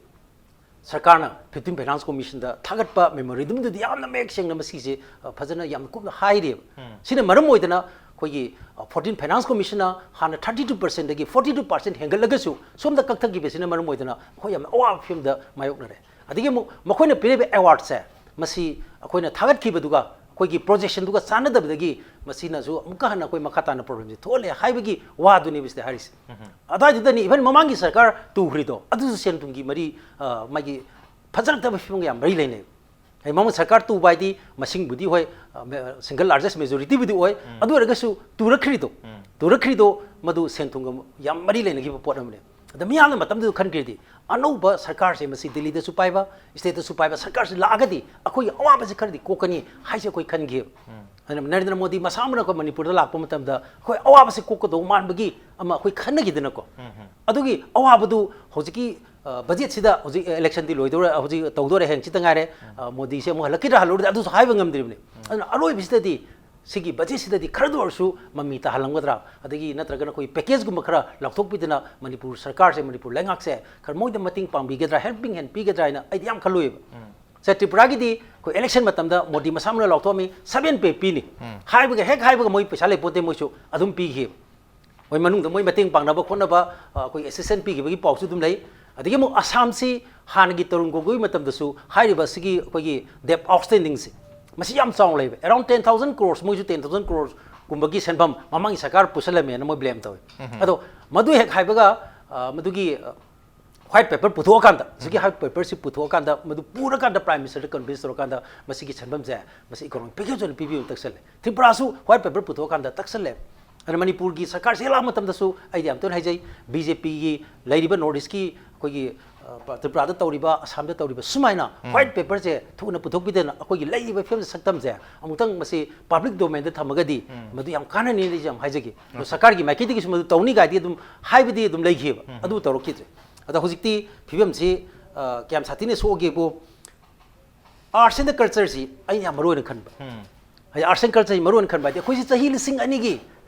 ꯁꯔꯀꯥꯔꯅ ꯐꯤꯐꯇꯤꯟ ꯐꯥꯏꯅꯥꯟꯁ ꯀꯣꯃꯤꯁꯟꯗ ꯊꯥꯒꯠꯄ ꯃꯦꯃꯣꯔꯦꯟꯗꯝꯗꯨꯗꯤ ꯌꯥꯝꯅ ꯃꯌꯦꯛ ꯁꯦꯡꯅ ꯃꯁꯤꯁꯦ, ꯑ, ꯐꯖꯅ ꯌꯥꯝꯅ ꯀꯨꯞꯅ ꯍꯥꯏꯔꯤꯕ꯫ ꯁꯤꯅ ꯃꯔꯝ ꯑꯣꯏꯗꯅ ꯑꯩꯈꯣꯏꯒꯤ, ꯑ, ꯐꯣꯔꯇꯤꯟ ꯐꯥꯏꯅꯥꯟꯁ ꯀꯣꯃꯤꯁꯟꯅ ꯍꯥꯟꯅ ꯊꯥꯔꯇꯤ ꯇꯨ ꯄꯥꯔꯁꯦꯟꯗꯒꯤ ꯐꯣꯔꯇꯤ ꯇꯨ ꯄꯥꯔꯁꯦꯟ ꯍꯦꯟꯒꯠꯂꯒꯁꯨ ꯁꯣꯝꯗ ꯀꯛꯊꯈꯤꯕꯁꯤꯅ ꯃꯔꯝ ꯑꯣꯏꯗꯅ ꯑꯩꯈꯣꯏ ꯌꯥꯝꯅ ꯑꯋꯥꯕ ꯐꯤꯕꯝꯗ ꯃꯥꯌꯣꯛꯅꯔꯦ꯫ ꯑꯗꯒꯤ ꯑꯃꯨꯛ ꯃꯈꯣꯏꯅ ꯄꯤꯔꯤꯕ ꯑꯦꯋꯥꯔꯗꯁꯦ ꯃꯁꯤ ꯑꯩꯈꯣꯏꯅ ꯊꯥꯒꯠꯈꯤꯕꯗꯨꯒ ꯑꯩꯈꯣꯏꯒꯤ ꯄ꯭ꯔꯣꯖꯦꯛꯁꯟꯗꯨꯒ ꯆꯥꯟꯅꯗꯕꯗꯒꯤ ꯃꯁꯤꯅꯁꯨ ꯑꯃꯨꯛꯀ ꯍꯟꯅ ꯑꯩꯈꯣꯏ ꯃꯈꯥ ꯇꯥꯅ ꯄ꯭ꯔꯣꯕ꯭ꯂꯦꯝꯁꯦ ꯊꯣꯛꯍꯜꯂꯦ ꯍꯥꯏꯕꯒꯤ ꯋꯥꯗꯨꯅꯦꯕ ꯁꯤꯗ ꯍꯥꯏꯔꯤꯁꯦ꯫ ꯑꯗꯨꯋꯥꯏꯗꯨꯗꯅꯤ, ꯏꯚꯟ ꯃꯃꯥꯡꯒꯤ ꯁꯔꯀꯥꯔ ꯇꯨꯈ꯭ꯔꯤꯗꯣ ꯑꯗꯨꯁꯨ ꯁꯦꯟ ꯊꯨꯝꯒꯤ ꯃꯔꯤ, ꯑ, ꯃꯥꯒꯤ ꯐꯖꯔꯛꯇꯕ ꯐꯤꯕꯝꯒ ꯌꯥꯝ ꯃꯔꯤ ꯂꯩꯅꯩ꯫ ꯍꯥꯏꯗꯤ ꯃꯃꯥꯡ ꯁꯔꯀꯥꯔ ꯇꯨꯕ ꯍꯥꯏꯗꯤ ꯃꯁꯤꯡꯕꯨꯗꯤ ꯍꯣꯏ, ꯑ, ꯃꯦ-, ꯁꯤꯡꯒꯜ ꯂꯥꯔꯖꯦꯁ ꯃꯦꯖꯣꯔꯤꯇꯤꯕꯨꯗꯤ ꯑꯣꯏ, ꯑꯗꯨ ꯑꯣꯏꯔꯒꯁꯨ ꯇꯨꯔꯛꯈ꯭ꯔꯤꯗꯣ, ꯇꯨꯔꯛꯈ꯭ꯔꯤꯗꯣ ꯃꯗꯨ ꯁꯦꯟ ꯊꯨꯝꯒ ꯌꯥꯝ ꯃꯔꯤ ꯂꯩꯅꯈꯤꯕ ꯄꯣꯠ ꯑꯃꯅꯦ꯫ ꯑꯗ ꯃꯤꯌꯥꯝꯅ ꯃꯇꯝꯗꯨꯗ ꯈꯟꯈ꯭ꯔꯤꯗꯤ ꯑꯅꯧꯕ ꯁꯔꯀꯥꯔꯁꯦ ꯃꯁꯤ ꯗꯤꯜꯂꯤꯗꯁꯨ ꯄꯥꯏꯕ, ꯁ꯭ꯇꯦꯠꯇꯁꯨ ꯄꯥꯏꯕ ꯁꯔꯀꯥꯔꯁꯤ ꯂꯥꯛꯑꯒꯗꯤ ꯑꯩꯈꯣꯏꯒꯤ ꯑꯋꯥꯕꯁꯤ ꯈꯔꯗꯤ ꯀꯣꯛꯀꯅꯤ ꯍꯥꯏꯁꯦ ꯑꯩꯈꯣꯏ ꯈꯟꯈꯤꯕ꯫ ꯑꯗꯨꯅ ꯅꯔꯦꯟꯗ꯭ꯔ ꯃꯣꯗꯤ ꯃꯁꯥꯃꯛꯅ ꯑꯩꯈꯣꯏ ꯃꯅꯤꯄꯨꯔꯗ ꯂꯥꯛꯄ ꯃꯇꯝꯗ ꯑꯩꯈꯣꯏ ꯑꯋꯥꯕꯁꯤ ꯀꯣꯛꯀꯗꯧꯕ ꯃꯥꯟꯕꯒꯤ ꯑꯃ ꯑꯩꯈꯣꯏ ꯈꯟꯅꯈꯤꯗꯅꯀꯣ꯫ ꯑꯗꯨꯒꯤ ꯑꯋꯥꯕꯗꯨ ꯍꯧꯖꯤꯛꯀꯤ, ꯑ, ꯕꯖꯦꯠꯁꯤꯗ ꯍꯧꯖꯤꯛ ꯏꯂꯦꯛꯁꯟꯗꯤ ꯂꯣꯏꯗꯧꯔꯦ, ꯍꯧꯖꯤꯛ ꯇꯧꯗꯣꯔꯦ, ꯍꯌꯦꯡ ꯍꯪꯆꯤꯠꯇ ꯉꯥꯏꯔꯦ꯫ ꯑ, ꯃꯣꯗꯤꯁꯦ ꯑꯃꯨꯛ ꯍꯜꯂꯛꯈꯤꯗ꯭ꯔꯥ ꯍꯜꯂꯛꯑꯣꯏꯗ꯭ꯔꯥ ꯑꯗꯨꯁꯨ ꯍꯥꯏꯕ ꯉꯝꯗ꯭ꯔꯤꯕꯅꯤ꯫ ꯑꯗꯨꯅ ꯑꯔꯣꯏꯕꯁꯤꯗꯗꯤ ꯁꯤꯒꯤ ꯕꯖꯦꯠꯁꯤꯗꯗꯤ ꯈꯔꯗ ꯑꯣꯏꯔꯁꯨ ꯃꯃꯤ ꯇꯥꯍꯜꯂꯝꯒꯗ꯭ꯔꯥ, ꯑꯗꯒꯤ ꯅꯠꯇ꯭ꯔꯒꯅ ꯑꯩꯈꯣꯏ ꯄꯦꯀꯦꯖꯀꯨꯝꯕ ꯈꯔ ꯂꯥꯎꯊꯣꯛꯄꯤꯗꯅ ꯃꯅꯤꯄꯨꯔ ꯁꯔꯀꯥꯔꯁꯦ, ꯃꯅꯤꯄꯨꯔ ꯂꯩꯉꯥꯛꯁꯦ ꯈꯔ ꯃꯣꯏꯗ ꯃꯇꯦꯡ ꯄꯥꯡꯕꯤꯒꯗ꯭ꯔꯥ, ꯍꯦꯜꯄꯤꯡ ꯍꯦꯟ ꯄꯤꯒꯗ꯭ꯔꯥ ꯍꯥꯏꯅ ꯑꯩꯗꯤ ꯌꯥꯝ ꯈꯜꯂꯨꯏꯕ꯫ ꯁꯦ, ꯇ꯭ꯔꯤꯄꯨꯔꯥꯒꯤꯗꯤ ꯑꯩꯈꯣꯏ ꯏꯂꯦꯛꯁꯟ ꯃꯇꯝꯗ ꯃꯣꯗꯤ ꯃꯁꯥꯃꯛꯅ ꯂꯥꯎꯊꯣꯛꯑꯝꯃꯤ, ꯁꯚꯦꯟ ꯄꯦ ꯄꯤꯅꯤ꯫ ꯍꯥꯏꯕꯒ ꯍꯦꯛ ꯍꯥꯏꯕꯒ ꯃꯣꯏ ꯄꯩꯁꯥ ꯂꯩꯄꯣꯟꯇꯦ, ꯃꯣꯏꯁꯨ ꯑꯗꯨꯝ ꯄꯤꯈꯤ꯫ ꯃꯣꯏ ꯃꯅꯨꯡꯗ ꯃꯣꯏ ꯃꯇꯦꯡ ꯄꯥꯡꯅꯕ ꯈꯣꯠꯅꯕ, ꯑ, ꯑꯩꯈꯣꯏ ꯑꯦꯁꯤꯁꯇꯦꯟ ꯄꯤꯈꯤꯕꯒꯤ ꯄꯥꯎꯁꯨ ꯑꯗꯨꯝ ꯂꯩ꯫ ꯑꯗꯒꯤ ꯑꯃꯨꯛ ꯑꯁꯥꯝꯁꯤ ꯍꯥꯟꯅꯒꯤ ꯇꯔꯨꯟ ꯒꯣꯒꯣꯏ ꯃꯇꯝꯗꯁꯨ ꯍꯥꯏꯔꯤꯕ ꯁꯤꯒꯤ ꯑꯩꯈꯣꯏꯒꯤ ꯗꯦꯞ ꯑꯥꯎꯠꯁ꯭ꯇꯦꯟꯗꯤꯡꯁꯦ ꯃꯁꯤ ꯌꯥꯝ ꯆꯥꯎꯅ ꯂꯩꯕ, ꯑꯦꯔꯥꯎꯟ ꯇꯦꯟ ꯊꯥꯎꯖꯟ ꯀ꯭ꯔꯣꯔꯁ, ꯃꯣꯏꯁꯨ ꯇꯦꯟ ꯊꯥꯎꯖꯟ ꯀ꯭ꯔꯣꯔꯁꯀꯨꯝꯕꯒꯤ ꯁꯦꯟꯐꯝ ꯃꯃꯥꯡꯒꯤ ꯁꯔꯀꯥꯔ ꯄꯨꯁꯜꯂꯝꯃꯦꯅ ꯃꯣꯏ ꯕ꯭ꯂꯦꯝ ꯇꯧꯏ꯫ ꯑꯗꯣ ꯃꯗꯨ ꯍꯦꯛ ꯍꯥꯏꯕꯒ, ꯑ, ꯃꯗꯨꯒꯤ, ꯑ, ꯋꯥꯏꯠ ꯄꯦꯄꯔ ꯄꯨꯊꯣꯛꯑꯀꯥꯟꯗ, ꯍꯧꯖꯤꯛꯀꯤ ꯋꯥꯏꯠ ꯄꯦꯄꯔꯁꯤ ꯄꯨꯊꯣꯛꯑꯀꯥꯟꯗ ꯃꯗꯨ ꯄꯨꯔꯀꯥꯟꯗ ꯄ꯭ꯔꯥꯏꯝ ꯃꯤꯅꯤꯁꯇꯔꯗ ꯀꯟꯚꯤꯟꯁ ꯇꯧꯔꯀꯥꯟꯗ ꯃꯁꯤꯒꯤ ꯁꯦꯟꯐꯝꯁꯦ ꯃꯁꯤ ꯏꯀꯣꯅꯣꯃꯤꯛ ꯄꯦꯀꯦꯖ ꯑꯣꯏꯅ ꯄꯤꯕꯤꯌꯨ ꯇꯛꯁꯜꯂꯦ꯫ ꯇ꯭ꯔꯤꯄꯨꯔꯥꯁꯨ ꯋꯥꯏꯠ ꯄꯦꯄꯔ ꯄꯨꯊꯣꯛꯑꯀꯥꯟꯗ ꯇꯛꯁꯜꯂꯦ꯫ ꯑꯗꯨꯅ ꯃꯅꯤꯄꯨꯔꯒꯤ ꯁꯔꯀꯥꯔꯁꯤ ꯂꯥꯛꯄ ꯃꯇꯝꯗꯁꯨ ꯑꯩꯗꯤ ꯌꯥꯝ ꯇꯣꯏꯅ ꯍꯥꯏꯖꯩ, ꯕꯤ ꯖꯦ ꯄꯤꯒꯤ ꯂꯩꯔꯤꯕ ꯅꯣꯔꯠ ꯏꯁꯀꯤ ꯑꯩꯈꯣꯏꯒꯤ, ꯑ, ꯇ꯭ꯔꯤꯄꯨꯔꯥꯗ ꯇꯧꯔꯤꯕ, ꯑꯁꯥꯝꯗ ꯇꯧꯔꯤꯕ ꯁꯨꯃꯥꯏꯅ ꯎꯝ꯫ White paperꯁꯦ ꯊꯨꯅ ꯄꯨꯊꯣꯛꯄꯤꯗꯅ ꯑꯩꯈꯣꯏꯒꯤ ꯂꯩꯔꯤꯕ ꯐꯤꯕꯝꯁꯦ, ꯁꯛꯇꯝꯁꯦ ꯑꯃꯨꯛꯇꯪ ꯃꯁꯤ public domainꯗ ꯊꯝꯃꯒꯗꯤ ꯎꯝ꯫ ꯃꯗꯨ ꯌꯥꯝ ꯀꯥꯟꯅꯅꯤ ꯑꯩꯁꯦ ꯌꯥꯝ ꯍꯥꯏꯖꯒꯦ꯫ ꯑꯗꯣ ꯁꯔꯀꯥꯔꯒꯤ ꯃꯥꯏꯀꯩꯗꯒꯤꯁꯨ ꯃꯗꯨ ꯇꯧꯅꯤ ꯀꯥꯏꯗꯤ ꯑꯗꯨꯝ ꯍꯥꯏꯕꯗꯤ ꯑꯗꯨꯝ ꯂꯩꯈꯤꯕ, ꯎꯝ꯫ ꯑꯗꯨ ꯇꯧꯔꯛꯈꯤꯗ꯭ꯔꯦ꯫ ꯑꯗꯣ ꯍꯧꯖꯤꯛꯇꯤ ꯐꯤꯕꯝꯁꯤ, ꯑ, ꯀꯌꯥꯝ ꯁꯥꯊꯤꯅ ꯁꯣꯛꯑꯒꯦꯕꯨ, Arts and Cultureꯁꯤ ꯑꯩꯅ ꯌꯥꯝ ꯃꯔꯨ ꯑꯣꯏꯅ ꯈꯟꯕ꯫ ꯎꯝ꯫ ꯍꯥꯏꯗꯤ Arts and Cultureꯁꯤ ꯃꯔꯨ ꯑꯣꯏꯅ ꯈꯟꯕ ꯍꯥꯏꯗꯤ ꯑꯩꯈꯣꯏꯁꯤ ꯆꯍꯤ ꯂꯤꯁꯤꯡ ꯑꯅꯤꯒꯤ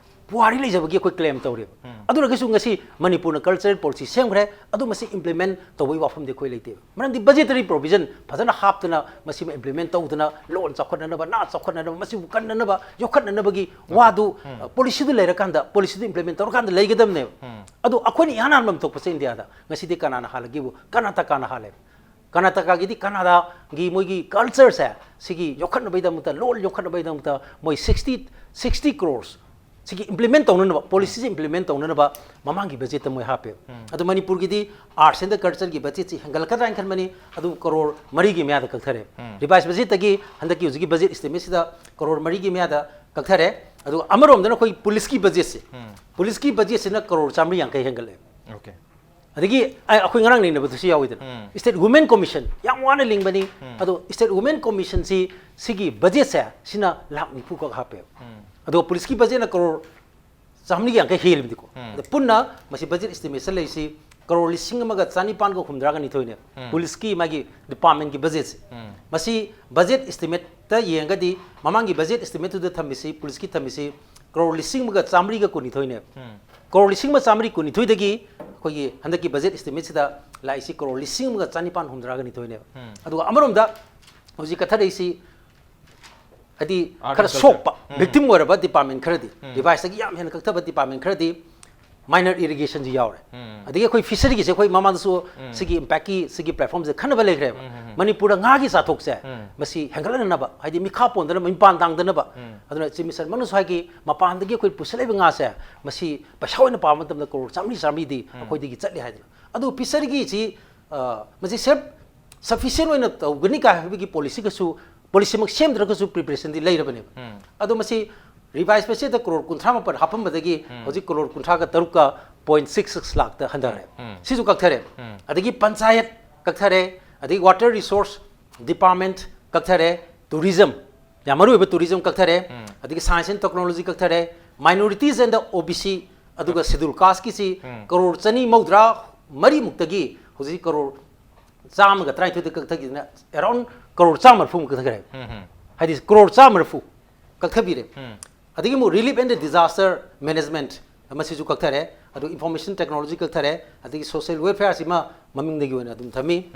ꯄꯨꯋꯥꯔꯤ ꯂꯩꯖꯕꯒꯤ ꯑꯩꯈꯣꯏ claim ꯇꯧꯔꯦꯕ꯫ ꯎꯝ꯫ ꯑꯗꯨ ꯑꯣꯏꯔꯒꯁꯨ ꯉꯁꯤ ꯃꯅꯤꯄꯨꯔꯅ cultural policy ꯁꯦꯝꯈ꯭ꯔꯦ, ꯑꯗꯨ ꯃꯁꯤ implement ꯇꯧꯕꯒꯤ ꯋꯥꯐꯝꯗꯤ ꯑꯩꯈꯣꯏ ꯂꯩꯇꯦꯕ꯫ ꯃꯔꯝꯗꯤ budgetary provision ꯐꯖꯅ ꯍꯥꯞꯇꯅ ꯃꯁꯤꯃ implement ꯇꯧꯗꯅ ꯂꯣꯟ ꯆꯥꯎꯈꯠꯅꯅꯕ, ꯅꯥꯠ ꯆꯥꯎꯈꯠꯅꯅꯕ, ꯃꯁꯤꯕꯨ ꯀꯟꯅꯅꯕ, ꯌꯣꯛꯈꯠꯅꯅꯕꯒꯤ ꯋꯥꯗꯨ, ꯎꯝ꯫ ꯑ, policyꯗꯨ ꯂꯩꯔꯀꯥꯟꯗ, policyꯗꯨ implement ꯇꯧꯔꯀꯥꯟꯗ ꯂꯩꯒꯗꯕꯅꯦꯕ꯫ ꯎꯝ꯫ ꯑꯗꯣ ꯑꯩꯈꯣꯏꯅ ꯏꯍꯥꯟ ꯍꯥꯟꯕ ꯂꯝ ꯊꯣꯛꯄꯁꯦ ꯏꯟꯗꯤꯌꯥꯗ ꯉꯁꯤꯗꯤ ꯀꯅꯥꯅ ꯍꯥꯜꯂꯒꯦꯕꯨ? ꯀꯔꯅꯥꯇꯀꯥꯅ ꯍꯥꯜꯂꯦꯕ꯫ ꯀꯔꯅꯥꯇꯀꯥꯒꯤꯗꯤ ꯀꯅꯥꯗꯥꯒꯤ ꯃꯣꯏꯒꯤ cultureꯁꯦ ꯁꯤꯒꯤ ꯌꯣꯛꯈꯠꯅꯕꯒꯤꯗꯃꯛꯇ, ꯂꯣꯟ ꯌꯣꯛꯈꯠꯅꯕꯒꯤꯗꯃꯛꯇ ꯃꯣꯏ sixty, sixty crores ꯁꯤꯒꯤ implement ꯇꯧꯅꯅꯕ, policyꯁꯦ implement ꯇꯧꯅꯅꯕ ꯃꯃꯥꯡꯒꯤ budgetꯇ ꯃꯣꯏ ꯍꯥꯞꯄꯦꯕ꯫ ꯎꯝ꯫ ꯑꯗꯣ ꯃꯅꯤꯄꯨꯔꯒꯤꯗꯤ Arts and Cultureꯒꯤ budgetꯁꯤ ꯍꯦꯟꯒꯠꯂꯛꯀꯗ꯭ꯔꯥ ꯍꯥꯏꯅ ꯈꯟꯕꯅꯤ, ꯑꯗꯨ ꯀꯔꯣꯔ ꯃꯔꯤꯒꯤ ꯃꯌꯥꯗ ꯀꯛꯊꯔꯦ꯫ ꯎꯝ꯫ Revise budgetꯇꯒꯤ ꯍꯟꯗꯛꯀꯤ ꯍꯧꯖꯤꯛꯀꯤ budget estimateꯁꯤꯗ ꯀꯔꯣꯔ ꯃꯔꯤꯒꯤ ꯃꯌꯥꯗ ꯀꯛꯊꯔꯦ꯫ ꯑꯗꯨꯒ ꯑꯃꯔꯣꯝꯗꯅ ꯑꯩꯈꯣꯏ policeꯀꯤ budgetꯁꯦ, ꯎꯝ꯫ Policeꯀꯤ budgetꯁꯤꯅ ꯀꯔꯣꯔ ꯆꯥꯃꯔꯤ ꯌꯥꯡꯈꯩ ꯍꯦꯟꯒꯠꯂꯦ꯫ Okay꯫ ꯑꯗꯒꯤ ꯑꯩ, ꯑꯩꯈꯣꯏ ꯉꯔꯥꯡ ꯅꯩꯅꯕꯗꯁꯨ ꯌꯥꯎꯋꯤꯗꯅ, ꯎꯝ꯫ State Women Commission ꯌꯥꯝ ꯋꯥꯅ ꯂꯤꯡꯕꯅꯤ꯫ ꯎꯝ꯫ ꯑꯗꯣ State Women Commissionꯁꯤ ꯁꯤꯒꯤ budgetꯁꯦ ꯁꯤꯅ ꯂꯥꯈ ꯅꯤꯐꯨ ꯈꯛ ꯍꯥꯞꯄꯦꯕ꯫ ꯎꯝ꯫ ꯑꯗꯣ policeꯀꯤ budgetꯅ ꯀꯔꯣꯔ ꯆꯥꯃꯔꯤꯒ ꯌꯥꯡꯈꯩ ꯍꯦꯜꯂꯤꯕꯅꯤꯀꯣ꯫ ꯎꯝ꯫ ꯑꯗꯣ ꯄꯨꯟꯅ ꯃꯁꯤ budget estimateꯇ ꯂꯩꯔꯤꯁꯤ ꯀꯔꯣꯔ ꯂꯤꯁꯤꯡ ꯑꯃꯒ ꯆꯅꯤꯄꯥꯟꯒ ꯍꯨꯝꯗ꯭ꯔꯥꯒ ꯅꯤꯊꯣꯏꯅꯦ꯫ ꯎꯝ꯫ Policeꯀꯤ ꯃꯥꯒꯤ departmentꯀꯤ budgetꯁꯦ꯫ ꯎꯝ꯫ ꯃꯁꯤ budget estimateꯇ ꯌꯦꯡꯉꯒꯗꯤ ꯃꯃꯥꯡꯒꯤ budget estimateꯇꯨꯗ ꯊꯝꯃꯤꯁꯤ, policeꯀꯤ ꯊꯝꯃꯤꯁꯤ ꯀꯔꯣꯔ ꯂꯤꯁꯤꯡ ꯑꯃꯒ ꯆꯥꯃꯔꯤꯒ ꯀꯨꯟꯅꯤꯊꯣꯏꯅꯦꯕ꯫ ꯎꯝ꯫ ꯀꯔꯣꯔ ꯂꯤꯁꯤꯡ ꯑꯃ ꯆꯥꯃꯔꯤ ꯀꯨꯟꯅꯤꯊꯣꯏꯗꯒꯤ ꯑꯩꯈꯣꯏꯒꯤ ꯍꯟꯗꯛꯀꯤ budget estimateꯁꯤꯗ ꯂꯥꯛꯏꯁꯤ ꯀꯔꯣꯔ ꯂꯤꯁꯤꯡ ꯑꯃꯒ ꯆꯅꯤꯄꯥꯟ ꯍꯨꯝꯗ꯭ꯔꯥꯒ ꯅꯤꯊꯣꯏꯅꯦꯕ꯫ ꯎꯝ꯫ ꯑꯗꯨꯒ ꯑꯃꯔꯣꯝꯗ ꯍꯧꯖꯤꯛ ꯀꯠꯊꯔꯛꯏꯁꯤ ꯍꯥꯏꯗꯤ Art ꯈꯔ and Culture꯫ ꯁꯣꯛꯄ, ꯎꯝ꯫ Victim ꯑꯣꯏꯔꯕ department ꯈꯔꯗꯤ, ꯎꯝ꯫ Reviseꯇꯒꯤ ꯌꯥꯝ ꯍꯦꯟꯅ ꯀꯛꯊꯕ department ꯈꯔꯗꯤ minor irrigationꯁꯨ ꯌꯥꯎꯔꯦ꯫ ꯎꯝ꯫ ꯑꯗꯒꯤ ꯑꯩꯈꯣꯏ fisheryꯒꯤꯁꯦ ꯑꯩꯈꯣꯏ ꯃꯃꯥꯡꯗꯁꯨ ꯎꯝ꯫ ꯁꯤꯒꯤ impactꯀꯤ ꯁꯤꯒꯤ platformꯁꯦ ꯈꯟꯅꯕ ꯂꯩꯈ꯭ꯔꯦꯕ꯫ ꯎꯝ, ꯎꯝ, ꯎꯝ꯫ ꯃꯅꯤꯄꯨꯔꯗ ꯉꯥꯒꯤ ꯆꯥꯊꯣꯛꯁꯦ ꯎꯝ꯫ ꯃꯁꯤ ꯍꯦꯟꯒꯠꯍꯟꯅꯕ, ꯍꯥꯏꯗꯤ ꯃꯤꯈꯥ ꯄꯣꯟꯗꯅꯕ, ꯃꯤꯄꯥꯟ ꯇꯥꯡꯗꯅꯕ꯫ ꯎꯝ꯫ ꯑꯗꯨꯅ Chief Minister ꯃꯅꯨꯡꯁꯨ ꯍꯥꯏꯒꯤ ꯃꯄꯥꯟꯗꯒꯤ ꯑꯩꯈꯣꯏ ꯄꯨꯁꯤꯜꯂꯛꯏꯕ ꯉꯥꯁꯦ ꯃꯁꯤ ꯄꯩꯁꯥ ꯑꯣꯏꯅ ꯄꯥꯕ ꯃꯇꯝꯗ ꯀꯔꯣꯔ ꯆꯥꯃꯔꯤ ꯆꯥꯃꯔꯤꯗꯤ ꯎꯝ꯫ ꯑꯩꯈꯣꯏꯗꯒꯤ ꯆꯠꯂꯤ ꯍꯥꯏꯗꯅ꯫ ꯑꯗꯨ fisheryꯒꯤꯁꯤ, ꯑ, ꯃꯁꯤ self sufficient ꯑꯣꯏꯅ ꯇꯧꯒꯅꯤ ꯀꯥꯏ ꯍꯥꯏꯕꯒꯤ policyꯒꯁꯨ, policyꯃꯛ ꯁꯦꯝꯗ꯭ꯔꯒꯁꯨ preparationꯗꯤ ꯂꯩꯔꯕꯅꯦꯕ꯫ ꯎꯝ꯫ ꯑꯗꯣ ꯃꯁꯤ revise budgetꯇ ꯀꯔꯣꯔ ꯀꯨꯟꯊ꯭ꯔꯥ ꯃꯥꯄꯟ ꯍꯥꯞꯄꯝꯕꯗꯒꯤ ꯎꯝ꯫ ꯍꯧꯖꯤꯛ ꯀꯔꯣꯔ ꯀꯨꯟꯊ꯭ꯔꯥꯒ ꯇꯔꯨꯛꯀ ꯄꯣꯏꯟ ꯁꯤꯛꯁ ꯁꯤꯛꯁ ꯂꯥꯛꯇ ꯍꯟꯊꯔꯦ꯫ ꯁꯤꯁꯨ ꯀꯛꯊꯔꯦ꯫ ꯑꯗꯒꯤ ꯄꯟꯆꯥꯌꯠ ꯀꯛꯊꯔꯦ, ꯑꯗꯒꯤ water resource department ꯀꯛꯊꯔꯦ, tourism, ꯌꯥꯝ ꯃꯔꯨꯑꯣꯏꯕ tourism ꯀꯛꯊꯔꯦ, ꯑꯗꯒꯤ science and technology ꯀꯛꯊꯔꯦ, minorities and the O B C, ꯑꯗꯨꯒ schedule casteꯀꯤꯁꯤ ꯀꯔꯣꯔ ꯆꯅꯤ ꯃꯧꯗ꯭ꯔꯥ ꯃꯔꯤꯃꯨꯛꯇꯒꯤ ꯍꯧꯖꯤꯛ ꯀꯔꯣꯔ ꯆꯥꯝꯃꯒ ꯇꯔꯥꯅꯤꯊꯣꯏꯗ ꯀꯛꯊꯈꯤꯗꯅ around ꯀꯔꯣꯔ ꯆꯥꯝꯃ ꯃꯔꯤꯐꯨꯃꯨꯛ ꯀꯛꯊꯈ꯭ꯔꯦ꯫ ꯍꯥꯏꯗꯤ ꯀꯔꯣꯔ ꯆꯥꯝꯃ ꯃꯔꯤꯐꯨ ꯀꯛꯊꯕꯤꯔꯦ꯫ ꯑꯗꯒꯤ ꯑꯃꯨꯛ relief and disaster management, ꯃꯁꯤꯁꯨ ꯀꯛꯊꯔꯦ꯫ ꯑꯗꯨ information technology ꯀꯛꯊꯔꯦ꯫ ꯑꯗꯒꯤ social welfareꯁꯤꯃ ꯃꯃꯤꯡꯗꯒꯤ ꯑꯣꯏꯅ ꯑꯗꯨꯝ ꯊꯝꯃꯤ꯫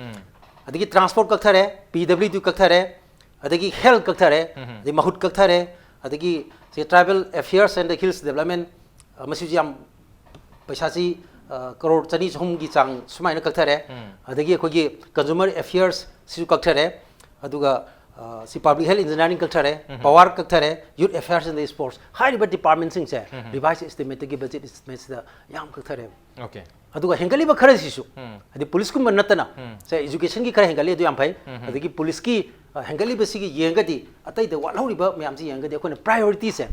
ꯑꯗꯒꯤ transport ꯀꯛꯊꯔꯦ, P W D ꯀꯛꯊꯔꯦ, ꯑꯗꯒꯤ health ꯀꯛꯊꯔꯦ, ꯑꯗꯒꯤ ꯃꯍꯨꯠ ꯀꯛꯊꯔꯦ, ꯑꯗꯒꯤ ꯁꯤ tribal affairs and the hills development, ꯑ, ꯃꯁꯤꯁꯨ ꯌꯥꯝ ꯄꯩꯁꯥꯁꯤ, ꯑ, ꯀꯔꯣꯔ ꯆꯅꯤ ꯆꯍꯨꯝꯒꯤ ꯆꯥꯡ ꯁꯨꯃꯥꯏꯅ ꯀꯛꯊꯔꯦ꯫ ꯑꯗꯒꯤ ꯑꯩꯈꯣꯏꯒꯤ consumer affairs ꯁꯤꯁꯨ ꯀꯛꯊꯔꯦ꯫ ꯑꯗꯨꯒ, ꯑ, ꯁꯤ public health engineering ꯀꯛꯊꯔꯦ, power ꯀꯛꯊꯔꯦ, youth affairs and sports꯫ ꯍꯥꯏꯔꯤꯕ departmentꯁꯤꯡꯁꯦ revised estimateꯇꯒꯤ budget estimateꯁꯤꯗ ꯌꯥꯝ ꯀꯛꯊꯔꯦ꯫ Okay. ꯑꯗꯨꯒ ꯍꯦꯟꯒꯠꯂꯤꯕ ꯈꯔꯁꯤꯁꯨ, ꯍꯥꯏꯗꯤ policeꯀꯨꯝꯕ ꯅꯠꯇꯅ, ꯁꯦ, educationꯒꯤ ꯈꯔ ꯍꯦꯟꯒꯠꯂꯤ, ꯑꯗꯨ ꯌꯥꯝ ꯐꯩ꯫ ꯑꯗꯒꯤ policeꯀꯤ, ꯑ, ꯍꯦꯟꯒꯠꯂꯤꯕꯁꯤꯒꯤ ꯌꯦꯡꯉꯒꯗꯤ, ꯑꯇꯩꯗ ꯋꯥꯠꯍꯧꯔꯤꯕ ꯃꯌꯥꯝꯁꯤ ꯌꯦꯡꯉꯒꯗꯤ ꯑꯩꯈꯣꯏꯅ priorityꯁꯦ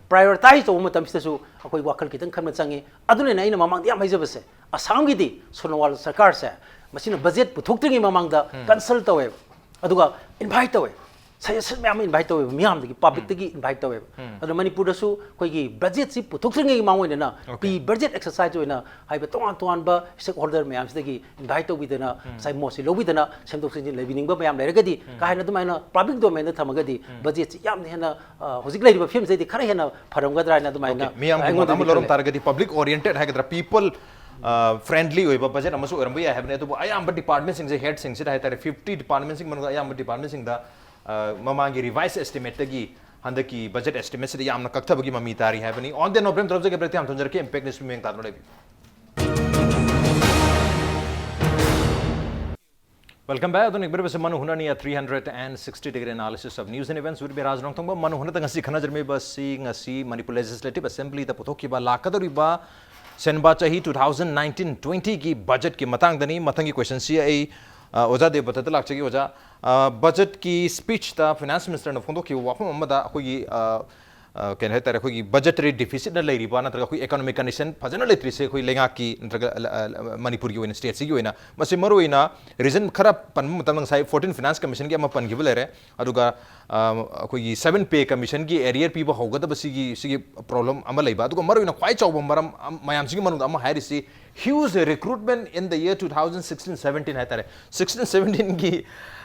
prioritize ꯇꯧꯕ ꯃꯇꯝꯁꯤꯗꯁꯨ ꯑꯩꯈꯣꯏ ꯋꯥꯈꯜ ꯈꯤꯇꯪ ꯈꯟꯕ ꯆꯪꯉꯤ꯫ ꯑꯗꯨꯅꯅꯦ ꯑꯩꯅ ꯃꯃꯥꯡꯗ ꯌꯥꯝ ꯍꯥꯏꯖꯕꯁꯦ, ꯑꯁꯥꯝꯒꯤꯗꯤ ꯁꯣꯅꯣꯋꯥꯜ ꯁꯔꯀꯥꯔꯁꯦ, ꯃꯁꯤꯅ budget ꯄꯨꯊꯣꯛꯇ꯭ꯔꯤꯉꯩ ꯃꯃꯥꯡꯗ consult ꯇꯧꯋꯦꯕ, ꯑꯗꯨꯒ invite ꯇꯧꯋꯦ꯫ Suggestion ꯃꯌꯥꯝ ꯑꯃ invite ꯇꯧꯋꯦꯕ, ꯃꯤꯌꯥꯝꯗꯒꯤ, publicꯇꯒꯤ invite ꯇꯧꯋꯦꯕ꯫ ꯑꯗꯨꯅ ꯃꯅꯤꯄꯨꯔꯗꯁꯨ ꯑꯩꯈꯣꯏꯒꯤ budgetꯁꯤ ꯄꯨꯊꯣꯛꯇ꯭ꯔꯤꯉꯩꯒꯤ ꯃꯃꯥꯡ ꯑꯣꯏꯅ Okay. pre budget exercise ꯑꯣꯏꯅ ꯍꯥꯏꯕ ꯇꯣꯉꯥꯟ ꯇꯣꯉꯥꯟꯕ stakeholder ꯃꯌꯥꯝꯁꯤꯗꯒꯤ invite ꯇꯧꯕꯤꯗꯅ, ꯉꯁꯥꯏ ꯃꯣꯠꯁꯤ ꯂꯧꯕꯤꯗꯅ, ꯁꯦꯝꯗꯣꯛ ꯁꯦꯝꯖꯤꯟ ꯂꯩꯕꯤꯅꯤꯡꯕ ꯃꯌꯥꯝ ꯂꯩꯔꯒꯗꯤ, ꯀꯥ ꯍꯦꯟꯅ ꯑꯗꯨꯃꯥꯏꯅ public domainꯗ ꯊꯝꯃꯒꯗꯤ, budgetꯁꯤ ꯌꯥꯝꯅ ꯍꯦꯟꯅ, ꯑ, ꯍꯧꯖꯤꯛ ꯂꯩꯔꯤꯕ ꯐꯤꯕꯝꯁꯤꯗꯩꯗꯤ ꯈꯔ ꯍꯦꯟꯅ ꯐꯔꯝꯒꯗ꯭ꯔꯥ ꯍꯥꯏꯅ ꯑꯗꯨꯃꯥꯏꯅ Okay. ꯃꯤꯌꯥꯝꯒꯤ ꯃꯣꯠ ꯑꯩꯉꯣꯟꯗꯗꯤ ꯑꯃ ꯂꯧꯔꯝ ꯈꯜꯂꯦ꯫ ꯇꯥꯔꯒꯗꯤ, public oriented ꯍꯥꯏꯒꯗ꯭ꯔꯥ, people friendly ꯑꯣꯏꯕ budget ꯑꯃꯁꯨ ꯑꯣꯏꯔꯝꯕ ꯌꯥꯏ ꯍꯥꯏꯕꯅꯤ꯫ ꯑꯗꯨꯕꯨ ꯑꯌꯥꯝꯕ departmentꯁꯤꯡꯁꯦ, headꯁꯤꯡꯁꯤꯗ ꯍꯥꯏꯇꯥꯔꯦ, fifty departmentꯁꯤꯡ ꯃꯅꯨꯡꯗ ꯑꯌꯥꯝꯕ departmentꯁꯤꯡꯗ, ꯑ, ꯃꯃꯥꯡꯒꯤ revised estimateꯇꯒꯤ ꯍꯟꯗꯛꯀꯤ budget estimateꯁꯤꯗ ꯌꯥꯝꯅ ꯀꯛꯊꯕꯒꯤ ꯃꯃꯤ ꯇꯥꯔꯤ ꯍꯥꯏꯕꯅꯤ꯫ On the note, ꯕ꯭ꯔꯦꯝ ꯇꯧꯖꯒꯦ, break ꯌꯥꯝ ꯊꯝꯖꯔꯛꯀꯦ, Impact News ꯃꯤꯠꯌꯦꯡ ꯇꯥꯗꯨꯅ ꯂꯩꯕꯤꯌꯨ꯫ Welcome back. ꯑꯗꯨꯅ ꯌꯦꯡꯕꯤꯔꯤꯕꯁꯤ ꯃꯅꯨ ꯍꯨꯅꯅꯤ, a three hundred and sixty degree analysis of news and events with me, ꯔꯥꯖ ꯅꯣꯡꯊꯣꯡꯕ꯫ ꯃꯅꯨ ꯍꯨꯅꯗ ꯉꯁꯤ ꯈꯟꯅꯖꯔꯝꯃꯤꯕꯁꯤ ꯉꯁꯤ ꯃꯅꯤꯄꯨꯔ Legislative Assemblyꯗ ꯄꯨꯊꯣꯛꯈꯤꯕ ꯂꯥꯛꯀꯗꯧꯔꯤꯕ ꯁꯦꯟꯕꯥ ꯆꯍꯤ two thousand nineteen twentyꯒꯤ budgetꯀꯤ ꯃꯇꯥꯡꯗꯅꯤ꯫ ꯃꯊꯪꯒꯤ questionꯁꯤ ꯑꯩ, ꯑ, ꯑꯣꯖꯥ ꯗꯦꯕꯗꯠꯇ ꯂꯥꯛꯆꯒꯦ꯫ ꯑꯣꯖꯥ, ꯑ, budgetꯀꯤ speechꯇ finance ministerꯅ ꯐꯣꯡꯗꯣꯛꯈꯤꯕ ꯋꯥꯐꯝ ꯑꯃꯗ ꯑꯩꯈꯣꯏꯒꯤ, ꯑ, ꯑ, ꯀꯩꯅꯣ ꯍꯥꯏꯇꯥꯔꯦ, ꯑꯩꯈꯣꯏꯒꯤ budgetary deficitꯅ ꯂꯩꯔꯤꯕ ꯅꯠꯇ꯭ꯔꯒ ꯑꯩꯈꯣꯏ economic condition ꯐꯖꯅ ꯂꯩꯇ꯭ꯔꯤꯁꯦ ꯑꯩꯈꯣꯏ ꯂꯩꯉꯥꯛꯀꯤ ꯅꯠꯇ꯭ꯔꯒ, ꯑ, ꯑ, ꯃꯅꯤꯄꯨꯔꯒꯤ ꯑꯣꯏꯅ, stateꯁꯤꯒꯤ ꯑꯣꯏꯅ? ꯃꯁꯤ ꯃꯔꯨꯑꯣꯏꯅ reason ꯈꯔ ꯄꯟꯕ ꯃꯇꯝꯗ ꯉꯁꯥꯏ fourteen Finance Commissionꯒꯤ ꯑꯃ ꯄꯟꯈꯤꯕ ꯂꯩꯔꯦ, ꯑꯗꯨꯒ, ꯑ, ꯑꯩꯈꯣꯏꯒꯤ seven Pay Commissionꯒꯤ arrear ꯄꯤꯕ ꯍꯧꯒꯗꯕ ꯁꯤꯒꯤ, ꯁꯤꯒꯤ problem ꯑꯃ ꯂꯩꯕ, ꯑꯗꯨꯒ ꯃꯔꯨꯑꯣꯏꯅ ꯈ꯭ꯋꯥꯏ ꯆꯥꯎꯕ ꯃꯔꯝ ꯑꯝ-, ꯃꯌꯥꯝꯁꯤꯒꯤ ꯃꯅꯨꯡꯗ ꯑꯃ ꯍꯥꯏꯔꯤꯁꯤ huge recruitment in the year two thousand sixteen seventeen ꯍꯥꯏꯇꯥꯔꯦ꯫ Sixteen seventeenꯒꯤ,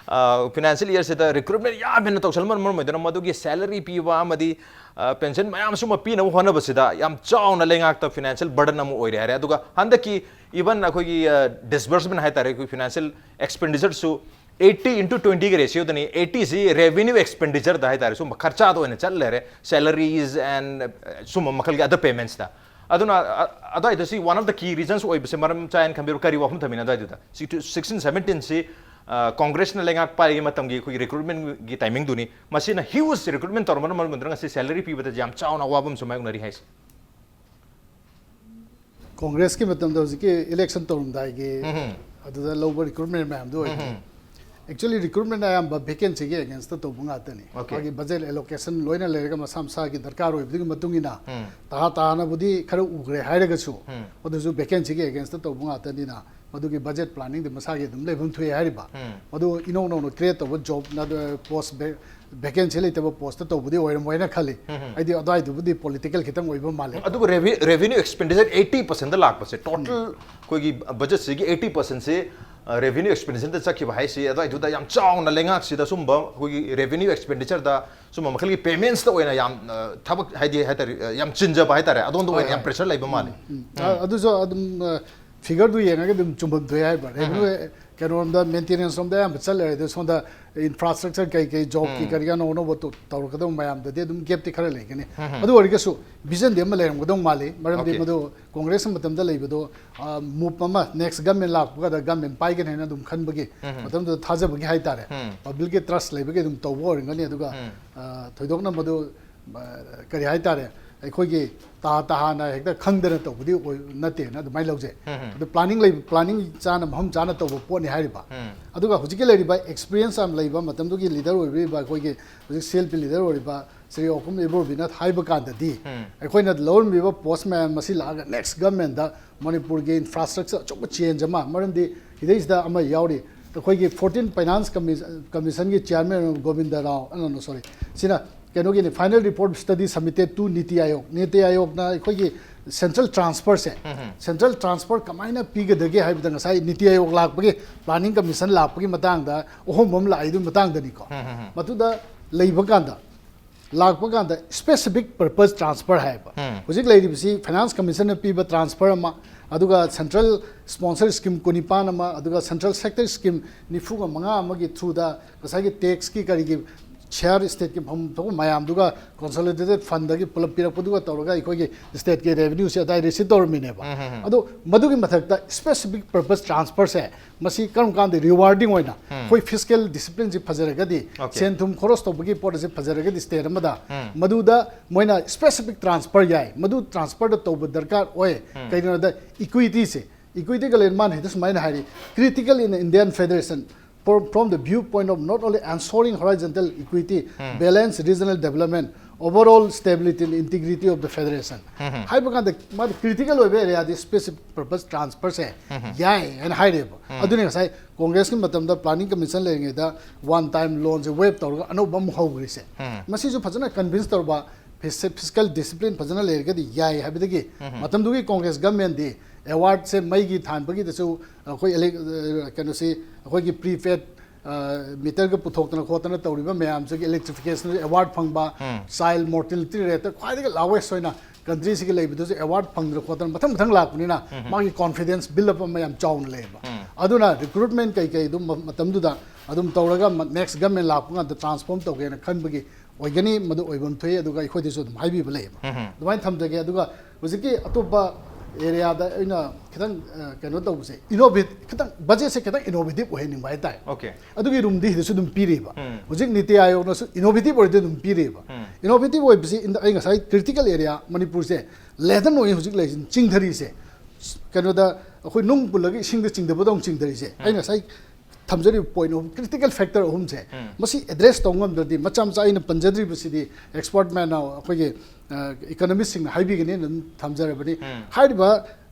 ꯑ, financial yearꯁꯤꯗ recruitment ꯌꯥꯝ ꯍꯦꯟꯅ ꯇꯧꯁꯜꯂꯝꯕꯅ ꯃꯔꯝ ꯑꯣꯏꯗꯨꯅ ꯃꯗꯨꯒꯤ salary ꯄꯤꯕ ꯑꯃꯗꯤ, ꯑ, pension ꯃꯌꯥꯝ ꯁꯨꯝꯕ ꯄꯤꯅꯕ ꯍꯣꯠꯅꯕꯁꯤꯗ ꯌꯥꯝ ꯆꯥꯎꯅ ꯂꯩꯉꯥꯛꯇ financial burden ꯑꯃ ꯑꯣꯏꯔꯦ ꯍꯥꯏꯔꯦ꯫ ꯑꯗꯨꯒ ꯍꯟꯗꯛꯀꯤ even ꯑꯩꯈꯣꯏꯒꯤ, ꯑ, disbursement ꯍꯥꯏꯇꯥꯔꯦ, ꯑꯩꯈꯣꯏ financial expenditureꯁꯨ eighty into twentyꯒꯤ ratioꯗꯅꯤ꯫ Eightyꯁꯤ revenue expenditureꯗ ꯍꯥꯏꯇꯥꯔꯦ, ꯁꯨꯝꯕ ꯈꯔꯆꯥꯗ ꯑꯣꯏꯅ ꯆꯠ ꯂꯩꯔꯦ, salaries and, ꯑ, ꯁꯨꯝꯕ ꯃꯈꯜꯒꯤ other paymentsꯇ꯫ ꯑꯗꯨꯅ, ꯑ, ꯑꯗꯨꯋꯥꯏꯗ ꯁꯤ one of the key reasons ꯑꯣꯏꯕꯁꯦ ꯃꯔꯝ ꯆꯥꯏꯅ ꯈꯟꯕꯤꯕ꯭ꯔꯥ? ꯀꯔꯤ ꯋꯥꯐꯝ ꯊꯝꯕꯤꯅꯣ ꯑꯗꯨꯋꯥꯏꯗꯨꯗ? Sixteen seventeen ꯁꯤ, ꯑ, Congressꯅ ꯂꯩꯉꯥꯛ ꯄꯥꯏꯔꯤꯉꯩ ꯃꯇꯝꯒꯤ ꯑꯩꯈꯣꯏꯒꯤ recruitmentꯒꯤ timingꯗꯨꯅꯤ꯫ ꯃꯁꯤꯅ huge recruitment ꯇꯧꯔꯝꯕꯅ ꯃꯔꯝ ꯑꯣꯏꯗꯨꯅ ꯉꯁꯤ salary ꯄꯤꯕꯗ ꯌꯥꯝ ꯆꯥꯎꯅ ꯑꯋꯥꯕ ꯑꯃꯁꯨ ꯃꯥꯌꯣꯛꯅꯔꯤ ꯍꯥꯏꯁꯦ꯫ Congressꯀꯤ ꯃꯇꯝꯗ ꯍꯧꯖꯤꯛꯀꯤ election ꯇꯧꯔꯝꯗꯥꯏꯒꯤ ꯎꯝ꯫ ꯑꯗꯨꯗ ꯂꯧꯕ recruitment ꯃꯌꯥꯝꯗꯨ ꯑꯣꯏꯗꯣꯏꯅꯤ꯫ ꯎꯝ꯫ Actually, recruitment ꯑꯌꯥꯝꯕ vacancyꯒꯤ againstꯇ ꯇꯧꯕ ꯉꯥꯛꯇꯅꯤ꯫ Okay꯫ ꯃꯥꯒꯤ budget allocation ꯂꯣꯏꯅ ꯂꯩꯔꯒ ꯃꯁꯥ ꯃꯁꯥꯒꯤ ꯗꯔꯀꯥꯔ ꯑꯣꯏꯕꯗꯨꯒꯤ ꯃꯇꯨꯡ ꯏꯟꯅ ꯎꯝ꯫ ꯇꯍꯥ ꯇꯍꯥꯅꯕꯨꯗꯤ ꯈꯔ ꯎꯈ꯭ꯔꯦ ꯍꯥꯏꯔꯒꯁꯨ, ꯎꯝ꯫ ꯑꯗꯨꯁꯨ vacancyꯒꯤ againstꯇ ꯇꯧꯕ ꯉꯥꯛꯇꯅꯤꯅ ꯃꯗꯨꯒꯤ budget planningꯗꯤ ꯃꯁꯥꯒꯤ ꯑꯗꯨꯝ ꯂꯩꯐꯝ ꯊꯣꯛꯏ ꯍꯥꯏꯔꯤꯕ꯫ ꯎꯝ꯫ ꯃꯗꯨ ꯏꯅꯧ ꯅꯧꯅ create ꯇꯧꯕ job ꯅ-, post vac-, vacancy ꯂꯩꯇꯕ postꯇ ꯇꯧꯕꯗꯤ ꯑꯣꯏꯔꯝꯃꯣꯏꯅ ꯈꯜꯂꯤ꯫ ꯎꯝ꯫ ꯍꯥꯏꯗꯤ ꯑꯗꯨꯋꯥꯏꯗꯨꯕꯨꯗꯤ political ꯈꯤꯇꯪ ꯑꯣꯏꯕ ꯃꯥꯜꯂꯦ꯫ ꯑꯗꯨꯒ revi-, revenue expenditure eighty percentꯇ ꯂꯥꯛꯄꯁꯦ, total ꯎꯝ꯫ ꯑꯩꯈꯣꯏꯒꯤ budgetꯁꯤꯒꯤ eighty percentꯁꯤ, ꯑ, revenue expenditioneꯗ ꯆꯠꯈꯤꯕ ꯍꯥꯏꯁꯤ ꯑꯗꯨꯋꯥꯏꯗꯨꯗ ꯌꯥꯝ ꯆꯥꯎꯅ ꯂꯩꯉꯥꯛꯁꯤꯗ ꯁꯨꯝꯕ ꯑꯩꯈꯣꯏꯒꯤ revenue expenditure ꯁꯨꯝꯕ ꯃꯈꯜꯒꯤ paymentsꯇ ꯑꯣꯏꯅ ꯌꯥꯝ, ꯑ, ꯊꯕꯛ ꯍꯥꯏꯗꯤ ꯍꯥꯏꯇꯥꯔꯦ, ꯑ, ꯌꯥꯝ ꯆꯤꯟꯖꯕ ꯍꯥꯏꯇꯥꯔꯦ, ꯑꯗꯣꯝꯗ ꯍꯣꯏ, ꯑꯣꯏꯅ ꯌꯥꯝ ꯍꯣꯏ꯫ Pressure ꯂꯩꯕ ꯃꯥꯜꯂꯦ꯫ ꯎꯝ, ꯎꯝ꯫ ꯎꯝ꯫ ꯑ-, ꯑꯗꯨꯁꯨ ꯑꯗꯨꯝ, ꯑ, figureꯗꯨ ꯌꯦꯡꯉꯒ ꯑꯗꯨꯝ ꯆꯨꯝꯐꯝ ꯊꯣꯛꯑꯦ ꯍꯥꯏꯕ꯫ ꯎꯝ꯫ Revenue ꯀꯩꯅꯣꯔꯣꯝꯗ maintenanceꯔꯣꯝꯗ ꯑꯌꯥꯝꯕ ꯆꯠ ꯂꯩꯔꯦ꯫ ꯑꯗꯨ ꯁꯣꯝꯗ infrastructure ꯀꯩ ꯀꯩ jobꯀꯤ ꯎꯝ꯫ ꯀꯔꯤ ꯑꯅꯧ ꯑꯅꯧꯕ ꯇꯧ-, ꯇꯧꯔꯛꯀꯗꯕ ꯃꯌꯥꯝꯗꯗꯤ ꯑꯗꯨꯝ gapꯇꯤ ꯈꯔ ꯂꯩꯒꯅꯤ꯫ ꯎꯝ꯫ ꯑꯗꯨ ꯑꯣꯏꯔꯒꯁꯨ visionꯗꯤ ꯑꯃ ꯂꯩꯔꯝꯒꯗꯧ ꯃꯥꯜꯂꯤ꯫ ꯃꯔꯝꯗꯤ Okay꯫ ꯃꯗꯨ Congressꯀꯤ ꯃꯇꯝꯗ ꯂꯩꯕꯗꯣ, ꯑ, move ꯑꯃ next government ꯂꯥꯛꯄꯒ government ꯄꯥꯏꯒꯅꯤ ꯍꯥꯏꯅ ꯑꯗꯨꯝ ꯈꯟꯕꯒꯤ ꯎꯝ꯫ ꯃꯇꯝꯗꯨꯗ ꯊꯥꯖꯕꯒꯤ ꯍꯥꯏꯇꯥꯔꯦ꯫ ꯎꯝ꯫ Publicꯀꯤ trust ꯂꯩꯕꯒꯤ ꯑꯗꯨꯝ ꯇꯧꯕ ꯑꯣꯏꯔꯝꯒꯅꯤ꯫ ꯑꯗꯨꯒ, ꯎꯝ꯫ ꯑ, ꯊꯣꯏꯗꯣꯛꯅ ꯃꯗꯨ, ꯑ, ꯀꯔꯤ ꯍꯥꯏꯇꯥꯔꯦ, ꯑꯩꯈꯣꯏꯒꯤ ꯇꯥ ꯇꯍꯥꯅ ꯍꯦꯛꯇ ꯈꯪꯗꯅ ꯇꯧꯕꯗꯤ ꯑꯣꯏ-, ꯅꯠꯇꯦꯅ ꯑꯗꯨꯃꯥꯏꯅ ꯂꯧꯖꯩ꯫ ꯎꯝ꯫ ꯑꯗꯨ planning ꯂꯩ-, planning ꯆꯥꯅ ꯃꯐꯝ ꯆꯥꯅ ꯇꯧꯕ ꯄꯣꯠꯅꯤ ꯍꯥꯏꯔꯤꯕ꯫ ꯎꯝ꯫ ꯑꯗꯨꯒ ꯍꯧꯖꯤꯛꯀꯤ ꯂꯩꯔꯤꯕ experience ꯌꯥꯝ ꯂꯩꯕ ꯃꯇꯝꯗꯨꯒꯤ leader ꯑꯣꯏꯕꯤꯔꯤꯕ ꯑꯩꯈꯣꯏꯒꯤ ꯍꯧꯖꯤꯛ CLP leader ꯑꯣꯏꯔꯤꯕ ꯁ꯭ꯔꯤ ꯑꯣꯀꯨꯝ ꯏꯕꯣꯕꯤꯅ ꯍꯥꯏꯕ ꯀꯥꯟꯗꯗꯤ, ꯑꯩꯈꯣꯏꯅ ꯂꯧꯔꯝꯃꯤꯕ ꯄꯣꯁ ꯃꯌꯥꯝ ꯃꯁꯤ ꯂꯥꯛꯑꯒ ꯅꯦꯛꯁ ꯒꯃꯦꯟꯗ ꯃꯅꯤꯄꯨꯔꯒꯤ ꯏꯟꯐ꯭ꯔꯥꯁ꯭ꯇ꯭ꯔꯛꯆꯔ ꯑꯆꯧꯕ ꯆꯦꯟꯖ ꯑꯃ, ꯃꯔꯝꯗꯤ ꯁꯤꯗꯩꯁꯤꯗ ꯑꯃ ꯌꯥꯎꯔꯤ, ꯑꯩꯈꯣꯏꯒꯤ ꯐꯣꯔꯇꯤꯟ ꯐꯥꯏꯅꯥꯟꯁ ꯀꯃꯤꯁꯟꯒꯤ chairman Govind Rao, no sorry, ꯁꯤꯅ ꯀꯩꯅꯣꯒꯤꯅꯤ, final report study submitted to ꯅꯤꯇꯤ ꯑꯥꯌꯣꯒ꯫ ꯅꯤꯇꯤ ꯑꯥꯌꯣꯒꯅ ꯑꯩꯈꯣꯏꯒꯤ ꯁꯦꯟꯇ꯭ꯔꯦꯜ ꯇ꯭ꯔꯥꯟꯁꯐꯔꯁꯦ, ꯁꯦꯟꯇ꯭ꯔꯦꯜ ꯇ꯭ꯔꯥꯟꯁꯐꯔ ꯀꯃꯥꯏꯅ ꯄꯤꯒꯗꯒꯦ ꯍꯥꯏꯕꯗ ꯉꯁꯥꯏ ꯅꯤꯇꯤ ꯑꯥꯌꯣꯒ ꯂꯥꯛꯄꯒꯤ, ꯄ꯭ꯂꯥꯅꯤꯡ ꯀꯃꯤꯁꯟ ꯂꯥꯛꯄꯒꯤ ꯃꯇꯥꯡꯗ ꯑꯍꯣꯡꯕ ꯑꯃ ꯂꯥꯛꯏꯗꯨꯒꯤ ꯃꯇꯥꯡꯗꯅꯤꯀꯣ꯫ ꯃꯗꯨꯗ ꯂꯩꯕ ꯀꯥꯟꯗ, ꯂꯥꯛꯄ ꯀꯥꯟꯗ specific purpose transfer ꯍꯥꯏꯕ꯫ ꯍꯧꯖꯤꯛ ꯂꯩꯔꯤꯕꯁꯤ ꯐꯥꯏꯅꯥꯟꯁ ꯀꯃꯤꯁꯟꯅ ꯄꯤꯕ ꯇ꯭ꯔꯥꯟꯁꯐꯔ ꯑꯃ, ꯑꯗꯨꯒ ꯁꯦꯟꯇ꯭ꯔꯦꯜ ꯁ꯭ꯄꯣꯟꯁꯔ ꯁ꯭ꯀꯤꯝ ꯀꯨꯟꯅꯤꯄꯥꯟ ꯑꯃ, ꯑꯗꯨꯒ ꯁꯦꯟꯇ꯭ꯔꯦꯜ ꯁꯦꯛꯇꯔ ꯁ꯭ꯀꯤꯝ ꯅꯤꯐꯨꯒ ꯃꯉꯥ ꯑꯃꯒꯤ ꯊ꯭ꯔꯨꯗ ꯉꯁꯥꯏꯒꯤ ꯇꯦꯛꯁꯀꯤ ꯀꯔꯤꯒꯤ ꯁꯤꯌꯥꯔ ꯁ꯭ꯇꯦꯠꯀꯤ ꯐꯪꯐꯝ ꯊꯣꯛꯄ ꯃꯌꯥꯝꯗꯨꯒ ꯀꯣꯟꯁꯣꯂꯤꯗꯦꯇꯦꯠ ꯐꯟꯗꯒꯤ ꯄꯨꯂꯞ ꯄꯤꯔꯛꯄꯗꯨꯒ ꯇꯧꯔꯒ ꯑꯩꯈꯣꯏꯒꯤ ꯁ꯭ꯇꯦꯠꯀꯤ ꯔꯦꯚꯤꯅ꯭ꯌꯨꯁꯦ ꯑꯗꯥꯏ ꯔꯤꯁꯤꯠ ꯇꯧꯔꯝꯃꯤꯅꯦꯕ꯫ ꯑꯗꯣ ꯃꯗꯨꯒꯤ ꯃꯊꯛꯇ specific purpose transferꯁꯦ ꯃꯁꯤ ꯀꯔꯝ ꯀꯥꯟꯗ rewarding ꯑꯣꯏꯅ ꯑꯩꯈꯣꯏ ꯐꯤꯁꯀꯦꯜ ꯗꯤꯁꯤꯄ꯭ꯂꯤꯟꯁꯤ ꯐꯖꯔꯒꯗꯤ, Okay. ꯁꯦꯟ ꯊꯨꯝ ꯈꯣꯔꯁ ꯇꯧꯕꯒꯤ ꯄꯣꯠ ꯑꯁꯤ ꯐꯖꯔꯒꯗꯤ ꯁ꯭ꯇꯦꯠ ꯑꯃꯗ, ꯃꯗꯨꯗ ꯃꯣꯏꯅ specific transfer ꯌꯥꯏ, ꯃꯗꯨ ꯇ꯭ꯔꯥꯟꯁꯐꯔꯗ ꯇꯧꯕ ꯗꯔꯀꯥꯔ ꯑꯣꯏ꯫ ꯀꯩꯒꯤꯅꯣꯗ ꯏꯀ꯭ꯋꯤꯇꯤꯁꯦ, ꯏꯀ꯭ꯋꯤꯇꯤꯒ ꯂꯩꯅ ꯃꯥꯅ ꯍꯦꯛꯇ ꯁꯨꯃꯥꯏꯅ ꯍꯥꯏꯔꯤ, "Critical in Indian federation from, from the viewpoint of not only ensuring horizontal equity, balance regional development, overall stability and integrity of the federation." ꯍꯥꯏꯕ ꯀꯥꯟꯗ ꯃꯥꯗꯤ ꯀ꯭ꯔꯤꯇꯤꯀꯦꯜ ꯑꯣꯏꯕ ꯑꯦꯔꯤꯌꯥꯗꯤ specific purpose transferꯁꯦ ꯌꯥꯏ ꯍꯥꯏꯅ ꯍꯥꯏꯔꯦꯕ꯫ ꯑꯗꯨꯅꯤ ꯉꯁꯥꯏ ꯀꯣꯡꯒ꯭ꯔꯦꯁꯀꯤ ꯃꯇꯝꯗ planning commission ꯂꯩꯔꯤꯉꯩꯗ one time loanꯁꯦ waive ꯇꯧꯔꯒ ꯑꯅꯧꯕ ꯑꯃꯨꯛ ꯍꯧꯈ꯭ꯔꯤꯁꯦ꯫ ꯃꯁꯤꯁꯨ ꯐꯖꯅ convince ꯇꯧꯔꯕ, ꯐꯤꯁ-, fiscal discipline ꯐꯖꯅ ꯂꯩꯔꯒꯗꯤ ꯌꯥꯏ ꯍꯥꯏꯕꯗꯒꯤ ꯃꯇꯝꯗꯨꯒꯤ ꯀꯣꯡꯒ꯭ꯔꯦꯁ ꯒꯃꯦꯟꯗꯤ ꯑꯦꯋꯥꯔꯗꯁꯦ ꯃꯩꯒꯤ ꯊꯥꯟꯕꯒꯤꯗꯁꯨ ꯑꯩꯈꯣꯏ ꯏꯂꯦꯛ-, ꯑ, ꯀꯩꯅꯣꯁꯤ ꯑꯩꯈꯣꯏꯒꯤ prepaid, ꯑ, ꯃꯤꯇꯔꯒ ꯄꯨꯊꯣꯛꯇꯅ ꯈꯣꯠꯇꯅ ꯇꯧꯔꯤꯕ ꯃꯌꯥꯝꯁꯤꯒꯤ electrification ꯑꯦꯋꯥꯔꯗ ꯐꯪꯕ, child mortality rate ꯈ꯭ꯋꯥꯏꯗꯒꯤ lowest ꯑꯣꯏꯅ countryꯁꯤꯒꯤ ꯂꯩꯕꯗꯁꯨ ꯑꯦꯋꯥꯔꯗ ꯐꯪꯗꯅ ꯈꯣꯠꯇꯅ ꯃꯊꯪ ꯃꯊꯪ ꯂꯥꯛꯄꯅꯤꯅ ꯃꯥꯒꯤ confidence build up ꯑꯃ ꯌꯥꯝ ꯆꯥꯎꯅ ꯂꯩꯌꯦꯕ꯫ ꯑꯗꯨꯅ recruitment ꯀꯩꯀꯩ ꯑꯗꯨꯝ ꯃ-, ꯃꯇꯝꯗꯨꯗ ꯑꯗꯨꯝ ꯇꯧꯔꯒ ꯃ-, next government ꯂꯥꯛꯄ ꯀꯥꯟꯗ transform ꯇꯧꯒꯦꯅ ꯈꯟꯕꯒꯤ ꯑꯣꯏꯒꯅꯤ, ꯃꯗꯨ ꯑꯣꯏꯐꯝ ꯊꯣꯛꯏ꯫ ꯑꯗꯨꯒ ꯑꯩꯈꯣꯏꯗꯁꯨ ꯑꯗꯨꯝ ꯍꯥꯏꯕꯤꯕ ꯂꯩꯌꯦꯕ꯫ ꯑꯗꯨꯃꯥꯏꯅ ꯊꯝꯖꯒꯦ꯫ ꯑꯗꯨꯒ ꯍꯧꯖꯤꯛꯀꯤ ꯑꯇꯣꯞꯄ ꯑꯦꯔꯤꯌꯥꯗ ꯑꯩꯅ ꯈꯤꯇꯪ, ꯑ, ꯀꯩꯅꯣ ꯇꯧꯕꯁꯦ, innovate-, ꯈꯤꯇꯪ ꯕꯖꯦꯠꯁꯦ ꯈꯤꯇꯪ innovative ꯑꯣꯏꯍꯟꯅꯤꯡꯕ ꯍꯥꯏꯇꯥꯔꯦ꯫ Okay. ꯑꯗꯨꯒꯤ ꯔꯨꯝꯗꯤ ꯁꯤꯗꯁꯨ ꯑꯗꯨꯝ ꯄꯤꯔꯤꯕ꯫ ꯍꯧꯖꯤꯛ ꯅꯤꯇꯤ ꯑꯥꯌꯣꯒꯅꯁꯨ innovative ꯑꯣꯏꯔꯗꯤ ꯑꯗꯨꯝ ꯄꯤꯔꯤꯕ꯫ Innovative ꯑꯣꯏꯕꯁꯤ ꯏꯟ-, ꯑꯩ ꯉꯁꯥꯏ critical area ꯃꯅꯤꯄꯨꯔꯁꯦ ꯂꯦꯗꯟ ꯑꯣꯏ ꯍꯧꯖꯤꯛ ꯂꯩꯔꯤꯁꯤ, ꯆꯤꯡꯊꯔꯤꯁꯦ꯫ ꯀꯩꯅꯣꯗ ꯑꯩꯈꯣꯏ ꯅꯨꯡ ꯄꯨꯜꯂꯒ ꯏꯁꯤꯡꯗ ꯆꯤꯡꯊꯕꯗꯧꯅ ꯆꯤꯡꯊꯔꯤꯁꯦ꯫ ꯑꯩ ꯉꯁꯥꯏ ꯊꯝꯖꯔꯤꯕ ꯄꯣꯏꯟ ꯑꯍꯨꯝ, ꯀ꯭ꯔꯤꯇꯤꯀꯦꯜ ꯐꯦꯛꯇꯔ ꯑꯍꯨꯝꯁꯦ, ꯃꯁꯤ ꯑꯦꯗ꯭ꯔꯦꯁ ꯇꯧ ꯉꯝꯗ꯭ꯔꯗꯤ, ꯃꯆꯥ ꯃꯆꯥ ꯑꯩꯅ ꯄꯟꯖꯗ꯭ꯔꯤꯕꯁꯤꯗꯤ ꯑꯦꯛꯁꯄꯔꯠ ꯃꯌꯥꯝꯅ, ꯑꯩꯈꯣꯏꯒꯤ ꯏꯀꯣꯅꯣꯃꯤꯁꯁꯤꯡꯅ ꯍꯥꯏꯕꯤꯒꯅꯤꯅ ꯑꯗꯨꯝ ꯊꯝꯖꯔꯕꯅꯤ꯫ ꯍꯥꯏꯔꯤꯕ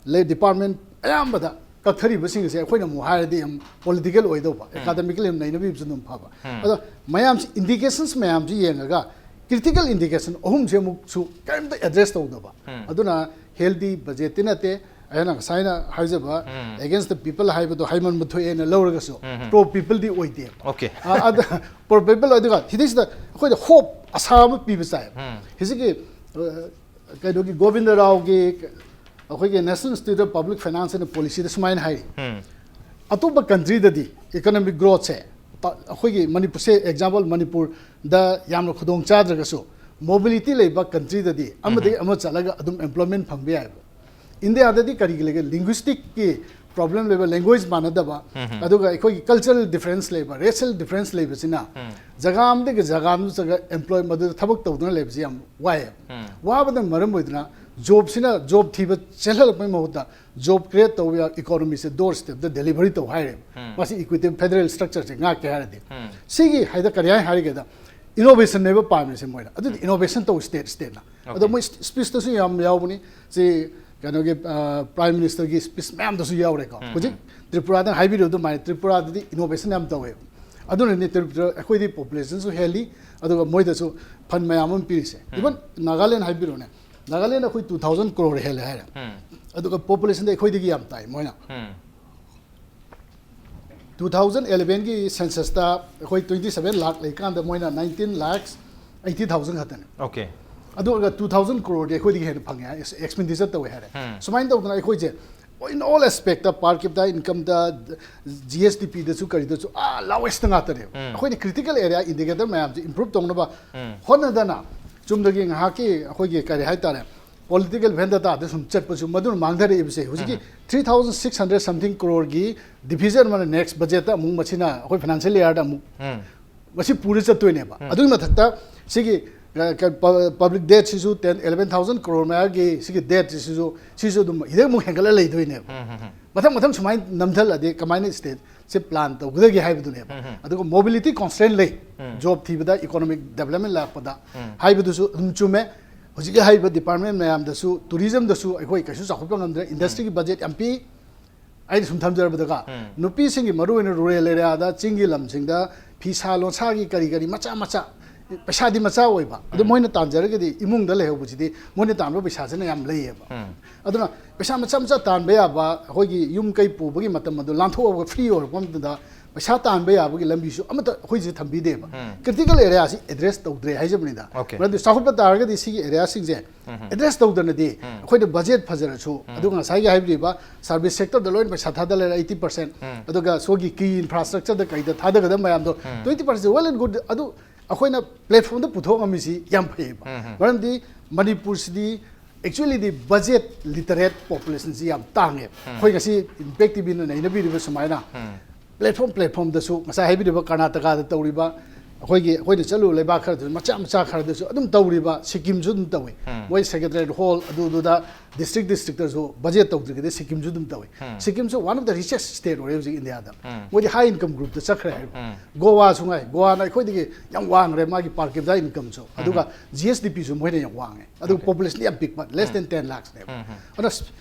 ꯂꯩ ꯗꯤꯄꯥꯔꯠꯃꯦꯟ ꯑꯌꯥꯝꯕꯗ ꯀꯛꯊꯔꯤꯕꯁꯤꯡ ꯑꯁꯦ ꯑꯩꯈꯣꯏꯅ ꯑꯃꯨꯛ ꯍꯥꯏꯔꯗꯤ ꯌꯥꯝ ꯄꯣꯂꯤꯇꯤꯀꯦꯜ ꯑꯣꯏꯗꯧꯕ, ꯑꯦꯀꯥꯗꯃꯤꯀꯦꯜ ꯌꯥꯝ ꯅꯩꯅꯕꯤꯕꯁꯨ ꯑꯗꯨꯝ ꯐꯕ꯫ ꯑꯗꯣ ꯃꯌꯥꯝꯁꯤ, ꯏꯟꯗꯤꯀꯦꯁꯟꯁ ꯃꯌꯥꯝꯁꯤ ꯌꯦꯡꯉꯒ ꯀ꯭ꯔꯤꯇꯤꯀꯦꯜ ꯏꯟꯗꯤꯀꯦꯁꯟ ꯑꯍꯨꯝꯁꯦ ꯑꯃꯨꯛꯁꯨ ꯀꯔꯤꯝꯇ ꯑꯦꯗ꯭ꯔꯦꯁ ꯇꯧꯗꯕ꯫ ꯑꯗꯨꯅ ꯍꯦꯜꯗꯤ ꯕꯖꯦꯠꯇꯤ ꯅꯠꯇꯦ꯫ ꯑꯩꯅ ꯉꯁꯥꯏꯅ ꯍꯥꯏꯖꯕ ꯑꯦꯒꯦꯟꯁ ꯗ ꯄꯤꯄꯜ ꯍꯥꯏꯕꯗꯣ ꯍꯥꯏꯃꯟꯕ ꯊꯣꯛꯑꯦꯅ ꯂꯧꯔꯒꯁꯨ ꯄ꯭ꯔꯣ ꯄꯤꯄꯜꯗꯤ ꯑꯣꯏꯗꯦꯕ꯫ ꯑꯣꯀꯦ꯫ ꯑ, ꯑꯗ ꯄ꯭ꯔꯣ ꯄꯤꯄꯜ ꯑꯣꯏꯗꯨꯒ ꯁꯤꯗꯩꯁꯤꯗ ꯑꯩꯈꯣꯏꯗ ꯍꯣꯞ, ꯑꯁꯥ ꯑꯃ ꯄꯤꯕ ꯆꯥꯏ꯫ ꯍꯧꯖꯤꯛꯀꯤ ꯑ, ꯀꯩꯅꯣꯒꯤ ꯒꯣꯕꯤꯟꯗ ꯔꯥꯎꯒꯤ, ꯑꯩꯈꯣꯏꯒꯤ National Institute of Public Finance and Policyꯗ ꯁꯨꯃꯥꯏꯅ ꯍꯥꯏꯔꯤ, ꯑꯇꯣꯞꯄ ꯀꯟꯇ꯭ꯔꯤꯗꯗꯤ ꯏꯀꯣꯅꯣꯃꯤꯛ ꯒ꯭ꯔꯣꯠꯁꯦ, ꯑꯩꯈꯣꯏꯒꯤ ꯃꯅꯤꯄꯨꯔꯁꯦ ꯑꯦꯛꯖꯥꯝꯄꯜ, ꯃꯅꯤꯄꯨꯔꯗ ꯌꯥꯝꯅ ꯈꯨꯗꯣꯡ ꯆꯥꯗ꯭ꯔꯒꯁꯨ, ꯃꯣꯕꯤꯂꯤꯇꯤ ꯂꯩꯕ ꯀꯟꯇ꯭ꯔꯤꯗꯗꯤ ꯑꯃꯗꯒꯤ ꯑꯃ ꯆꯠꯂꯒ ꯑꯗꯨꯝ ꯑꯦꯝꯄ꯭ꯂꯣꯏꯃꯦꯟ ꯐꯪꯕ ꯌꯥꯏꯕ꯫ ꯏꯟꯗꯤꯌꯥꯗꯗꯤ ꯀꯔꯤꯒꯤ ꯂꯩꯒꯦ? ꯂꯤꯡꯒ꯭ꯋꯤꯁꯇꯤꯛꯀꯤ ꯄ꯭ꯔꯣꯕ꯭ꯂꯦꯝ ꯂꯩꯕ, ꯂꯦꯡꯒ꯭ꯋꯦꯖ ꯃꯥꯟꯅꯗꯕ, ꯑꯗꯨꯒ ꯑꯩꯈꯣꯏꯒꯤ ꯀꯜꯆꯔꯦꯜ ꯗꯤꯐ꯭ꯔꯦꯟꯁ ꯂꯩꯕ, ꯔꯦꯁꯤꯌꯦꯜ ꯗꯤꯐ꯭ꯔꯦꯟꯁ ꯂꯩꯕꯁꯤꯅ ꯖꯒꯥ ꯑꯃꯗꯒꯤ ꯖꯒꯥ ꯑꯃꯗ ꯆꯠꯂꯒ ꯑꯦꯝꯄ꯭ꯂꯣꯏ, ꯃꯗꯨꯗ ꯊꯕꯛ ꯇꯧꯗꯨꯅ ꯂꯩꯕꯁꯤ ꯌꯥꯝ ꯋꯥꯏꯑꯦꯕ꯫ ꯋꯥꯕꯅ ꯃꯔꯝ ꯑꯣꯏꯗꯨꯅ ꯖꯣꯕꯁꯤꯅ, ꯖꯣꯕ ꯊꯤꯕ ꯆꯦꯜꯍꯜꯂꯛꯄꯩ ꯃꯍꯨꯠꯇ ꯖꯣꯕ ꯀ꯭ꯔꯤꯌꯦꯠ ꯇꯧꯕ ꯌꯥꯕ ꯏꯀꯣꯅꯣꯃꯤꯁꯦ ꯗꯣꯔ ꯁ꯭ꯇꯦꯞꯇ ꯗꯦꯂꯤꯚꯔꯤ ꯇꯧ ꯍꯥꯏꯔꯦꯕ꯫ ꯃꯁꯤ ꯏꯀ꯭ꯋꯤꯇꯦꯇꯤꯚ ꯐꯦꯗꯔꯦꯜ ꯁ꯭ꯇ꯭ꯔꯛꯆꯔꯁꯦ ꯉꯥꯛꯀꯦ ꯍꯥꯏꯔꯗꯤ꯫ ꯁꯤꯒꯤ ꯍꯥꯏꯗ ꯀꯔꯤ ꯍꯥꯏ ꯍꯥꯏꯔꯤꯒꯦꯗ, ꯏꯅꯣꯚꯦꯁꯟꯅꯦꯕ ꯄꯥꯝꯃꯤꯁꯦ ꯃꯣꯏꯅ꯫ ꯑꯗꯨꯗꯤ ꯏꯅꯣꯚꯦꯁꯟ ꯇꯧ ꯁ꯭ꯇꯦꯠ ꯁ꯭ꯇꯦꯠꯅ꯫ ꯑꯗꯣ ꯃꯣꯏ ꯁ꯭ꯄꯤꯁꯇꯁꯨ ꯌꯥꯝ ꯌꯥꯎꯕꯅꯤ꯫ ꯁꯤ ꯀꯩꯅꯣꯒꯤ, ꯑ, ꯄ꯭ꯔꯥꯏꯝ ꯃꯤꯅꯤꯁꯇꯔꯒꯤ ꯁ꯭ꯄꯤꯁ ꯃꯌꯥꯝꯗꯁꯨ ꯌꯥꯎꯔꯦꯀꯣ꯫ ꯍꯧꯖꯤꯛ ꯇ꯭ꯔꯤꯄꯨꯔꯥꯗ ꯍꯥꯏꯕꯤꯔꯤꯕ ꯑꯗꯨꯃꯥꯏꯅ ꯇ꯭ꯔꯤꯄꯨꯔꯥꯗꯗꯤ ꯏꯅꯣꯚꯦꯁꯟ ꯌꯥꯝ ꯇꯧꯋꯦꯕ꯫ ꯑꯗꯨꯅꯅꯤ ꯇ꯭ꯔꯤꯄꯨꯔꯥ, ꯑꯩꯈꯣꯏꯗꯤ ꯄꯣꯄꯨꯂꯦꯁꯟꯁꯨ ꯍꯦꯜꯂꯤ, ꯑꯗꯨꯒ ꯃꯣꯏꯗꯁꯨ ꯐꯟ ꯃꯌꯥꯝ ꯑꯃ ꯄꯤꯔꯤꯁꯦ꯫ ꯏꯚꯟ ꯅꯥꯒꯥꯂꯦꯟ ꯍꯥꯏꯕꯤꯔꯣꯅꯦ, ꯅꯥꯒꯥꯂꯦꯟ ꯑꯩꯈꯣꯏ ꯇꯨ ꯊꯥꯎꯖꯟ ꯀ꯭ꯔꯣꯔ ꯍꯦꯜꯂꯦ ꯍꯥꯏꯔꯦ꯫ ꯑꯗꯨꯒ ꯄꯣꯄꯨꯂꯦꯁꯟꯗ ꯑꯩꯈꯣꯏꯗꯒꯤ ꯌꯥꯝ ꯇꯥꯏ ꯃꯣꯏꯅ꯫ ꯇꯨ ꯊꯥꯎꯖꯟ ꯑꯦꯂꯚꯦꯟꯒꯤ ꯁꯦꯟꯁꯁꯇ ꯑꯩꯈꯣꯏ ꯇ꯭ꯋꯦꯟꯇꯤ ꯁꯚꯦꯟ ꯂꯥꯛ ꯂꯩꯀꯥꯟꯗ ꯃꯣꯏꯅ ꯅꯥꯏꯟꯇꯤꯟ ꯂꯥꯛꯁ ꯑꯩꯠꯇꯤ ꯊꯥꯎꯖꯟ ꯈꯛꯇꯅꯦ꯫ ꯑꯣꯀꯦ꯫ ꯑꯗꯨꯒ ꯇꯨ ꯊꯥꯎꯖꯟ ꯀ꯭ꯔꯣꯔꯗꯤ ꯑꯩꯈꯣꯏꯗꯒꯤ ꯍꯦꯟꯅ ꯐꯪꯉꯦ ꯍꯥꯏ, ꯑꯦꯛꯁꯄꯦꯟꯗꯤꯆꯔ ꯇꯧꯋꯦ ꯍꯥꯏꯔꯦ꯫ ꯁꯨꯃꯥꯏꯅ ꯇꯧꯗꯅ ꯑꯩꯈꯣꯏꯁꯦ in all aspectꯇ, per capita incomeꯗ, ꯖꯤ ꯑꯦꯁ ꯇꯤ ꯄꯤꯗꯁꯨ ꯀꯔꯤꯗꯁꯨ ꯑꯥ ꯂꯥꯋꯦꯁꯇ ꯉꯥꯛꯇꯅꯦꯕ꯫ ꯑꯩꯈꯣꯏꯅ ꯀ꯭ꯔꯤꯇꯤꯀꯦꯜ ꯑꯦꯔꯤꯌꯥ ꯏꯟꯗꯤꯀꯦꯇꯔ ꯃꯌꯥꯝꯁꯦ ꯏꯝꯄ꯭ꯔꯨꯞ ꯇꯧꯅꯕ ꯍꯣꯠꯅꯗꯅ ꯆꯨꯝꯅꯒꯤ ꯉꯥꯏꯍꯥꯛꯀꯤ ꯑꯩꯈꯣꯏꯒꯤ ꯀꯔꯤ ꯍꯥꯏꯇꯥꯔꯦ, ꯄꯣꯂꯤꯇꯤꯀꯦꯜ ꯚꯦꯟꯗꯇꯥꯗ ꯁꯨꯝ ꯆꯠꯄꯁꯨ ꯃꯗꯨꯅ ꯃꯥꯡꯊꯔꯛꯏꯕꯁꯦ꯫ ꯍꯧꯖꯤꯛꯀꯤ three thousand six hundred something crore ꯒꯤ deficit ꯑꯃꯅ next budgetꯇ ꯑꯃꯨꯛ ꯃꯁꯤꯅ ꯑꯩꯈꯣꯏ financial yearꯗ ꯑꯃꯨꯛ ꯃꯁꯤ ꯄꯨꯔ ꯆꯠꯇꯣꯏꯅꯦꯕ꯫ ꯑꯗꯨꯒꯤ ꯃꯊꯛꯇ ꯁꯤꯒꯤ, ꯑ, ꯀ-, ꯄ-, public debtꯁꯤꯁꯨ ten, eleven thousand crore ꯃꯌꯥꯒꯤ ꯁꯤꯒꯤ debtꯁꯤꯁꯨ, ꯁꯤꯁꯨ ꯑꯗꯨꯝ ꯍꯤꯗꯛ ꯑꯃꯨꯛ ꯍꯦꯟꯒꯠꯂ ꯂꯩꯗꯣꯏꯅꯦꯕ꯫ ꯃꯊꯪ ꯃꯊꯪ ꯁꯨꯃꯥꯏꯅ ꯅꯝꯊꯜꯂꯗꯤ ꯀꯃꯥꯏꯅ state ꯁꯤ ꯄ꯭ꯂꯥꯟ ꯇꯧꯒꯗꯒꯦ ꯍꯥꯏꯕꯗꯨꯅꯦꯕ꯫ ꯑꯗꯨꯒ ꯃꯣꯕꯤꯂꯤꯇꯤ ꯀꯣꯟꯁꯇ꯭ꯔꯦꯟ ꯂꯩ, ꯖꯣꯕ ꯊꯤꯕꯗ, ꯏꯀꯣꯅꯣꯃꯤꯛ ꯗꯦꯕꯂꯞꯃꯦꯟ ꯂꯥꯛꯄꯗ ꯍꯥꯏꯕꯗꯨꯁꯨ ꯑꯗꯨꯝ ꯆꯨꯝꯃꯦ꯫ ꯍꯧꯖꯤꯛꯀꯤ ꯍꯥꯏꯔꯤꯕ ꯗꯤꯄꯥꯔꯠꯃꯦꯟ ꯃꯌꯥꯝꯗꯁꯨ, ꯇꯨꯔꯤꯖꯝꯗꯁꯨ ꯑꯩꯈꯣꯏ ꯀꯩꯁꯨ ꯆꯥꯎꯈꯠꯄ ꯉꯝꯗ꯭ꯔꯦ꯫ ꯏꯟꯗꯁꯇ꯭ꯔꯤꯒꯤ ꯕꯖꯦꯠ ꯌꯥꯝ ꯄꯤ꯫ ꯑꯩꯅ ꯁꯨꯝ ꯊꯝꯖꯔꯕꯗꯀꯣ, ꯅꯨꯄꯤꯁꯤꯡꯒꯤ, ꯃꯔꯨꯑꯣꯏꯅ ꯔꯨꯔꯦꯜ ꯑꯦꯔꯤꯌꯥꯗ, ꯆꯤꯡꯒꯤ ꯂꯝꯁꯤꯡꯗ ꯐꯤꯁꯥ ꯂꯣꯟꯁꯥꯒꯤ ꯀꯔꯤ ꯀꯔꯤ ꯃꯆꯥ ꯃꯆꯥ, ꯄꯩꯁꯥꯗꯤ ꯃꯆꯥ ꯑꯣꯏꯕ, ꯑꯗꯨ ꯃꯣꯏꯅ ꯇꯥꯟꯖꯔꯒꯗꯤ ꯏꯃꯨꯡꯗ ꯂꯩꯍꯧꯕꯁꯤꯗꯤ ꯃꯣꯏꯅ ꯇꯥꯟꯕ ꯄꯩꯁꯥꯁꯤꯅ ꯌꯥꯝ ꯂꯩꯌꯦꯕ꯫ ꯑꯗꯨꯅ ꯄꯩꯁꯥ ꯃꯆꯥ ꯃꯆꯥ ꯇꯥꯟꯕ ꯌꯥꯕ, ꯑꯩꯈꯣꯏꯒꯤ ꯌꯨꯝ ꯀꯩ ꯄꯨꯕꯒꯤ ꯃꯇꯝ ꯑꯗꯨ ꯂꯥꯟꯊꯣꯛꯑꯒ ꯐ꯭ꯔꯤ ꯑꯣꯏꯔꯛꯄ ꯃꯇꯝꯗ ꯄꯩꯁꯥ ꯇꯥꯟꯕ ꯌꯥꯕꯒꯤ ꯂꯝꯕꯤꯁꯨ ꯑꯃꯠꯇ ꯑꯩꯈꯣꯏꯁꯤꯗ ꯊꯝꯕꯤꯗꯦꯕ꯫ ꯀ꯭ꯔꯤꯇꯤꯀꯦꯜ ꯑꯦꯔꯤꯌꯥꯁꯤ ꯑꯦꯗ꯭ꯔꯦꯁ ꯇꯧꯗ꯭ꯔꯦ ꯍꯥꯏꯖꯕꯅꯤꯗ꯫ Okay. ꯃꯔꯝꯗꯤ ꯆꯥꯎꯈꯠꯄ ꯇꯥꯔꯒꯗꯤ ꯁꯤꯒꯤ ꯑꯦꯔꯤꯌꯥꯁꯤꯡꯁꯦ ꯑꯦꯗ꯭ꯔꯦꯁ ꯇꯧꯗꯅꯗꯤ ꯑꯩꯈꯣꯏꯅ ꯕꯖꯦꯠ ꯐꯖꯔꯁꯨ, ꯑꯗꯨꯒ ꯉꯁꯥꯏꯒꯤ ꯍꯥꯏꯕꯤꯔꯤꯕ ꯁꯥꯔꯚꯤꯁ ꯁꯦꯛꯇꯔꯗ ꯂꯣꯏꯅ ꯄꯩꯁꯥ ꯊꯥꯗ ꯂꯩꯔꯦ, ꯑꯩꯠꯇꯤ ꯄꯥꯔꯁꯦꯟ꯫ ꯑꯗꯨꯒ ꯁꯣꯒꯤ ꯀꯤ ꯏꯟꯐ꯭ꯔꯥꯁ꯭ꯇ꯭ꯔꯛꯆꯔꯗ ꯀꯩꯗ ꯊꯥꯗꯒꯗꯕ ꯃꯌꯥꯝꯗꯣ, twenty percent, well and good, ꯑꯗꯨ ꯑꯩꯈꯣꯏꯅ ꯄ꯭ꯂꯦꯠꯐꯣꯝꯗ ꯄꯨꯊꯣꯛ ꯉꯝꯃꯤꯁꯤ ꯌꯥꯝ ꯐꯩꯌꯦꯕ꯫ ꯃꯔꯝꯗꯤ ꯃꯅꯤꯄꯨꯔꯁꯤꯗꯤ actually ꯗꯤ ꯕꯖꯦꯠ ꯂꯤꯇꯔꯦꯠ ꯄꯣꯄꯨꯂꯦꯁꯟꯁꯤ ꯌꯥꯝ ꯇꯥꯡꯉꯦꯕ꯫ ꯑꯩꯈꯣꯏ ꯉꯁꯤ ꯏꯝꯄꯦꯛ ꯇꯤꯚꯤꯅ ꯅꯩꯅꯕꯤꯔꯤꯕ ꯁꯨꯃꯥꯏꯅ ꯄ꯭ꯂꯦꯠꯐꯣꯝ ꯄ꯭ꯂꯦꯠꯐꯣꯝꯗꯁꯨ, ꯉꯁꯥꯏ ꯍꯥꯏꯕꯤꯔꯤꯕ ꯀꯔꯅꯥꯇꯀꯥꯗ ꯇꯧꯔꯤꯕ, ꯑꯩꯈꯣꯏꯒꯤ, ꯑꯩꯈꯣꯏꯅ ꯆꯠꯂꯨꯕ ꯂꯩꯕꯥꯛ ꯈꯔꯗꯁꯨ, ꯃꯆꯥ ꯃꯆꯥ ꯈꯔꯗꯁꯨ ꯑꯗꯨꯝ ꯇꯧꯔꯤꯕ, ꯁꯤꯛꯀꯤꯝꯁꯨ ꯑꯗꯨꯝ ꯇꯧꯏ꯫ ꯃꯣꯏ ꯁꯦꯀ꯭ꯔꯦꯇꯔꯤꯌꯦꯠ ꯍꯣꯜ ꯑꯗꯨꯗꯨꯗ, ꯗꯤꯁꯇ꯭ꯔꯤꯛ ꯗꯤꯁꯇ꯭ꯔꯤꯛꯇꯁꯨ ꯕꯖꯦꯠ ꯇꯧꯗ꯭ꯔꯤꯉꯩꯗ ꯁꯤꯛꯀꯤꯝꯁꯨ ꯑꯗꯨꯝ ꯇꯧꯏ꯫ ꯁꯤꯛꯀꯤꯝꯁꯨ one of the richest state ꯑꯣꯏꯔꯦ ꯍꯧꯖꯤꯛ ꯏꯟꯗꯤꯌꯥꯗ꯫ ꯃꯣꯏꯗꯤ ꯍꯥꯏ ꯏꯟꯀꯝ ꯒ꯭ꯔꯨꯞꯇ ꯆꯠꯈ꯭ꯔꯦ ꯍꯥꯏꯕ꯫ ꯒꯣꯋꯥꯁꯨ ꯉꯥꯏ, ꯒꯣꯋꯥꯅ ꯑꯩꯈꯣꯏꯗꯒꯤ ꯌꯥꯝ ꯋꯥꯡꯈ꯭ꯔꯦ ꯃꯥꯒꯤ per capita ꯏꯟꯀꯝꯁꯨ, ꯑꯗꯨꯒ ꯖꯤ ꯑꯦꯁ ꯗꯤ ꯄꯤꯁꯨ ꯃꯣꯏꯅ ꯌꯥꯝ ꯋꯥꯡꯉꯦ, ꯑꯗꯨꯒ ꯄꯣꯄꯨꯂꯦꯁꯟꯗꯤ ꯌꯥꯝ ꯄꯤꯛꯄ, less than ten lakhsꯅꯦꯕ꯫ ꯑꯗꯨꯅ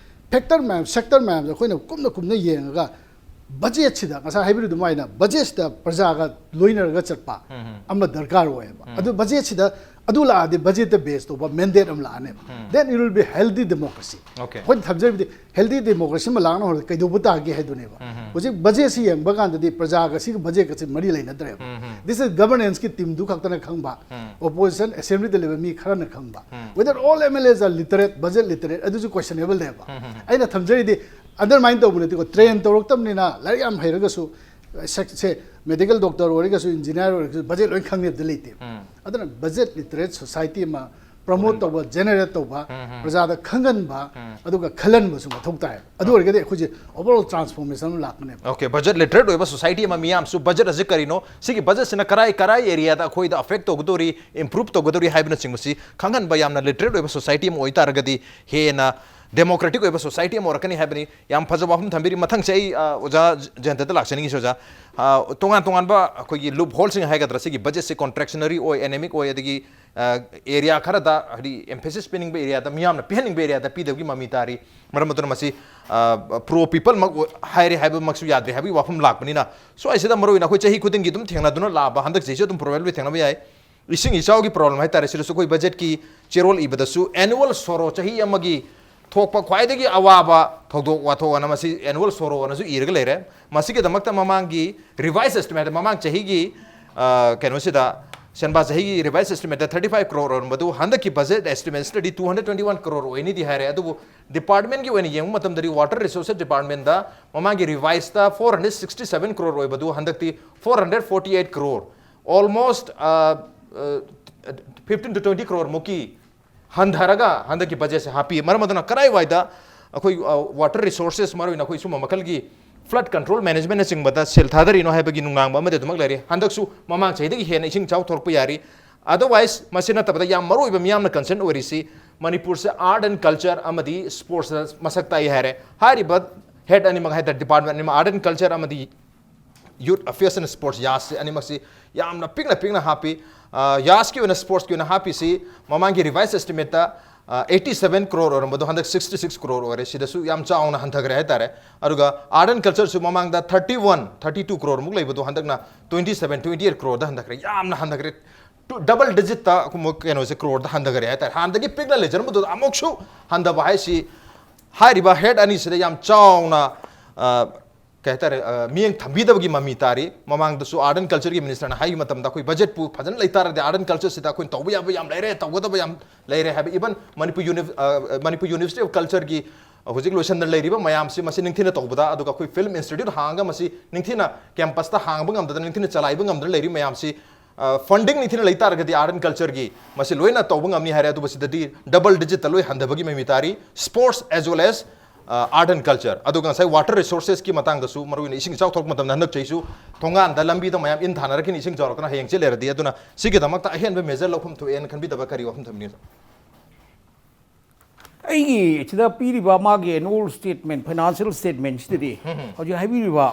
ꯐꯦꯛꯇꯔ ꯃꯌꯥꯝ, ꯁꯦꯛꯇꯔ ꯃꯌꯥꯝꯁꯦ ꯑꯩꯈꯣꯏꯅ ꯀꯨꯞꯅ ꯀꯨꯞꯅ ꯌꯦꯡꯉꯒ ꯕꯖꯦꯠꯁꯤꯗ ꯉꯁꯥꯏ ꯍꯥꯏꯕꯤꯔꯤꯕ ꯑꯗꯨꯃꯥꯏꯅ ꯕꯖꯦꯠꯁꯤꯗ ꯄ꯭ꯔꯖꯥꯒ ꯂꯣꯏꯅꯔꯒ ꯆꯠꯄ ꯑꯃ ꯗꯔꯀꯥꯔ ꯑꯣꯏꯌꯦꯕ꯫ ꯑꯗꯨ ꯕꯖꯦꯠꯁꯤꯗ ꯑꯗꯨ ꯂꯥꯛꯑꯗꯤ ꯕꯖꯦꯠꯇ ꯕꯦꯁ ꯇꯧꯕ ꯃꯦꯟꯗꯦꯠ ꯑꯃ ꯂꯥꯛꯑꯅꯦꯕ꯫ Then it will be healthy democracy꯫ Okay. ꯑꯩꯈꯣꯏꯅ ꯊꯝꯖꯔꯤꯕꯗꯤ healthy democracy ꯑꯃ ꯂꯥꯛꯅ ꯍꯧꯔꯒ ꯀꯩꯗꯧꯕ ꯇꯥꯒꯦ ꯍꯥꯏꯗꯨꯅꯦꯕ꯫ ꯍꯧꯖꯤꯛ ꯕꯖꯦꯠꯁꯤ ꯌꯦꯡꯕ ꯀꯥꯟꯗꯗꯤ ꯄ꯭ꯔꯖꯥꯒ ꯁꯤꯒ ꯕꯖꯦꯠꯀꯁꯤ ꯃꯔꯤ ꯂꯩꯅꯗ꯭ꯔꯦꯕ꯫ This is governanceꯀꯤ ꯇꯤꯝꯗꯨ ꯈꯛꯇꯅ ꯈꯪꯕ, opposition assemblyꯗ ꯂꯩꯕ ꯃꯤ ꯈꯔꯅ ꯈꯪꯕ꯫ Whether all M L As are literate, budget literate, ꯑꯗꯨꯁꯨ questionableꯅꯦꯕ꯫ ꯑꯩꯅ ꯊꯝꯖꯔꯤꯗꯤ undermine ꯇꯧꯕ ꯅꯠꯇꯦꯀꯣ, ꯇ꯭ꯔꯦꯟ ꯇꯧꯔꯛꯇꯕꯅꯤꯅ ꯂꯥꯏꯔꯤꯛ ꯌꯥꯝ ꯍꯩꯔꯒꯁꯨ, ꯁꯦ, medical doctor ꯑꯣꯏꯔꯒꯁꯨ, engineer ꯑꯣꯏꯔꯒꯁꯨ, ꯕꯖꯦꯠ ꯂꯣꯏ ꯈꯪꯅꯦꯕꯗꯤ ꯂꯩꯇꯦ꯫ ꯑꯗꯨꯅ budget literate society ꯑꯃ ꯄ꯭ꯔꯃꯣꯠ ꯇꯧꯕ, ꯖꯦꯅꯦꯔꯦꯠ ꯇꯧꯕ, ꯄ꯭ꯔꯖꯥꯗ ꯈꯪꯍꯟꯕ, ꯑꯗꯨꯒ ꯈꯜꯍꯟꯕꯁꯨ ꯃꯊꯧ ꯇꯥꯏ꯫ ꯑꯗꯨ ꯑꯣꯏꯔꯒꯗꯤ ꯑꯩꯈꯣꯏꯁꯦ overall transformation ꯑꯃ ꯂꯥꯛꯀꯅꯦꯕ꯫ Okay, budget literate ꯑꯣꯏꯕ society ꯑꯃ, ꯃꯤꯌꯥꯝꯁꯨ ꯕꯖꯦꯠ ꯑꯁꯤ ꯀꯔꯤꯅꯣ, ꯁꯤꯒꯤ ꯕꯖꯦꯠꯁꯤꯅ ꯀꯔꯥꯏ ꯀꯔꯥꯏ ꯑꯦꯔꯤꯌꯥꯗ ꯑꯩꯈꯣꯏꯗ ꯑꯦꯐꯦꯛ ꯇꯧꯒꯗꯧꯔꯤ, ꯏꯝꯄ꯭ꯔꯨꯞ ꯇꯧꯒꯗꯧꯔꯤ ꯍꯥꯏꯕꯅꯆꯤꯡꯕꯁꯤ ꯈꯪꯍꯟꯕ, ꯌꯥꯝꯅ ꯂꯤꯇꯔꯦꯠ ꯑꯣꯏꯕ ꯁꯣꯁꯥꯏꯇꯤ ꯑꯃ ꯑꯣꯏꯇꯥꯔꯒꯗꯤ ꯍꯦꯟꯅ ꯗꯦꯃꯣꯀ꯭ꯔꯦꯇꯤꯛ ꯑꯣꯏꯕ ꯁꯣꯁꯥꯏꯇꯤ ꯑꯃ ꯑꯣꯏꯔꯛꯀꯅꯤ ꯍꯥꯏꯕꯅꯤ꯫ ꯌꯥꯝ ꯐꯖꯕ ꯋꯥꯐꯝ ꯊꯝꯕꯤꯔꯤ꯫ ꯃꯊꯪꯁꯦ ꯑꯩ, ꯑ, ꯑꯣꯖꯥ ꯖꯌꯟꯇꯗ ꯂꯥꯛꯆꯅꯤꯡꯉꯤꯁꯦ, ꯑꯣꯖꯥ꯫ ꯑ, ꯇꯣꯉꯥꯟ ꯇꯣꯉꯥꯟꯕ ꯑꯩꯈꯣꯏꯒꯤ ꯂꯨꯞ ꯍꯣꯜꯁꯤꯡ ꯍꯥꯏꯒꯗ꯭ꯔꯥ, ꯁꯤꯒꯤ ꯕꯖꯦꯠꯁꯦ ꯀꯣꯟꯇ꯭ꯔꯦꯛꯁꯅꯔꯤ ꯑꯣꯏ, ꯑꯦꯅꯦꯃꯤꯛ ꯑꯣꯏ, ꯑꯗꯒꯤ, ꯑ, ꯑꯦꯔꯤꯌꯥ ꯈꯔꯗ, ꯍꯥꯏꯗꯤ, ꯑꯦꯝꯐꯦꯁꯤꯁ ꯄꯤꯅꯤꯡꯕ ꯑꯦꯔꯤꯌꯥꯗ, ꯃꯤꯌꯥꯝꯅ ꯄꯤꯍꯟꯅꯤꯡꯕ ꯑꯦꯔꯤꯌꯥꯗ ꯄꯤꯗꯕꯒꯤ ꯃꯃꯤ ꯇꯥꯔꯤ꯫ ꯃꯔꯝ ꯑꯗꯨꯅ ꯃꯁꯤ, ꯑ, ꯄ꯭ꯔꯣ ꯄꯤꯄꯜꯃꯛ ꯑꯣꯏ-, ꯍꯥꯏꯔꯦ ꯍꯥꯏꯕꯃꯛꯁꯨ ꯌꯥꯗ꯭ꯔꯦ ꯍꯥꯏꯕꯒꯤ ꯋꯥꯐꯝ ꯂꯥꯛꯄꯅꯤꯅ, ꯁ꯭ꯋꯥꯏꯁꯤꯗ ꯃꯔꯨꯑꯣꯏꯅ ꯑꯩꯈꯣꯏ ꯆꯍꯤ ꯈꯨꯗꯤꯡꯒꯤ ꯑꯗꯨꯝ ꯊꯦꯡꯅꯗꯨꯅ ꯂꯥꯛꯑꯕ, ꯍꯟꯗꯛ ꯆꯍꯤꯁꯨ ꯑꯗꯨꯝ ꯄ꯭ꯔꯣꯕ꯭ꯂꯦꯝ ꯊꯦꯡꯅꯕ ꯌꯥꯏ꯫ ꯏꯁꯤꯡ ꯏꯆꯥꯎꯒꯤ ꯄ꯭ꯔꯣꯕ꯭ꯂꯦꯝ ꯍꯥꯏꯇꯥꯔꯦ, ꯁꯤꯗꯁꯨ ꯑꯩꯈꯣꯏ ꯕꯖꯦꯠꯀꯤ ꯆꯦꯔꯣꯜ ꯏꯕꯗꯁꯨ annual sorrow, ꯆꯍꯤ ꯑꯃꯒꯤ ꯊꯣꯛꯄ ꯈ꯭ꯋꯥꯏꯗꯒꯤ ꯑꯋꯥꯕ ꯊꯧꯗꯣꯛ ꯋꯥꯊꯣꯛ ꯑꯅ ꯃꯁꯤ annual sorrow ꯑꯅꯁꯨ ꯏꯔꯒ ꯂꯩꯔꯦ꯫ ꯃꯁꯤꯒꯤꯗꯃꯛꯇ ꯃꯃꯥꯡꯒꯤ ꯔꯤꯚꯥꯏꯁ ꯑꯦꯁꯇꯤꯃꯦꯠ, ꯃꯃꯥꯡ ꯆꯍꯤꯒꯤ, ꯑ, ꯀꯩꯅꯣꯁꯤꯗ, ꯁꯦꯟꯕꯥ ꯆꯍꯤꯒꯤ ꯔꯤꯚꯥꯏꯁ ꯑꯦꯁꯇꯤꯃꯦꯠꯇ thirty five crore ꯑꯣꯏꯔꯝꯕꯗꯨ ꯍꯟꯗꯛꯀꯤ ꯕꯖꯦꯠ ꯑꯦꯁꯇꯤꯃꯦꯠꯁꯤꯗꯗꯤ two hundred twenty one crore ꯑꯣꯏꯅꯤꯗꯤ ꯍꯥꯏꯔꯦ꯫ ꯑꯗꯨꯕꯨ ꯗꯤꯄꯥꯔꯠꯃꯦꯟꯒꯤ ꯑꯣꯏꯅ ꯌꯦꯡꯕ ꯃꯇꯝꯗꯗꯤ ꯋꯥꯇꯔ ꯔꯤꯁꯣꯔꯁꯦꯁ ꯗꯤꯄꯥꯔꯠꯃꯦꯟꯗ ꯃꯃꯥꯡꯒꯤ ꯔꯤꯚꯥꯏꯁꯇ four hundred sixty seven crore ꯑꯣꯏꯕꯗꯨ ꯍꯟꯗꯛꯇꯤ four hundred forty eight crore, almost, ꯑ, ꯑ, fifteen to twenty crore ꯃꯨꯛꯀꯤ ꯍꯟꯊꯔꯒ ꯍꯟꯗꯛꯀꯤ ꯕꯖꯦꯠꯁꯦ ꯍꯥꯞꯄꯤ꯫ ꯃꯔꯝ ꯑꯗꯨꯅ ꯀꯗꯥꯏꯋꯥꯏꯗ ꯑꯩꯈꯣꯏ, ꯑ, ꯋꯥꯇꯔ ꯔꯤꯁꯣꯔꯁꯦꯁ, ꯃꯔꯨꯑꯣꯏꯅ ꯑꯩꯈꯣꯏ ꯁꯨꯝꯕ ꯃꯈꯜꯒꯤ ꯐ꯭ꯂꯠ ꯀꯟꯇ꯭ꯔꯣꯜ ꯃꯦꯅꯦꯖꯃꯦꯟꯅꯆꯤꯡꯕꯗ ꯁꯦꯜ ꯊꯥꯗꯔꯤꯅꯣ ꯍꯥꯏꯕꯒꯤ ꯅꯨꯡꯅꯥꯡꯕ ꯑꯃꯗꯤ ꯑꯗꯨꯃꯛ ꯂꯩꯔꯤ꯫ ꯍꯟꯗꯛꯁꯨ ꯃꯃꯥꯡ ꯆꯍꯤꯗꯒꯤ ꯍꯦꯟꯅ ꯏꯁꯤꯡ ꯏꯆꯥꯎ ꯊꯣꯛꯂꯛꯄ ꯌꯥꯔꯤ꯫ Otherwise, ꯃꯁꯤ ꯅꯠꯇꯕꯗ ꯌꯥꯝ ꯃꯔꯨꯑꯣꯏꯕ ꯃꯤꯌꯥꯝꯅ ꯀꯟꯁꯔꯟ ꯑꯣꯏꯔꯤꯁꯤ ꯃꯅꯤꯄꯨꯔꯁꯦ ꯑꯥꯔꯠ ꯑꯦꯟ ꯀꯜꯆꯔ ꯑꯃꯗꯤ ꯁ꯭ꯄꯣꯔꯠꯁꯇ ꯃꯁꯛ ꯇꯥꯛꯏ ꯍꯥꯏꯔꯦ꯫ ꯍꯥꯏꯔꯤꯕ ꯍꯦꯗ ꯑꯅꯤꯃꯛ ꯍꯥꯏꯇꯥꯔꯦ, ꯗꯤꯄꯥꯔꯠꯃꯦꯟ ꯑꯅꯤꯃꯛ, ꯑꯥꯔꯠ ꯑꯦꯟ ꯀꯜꯆꯔ ꯑꯃꯗꯤ ꯌꯨꯠ ꯑꯦꯐꯤꯌꯔꯁ ꯑꯦꯟ ꯁ꯭ꯄꯣꯔꯠꯁ, ꯌꯥꯁꯁꯦ ꯑꯅꯤꯃꯛꯁꯤ ꯌꯥꯝꯅ ꯄꯤꯛꯅ ꯄꯤꯛꯅ ꯍꯥꯞꯄꯤ꯫ ꯑ, ꯌꯥꯁꯀꯤ ꯑꯣꯏꯅ, ꯁ꯭ꯄꯣꯔꯠꯁꯀꯤ ꯑꯣꯏꯅ ꯍꯥꯞꯄꯤꯁꯤ ꯃꯃꯥꯡꯒꯤ ꯔꯤꯚꯥꯏꯁ ꯑꯦꯁꯇꯤꯃꯦꯠꯇ, ꯑ, eighty seven crore ꯑꯣꯏꯔꯝꯕꯗꯣ ꯍꯟꯗꯛ sixty six crore ꯑꯣꯏꯔꯦ꯫ ꯁꯤꯗꯁꯨ ꯌꯥꯝ ꯆꯥꯎꯅ ꯍꯟꯊꯈ꯭ꯔꯦ ꯍꯥꯏꯇꯥꯔꯦ꯫ ꯑꯗꯨꯒ ꯑꯥꯔꯠ ꯑꯦꯟ ꯀꯜꯆꯔꯁꯨ ꯃꯃꯥꯡꯗ thirty one, thirty two crore ꯃꯨꯛ ꯂꯩꯕꯗꯣ ꯍꯟꯗꯛꯅ twenty seven, twenty eight croreꯗ ꯍꯟꯊꯈ꯭ꯔꯦ꯫ ꯌꯥꯝꯅ ꯍꯟꯊꯈ꯭ꯔꯦ꯫ ꯗꯕꯜ ꯗꯤꯖꯤꯠꯇ ꯑꯃꯨꯛ ꯀꯩꯅꯣꯁꯦ, ꯀ꯭ꯔꯣꯔꯗ ꯍꯟꯊꯈ꯭ꯔꯦ ꯍꯥꯏꯇꯥꯔꯦ꯫ ꯍꯥꯟꯅꯗꯒꯤ ꯄꯤꯛꯅ ꯂꯩꯖꯔꯝꯕꯗꯨꯗ ꯑꯃꯨꯛꯁꯨ ꯍꯟꯊꯕ ꯍꯥꯏꯁꯤ ꯍꯥꯏꯔꯤꯕ ꯍꯦꯗ ꯑꯅꯤꯁꯤꯗ ꯌꯥꯝ ꯆꯥꯎꯅ, ꯑ, ꯀꯩ ꯍꯥꯏꯇꯥꯔꯦ, ꯑ, ꯃꯤꯠꯌꯦꯡ ꯊꯝꯕꯤꯗꯕꯒꯤ ꯃꯃꯤ ꯇꯥꯔꯤ꯫ ꯃꯃꯥꯡꯗꯁꯨ ꯑꯥꯔꯠ ꯑꯦꯟ ꯀꯜꯆꯔꯒꯤ ꯃꯤꯅꯤꯁꯇꯔꯅ ꯍꯥꯏꯈꯤꯕ ꯃꯇꯝꯗ, ꯑꯩꯈꯣꯏ ꯕꯖꯦꯠꯄꯨ ꯐꯖꯅ ꯂꯩꯇꯥꯔꯗꯤ ꯑꯥꯔꯠ ꯑꯦꯟ ꯀꯜꯆꯔꯁꯤꯗ ꯑꯩꯈꯣꯏꯅ ꯇꯧꯕ ꯌꯥꯕ ꯌꯥꯝ ꯂꯩꯔꯦ, ꯇꯧꯒꯗꯕ ꯌꯥꯝ ꯂꯩꯔꯦ ꯍꯥꯏꯕ꯫ Even ꯃꯅꯤꯄꯨꯔ ꯌꯨꯅꯤ-, ꯑ, ꯃꯅꯤꯄꯨꯔ ꯌꯨꯅꯤꯚꯔꯁꯤꯇꯤ ꯑꯣꯐ ꯀꯜꯆꯔꯒꯤ ꯍꯧꯖꯤꯛ ꯂꯣꯏꯁꯤꯟꯗ ꯂꯩꯔꯤꯕ ꯃꯌꯥꯝꯁꯤ, ꯃꯁꯤ ꯅꯤꯡꯊꯤꯅ ꯇꯧꯕꯗ, ꯑꯗꯨꯒ ꯑꯩꯈꯣꯏ ꯐꯤꯜꯝ ꯏꯟꯁꯇꯤꯇ꯭ꯌꯨꯠ ꯍꯥꯡꯉꯒ ꯃꯁꯤ ꯅꯤꯡꯊꯤꯅ ꯀꯦꯝꯄꯁꯇ ꯍꯥꯡꯕ ꯉꯝꯗꯗꯅ, ꯅꯤꯡꯊꯤꯅ ꯆꯂꯥꯏꯕ ꯉꯝꯗꯅ ꯂꯩꯔꯤꯕ ꯃꯌꯥꯝꯁꯤ, ꯑ, ꯐꯟꯗꯤꯡ ꯅꯤꯡꯊꯤꯅ ꯂꯩ ꯇꯥꯔꯒꯗꯤ ꯑꯥꯔꯠ ꯑꯦꯟ ꯀꯜꯆꯔꯒꯤ ꯃꯁꯤ ꯂꯣꯏꯅ ꯇꯧꯕ ꯉꯝꯅꯤ ꯍꯥꯏꯔꯦ꯫ ꯑꯗꯨꯕꯨ ꯁꯤꯗꯗꯤ ꯗꯕꯜ ꯗꯤꯖꯤꯠꯇ ꯂꯣꯏ ꯍꯟꯊꯕꯒꯤ ꯃꯃꯤ ꯇꯥꯔꯤ, ꯁ꯭ꯄꯣꯔꯠꯁ as well as, ꯑ, ꯑꯥꯔꯠ ꯑꯦꯟ ꯀꯜꯆꯔ꯫ ꯑꯗꯨꯒ ꯉꯁꯥꯏ ꯋꯥꯇꯔ ꯔꯤꯁꯣꯔꯁꯦꯁꯀꯤ ꯃꯇꯥꯡꯗꯁꯨ, ꯃꯔꯨꯑꯣꯏꯅ ꯏꯁꯤꯡ ꯏꯆꯥꯎ ꯊꯣꯛꯄ ꯃꯇꯝꯗ, ꯍꯟꯗꯛ ꯆꯍꯤꯁꯨ ꯊꯣꯡꯒꯥꯟꯗ, ꯂꯝꯕꯤꯗ ꯃꯌꯥꯝ ꯏꯟ ꯊꯥꯅꯔꯛꯈꯤꯅꯤ, ꯏꯁꯤꯡ ꯆꯥꯎꯔꯛꯇꯅ ꯍꯌꯦꯡ ꯆꯦꯜ ꯂꯩꯔꯗꯤ꯫ ꯑꯗꯨꯅ ꯁꯤꯒꯤꯗꯃꯛꯇ ꯑꯍꯦꯟꯕ ꯃꯦꯖꯔ ꯂꯧꯐꯝ ꯊꯣꯛꯑꯦꯅ ꯈꯟꯕꯤꯗꯕ ꯀꯔꯤ ꯋꯥꯐꯝ ꯊꯝꯕꯤꯅꯤꯡꯉꯤ? ꯑꯩꯒꯤ ꯁꯤꯗ ꯄꯤꯔꯤꯕ ꯃꯥꯒꯤ annual statement, financial statement ꯁꯤꯗꯗꯤ ꯍꯧꯖꯤꯛ ꯍꯥꯏꯕꯤꯔꯤꯕ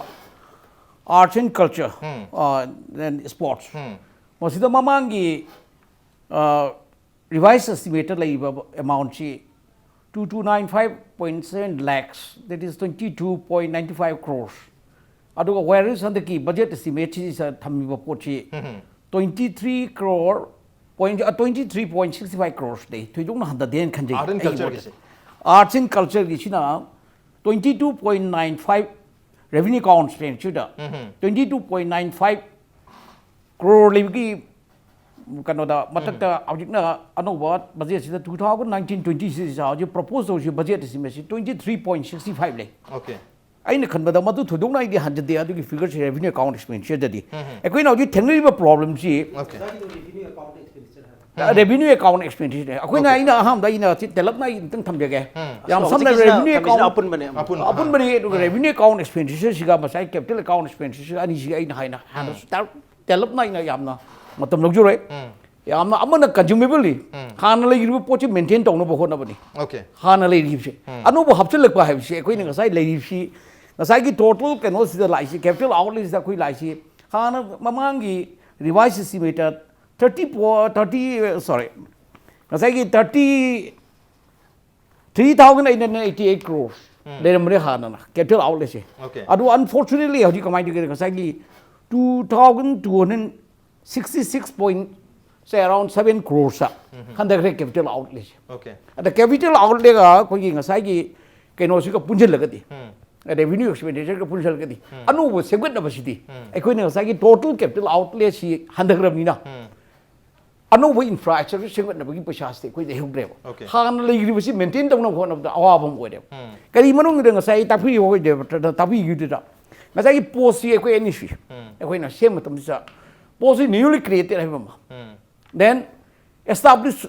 arts and culture, and sports, ꯃꯁꯤꯗ ꯃꯃꯥꯡꯒꯤ revised estimate ꯂꯩꯔꯤꯕ amount ꯁꯤ two two nine five point seven lakhs, that is twenty two point ninety five crores. ꯑꯗꯨꯒ whereas ꯍꯟꯗꯛꯀꯤ budget estimate ꯁꯤꯗ ꯊꯝꯃꯤꯕ ꯄꯣꯠꯁꯤ twenty three crore point, twenty three point sixty five crores ꯅꯤ꯫ ꯊꯣꯏꯗꯣꯛꯅ ꯍꯟꯊꯗꯦꯅ ꯈꯟꯖꯩ꯫ Art and ꯑꯩꯒꯤ culture ꯃꯣꯠꯇ꯫ Arts and culture ꯒꯤꯁꯤꯅ twenty two point nine five revenue account expenditure the twenty two point nine five crore ꯂꯩꯕꯒꯤ ꯀꯩꯅꯣꯗ ꯃꯊꯛꯇ ꯍꯧꯖꯤꯛꯅ ꯑꯅꯧꯕ budget ꯁꯤꯗ two thousand nineteen twenty ꯁꯤꯗ ꯍꯧꯖꯤꯛ propose ꯇꯧꯔꯤꯁꯤ budget ꯁꯤ ꯃꯁꯤ twenty three point sixty five ꯂꯩ꯫ Okay. ꯑꯩꯅ ꯈꯟꯕꯗ ꯃꯗꯨ ꯊꯣꯏꯗꯣꯛꯅ ꯑꯩꯗꯤ ꯍꯟꯖꯗꯦ ꯑꯗꯨꯒꯤ figure ꯁꯤ revenue account expenditure ꯗꯗꯤ꯫ ꯑꯩꯈꯣꯏꯅ ꯍꯧꯖꯤꯛ ꯊꯦꯡꯅꯔꯤꯕ problem ꯁꯤ Okay. revenue account expenditure ꯑꯩꯈꯣꯏꯅ ꯑꯩꯅ ꯑꯍꯥꯟꯕꯗ ꯑꯩꯅ ꯁꯤ ꯇꯦꯜꯂꯞꯅ ꯑꯩ ꯑꯝꯇꯪ ꯊꯝꯖꯒꯦ꯫ ꯌꯥꯝ ꯁꯝꯅ ꯍꯧꯖꯤꯛꯀꯤꯁꯤꯅ revenue ꯊꯝꯃꯤꯁꯤꯅ account ꯑꯄꯨꯟꯕꯅꯦ꯫ ꯑꯄꯨꯟ- ꯑꯄꯨꯟꯕꯅꯤ꯫ ꯑꯗꯨꯒ revenue account expenditure ꯁꯤꯒ ꯉꯁꯥꯏ capital account expenditure ꯑꯅꯤꯁꯤꯒ ꯑꯩꯅ ꯍꯥꯏꯅ ꯍꯥꯟꯅ ꯇꯦꯜꯂꯞꯅ ꯑꯩꯅ ꯌꯥꯝꯅ ꯃꯇꯝ ꯂꯧꯖꯔꯣꯏ꯫ ꯌꯥꯝꯅ ꯑꯃꯅ consumable ꯅꯤ꯫ ꯍꯥꯟꯅ ꯂꯩꯔꯤꯕ ꯄꯣꯠꯁꯤ maintain ꯇꯧꯅꯕ ꯍꯣꯠꯅꯕꯅꯤ꯫ Okay. ꯍꯥꯟꯅ ꯂꯩꯔꯤꯕꯁꯦ ꯑꯅꯧꯕ ꯍꯥꯞꯆꯤꯜꯂꯛꯄ ꯍꯥꯏꯕꯁꯤ ꯑꯩꯈꯣꯏꯅ ꯉꯁꯥꯏ ꯂꯩꯔꯤꯕꯁꯤ ꯉꯁꯥꯏꯒꯤ total ꯀꯩꯅꯣꯁꯤꯗ ꯂꯥꯛꯏꯁꯤ capital outlay ꯁꯤꯗ ꯑꯩꯈꯣꯏ ꯂꯥꯛꯏꯁꯤ ꯍꯥꯟꯅ ꯃꯃꯥꯡꯒꯤ revised estimate thirty four thirty, sorry, ꯉꯁꯥꯏꯒꯤ thirty three thousand eight hundred eighty eight crores ꯂꯩꯔꯝꯕꯅꯦ ꯍꯥꯟꯅꯅ capital outlay ꯁꯦ꯫ Okay. ꯑꯗꯨ unfortunately ꯍꯧꯖꯤꯛ ꯀꯃꯥꯏꯅ ꯇꯧꯒꯦ, ꯉꯁꯥꯏꯒꯤ two thousand two hundred sixty six point, say, around seven crores ꯍꯟꯊꯈ꯭ꯔꯦ capital outlay ꯁꯦ꯫ Okay. ꯑꯗ capital outlay ꯒ ꯑꯩꯈꯣꯏꯒꯤ ꯉꯁꯥꯏꯒꯤ ꯀꯩꯅꯣꯁꯤꯒ ꯄꯨꯟꯁꯤꯜꯂꯒꯗꯤ, revenue expenditure ꯒ ꯄꯨꯟꯁꯤꯜꯂꯒꯗꯤ ꯑꯅꯧꯕ ꯁꯦꯝꯒꯠꯅꯕꯁꯤꯗꯤ ꯑꯩꯈꯣꯏꯅ ꯉꯁꯥꯏꯒꯤ total capital outlay ꯁꯤ ꯍꯟꯊꯈ꯭ꯔꯕꯅꯤꯅ ꯑꯅꯧꯕ infrastructure ꯁꯦꯝꯒꯠꯅꯕꯒꯤ ꯄꯩꯁꯥꯁꯤꯗꯤ ꯑꯩꯈꯣꯏ ꯂꯩꯍꯧꯗ꯭ꯔꯦꯕ꯫ Okay. ꯍꯥꯟꯅ ꯂꯩꯈ꯭ꯔꯤꯕꯁꯤ maintain ꯇꯧꯅꯕ ꯍꯣꯠꯅꯕꯗ ꯑꯋꯥꯕ ꯑꯃ ꯑꯣꯏꯔꯦꯕ꯫ ꯀꯔꯤ ꯃꯅꯨꯡꯗ ꯉꯁꯥꯏ ꯇꯥꯛꯄꯤꯌꯨ ꯍꯣꯏ ꯗꯦꯕꯇꯅ ꯇꯥꯛꯄꯤꯈꯤꯕꯗꯨꯗ ꯉꯁꯥꯏꯒꯤ post ꯁꯤ ꯑꯩꯈꯣꯏ ꯑꯅꯤꯁꯤ ꯑꯩꯈꯣꯏꯅ ꯁꯦꯝꯕ ꯃꯇꯝꯁꯤꯗ post ꯁꯤ newly created ꯍꯥꯏꯕ ꯑꯃ, then established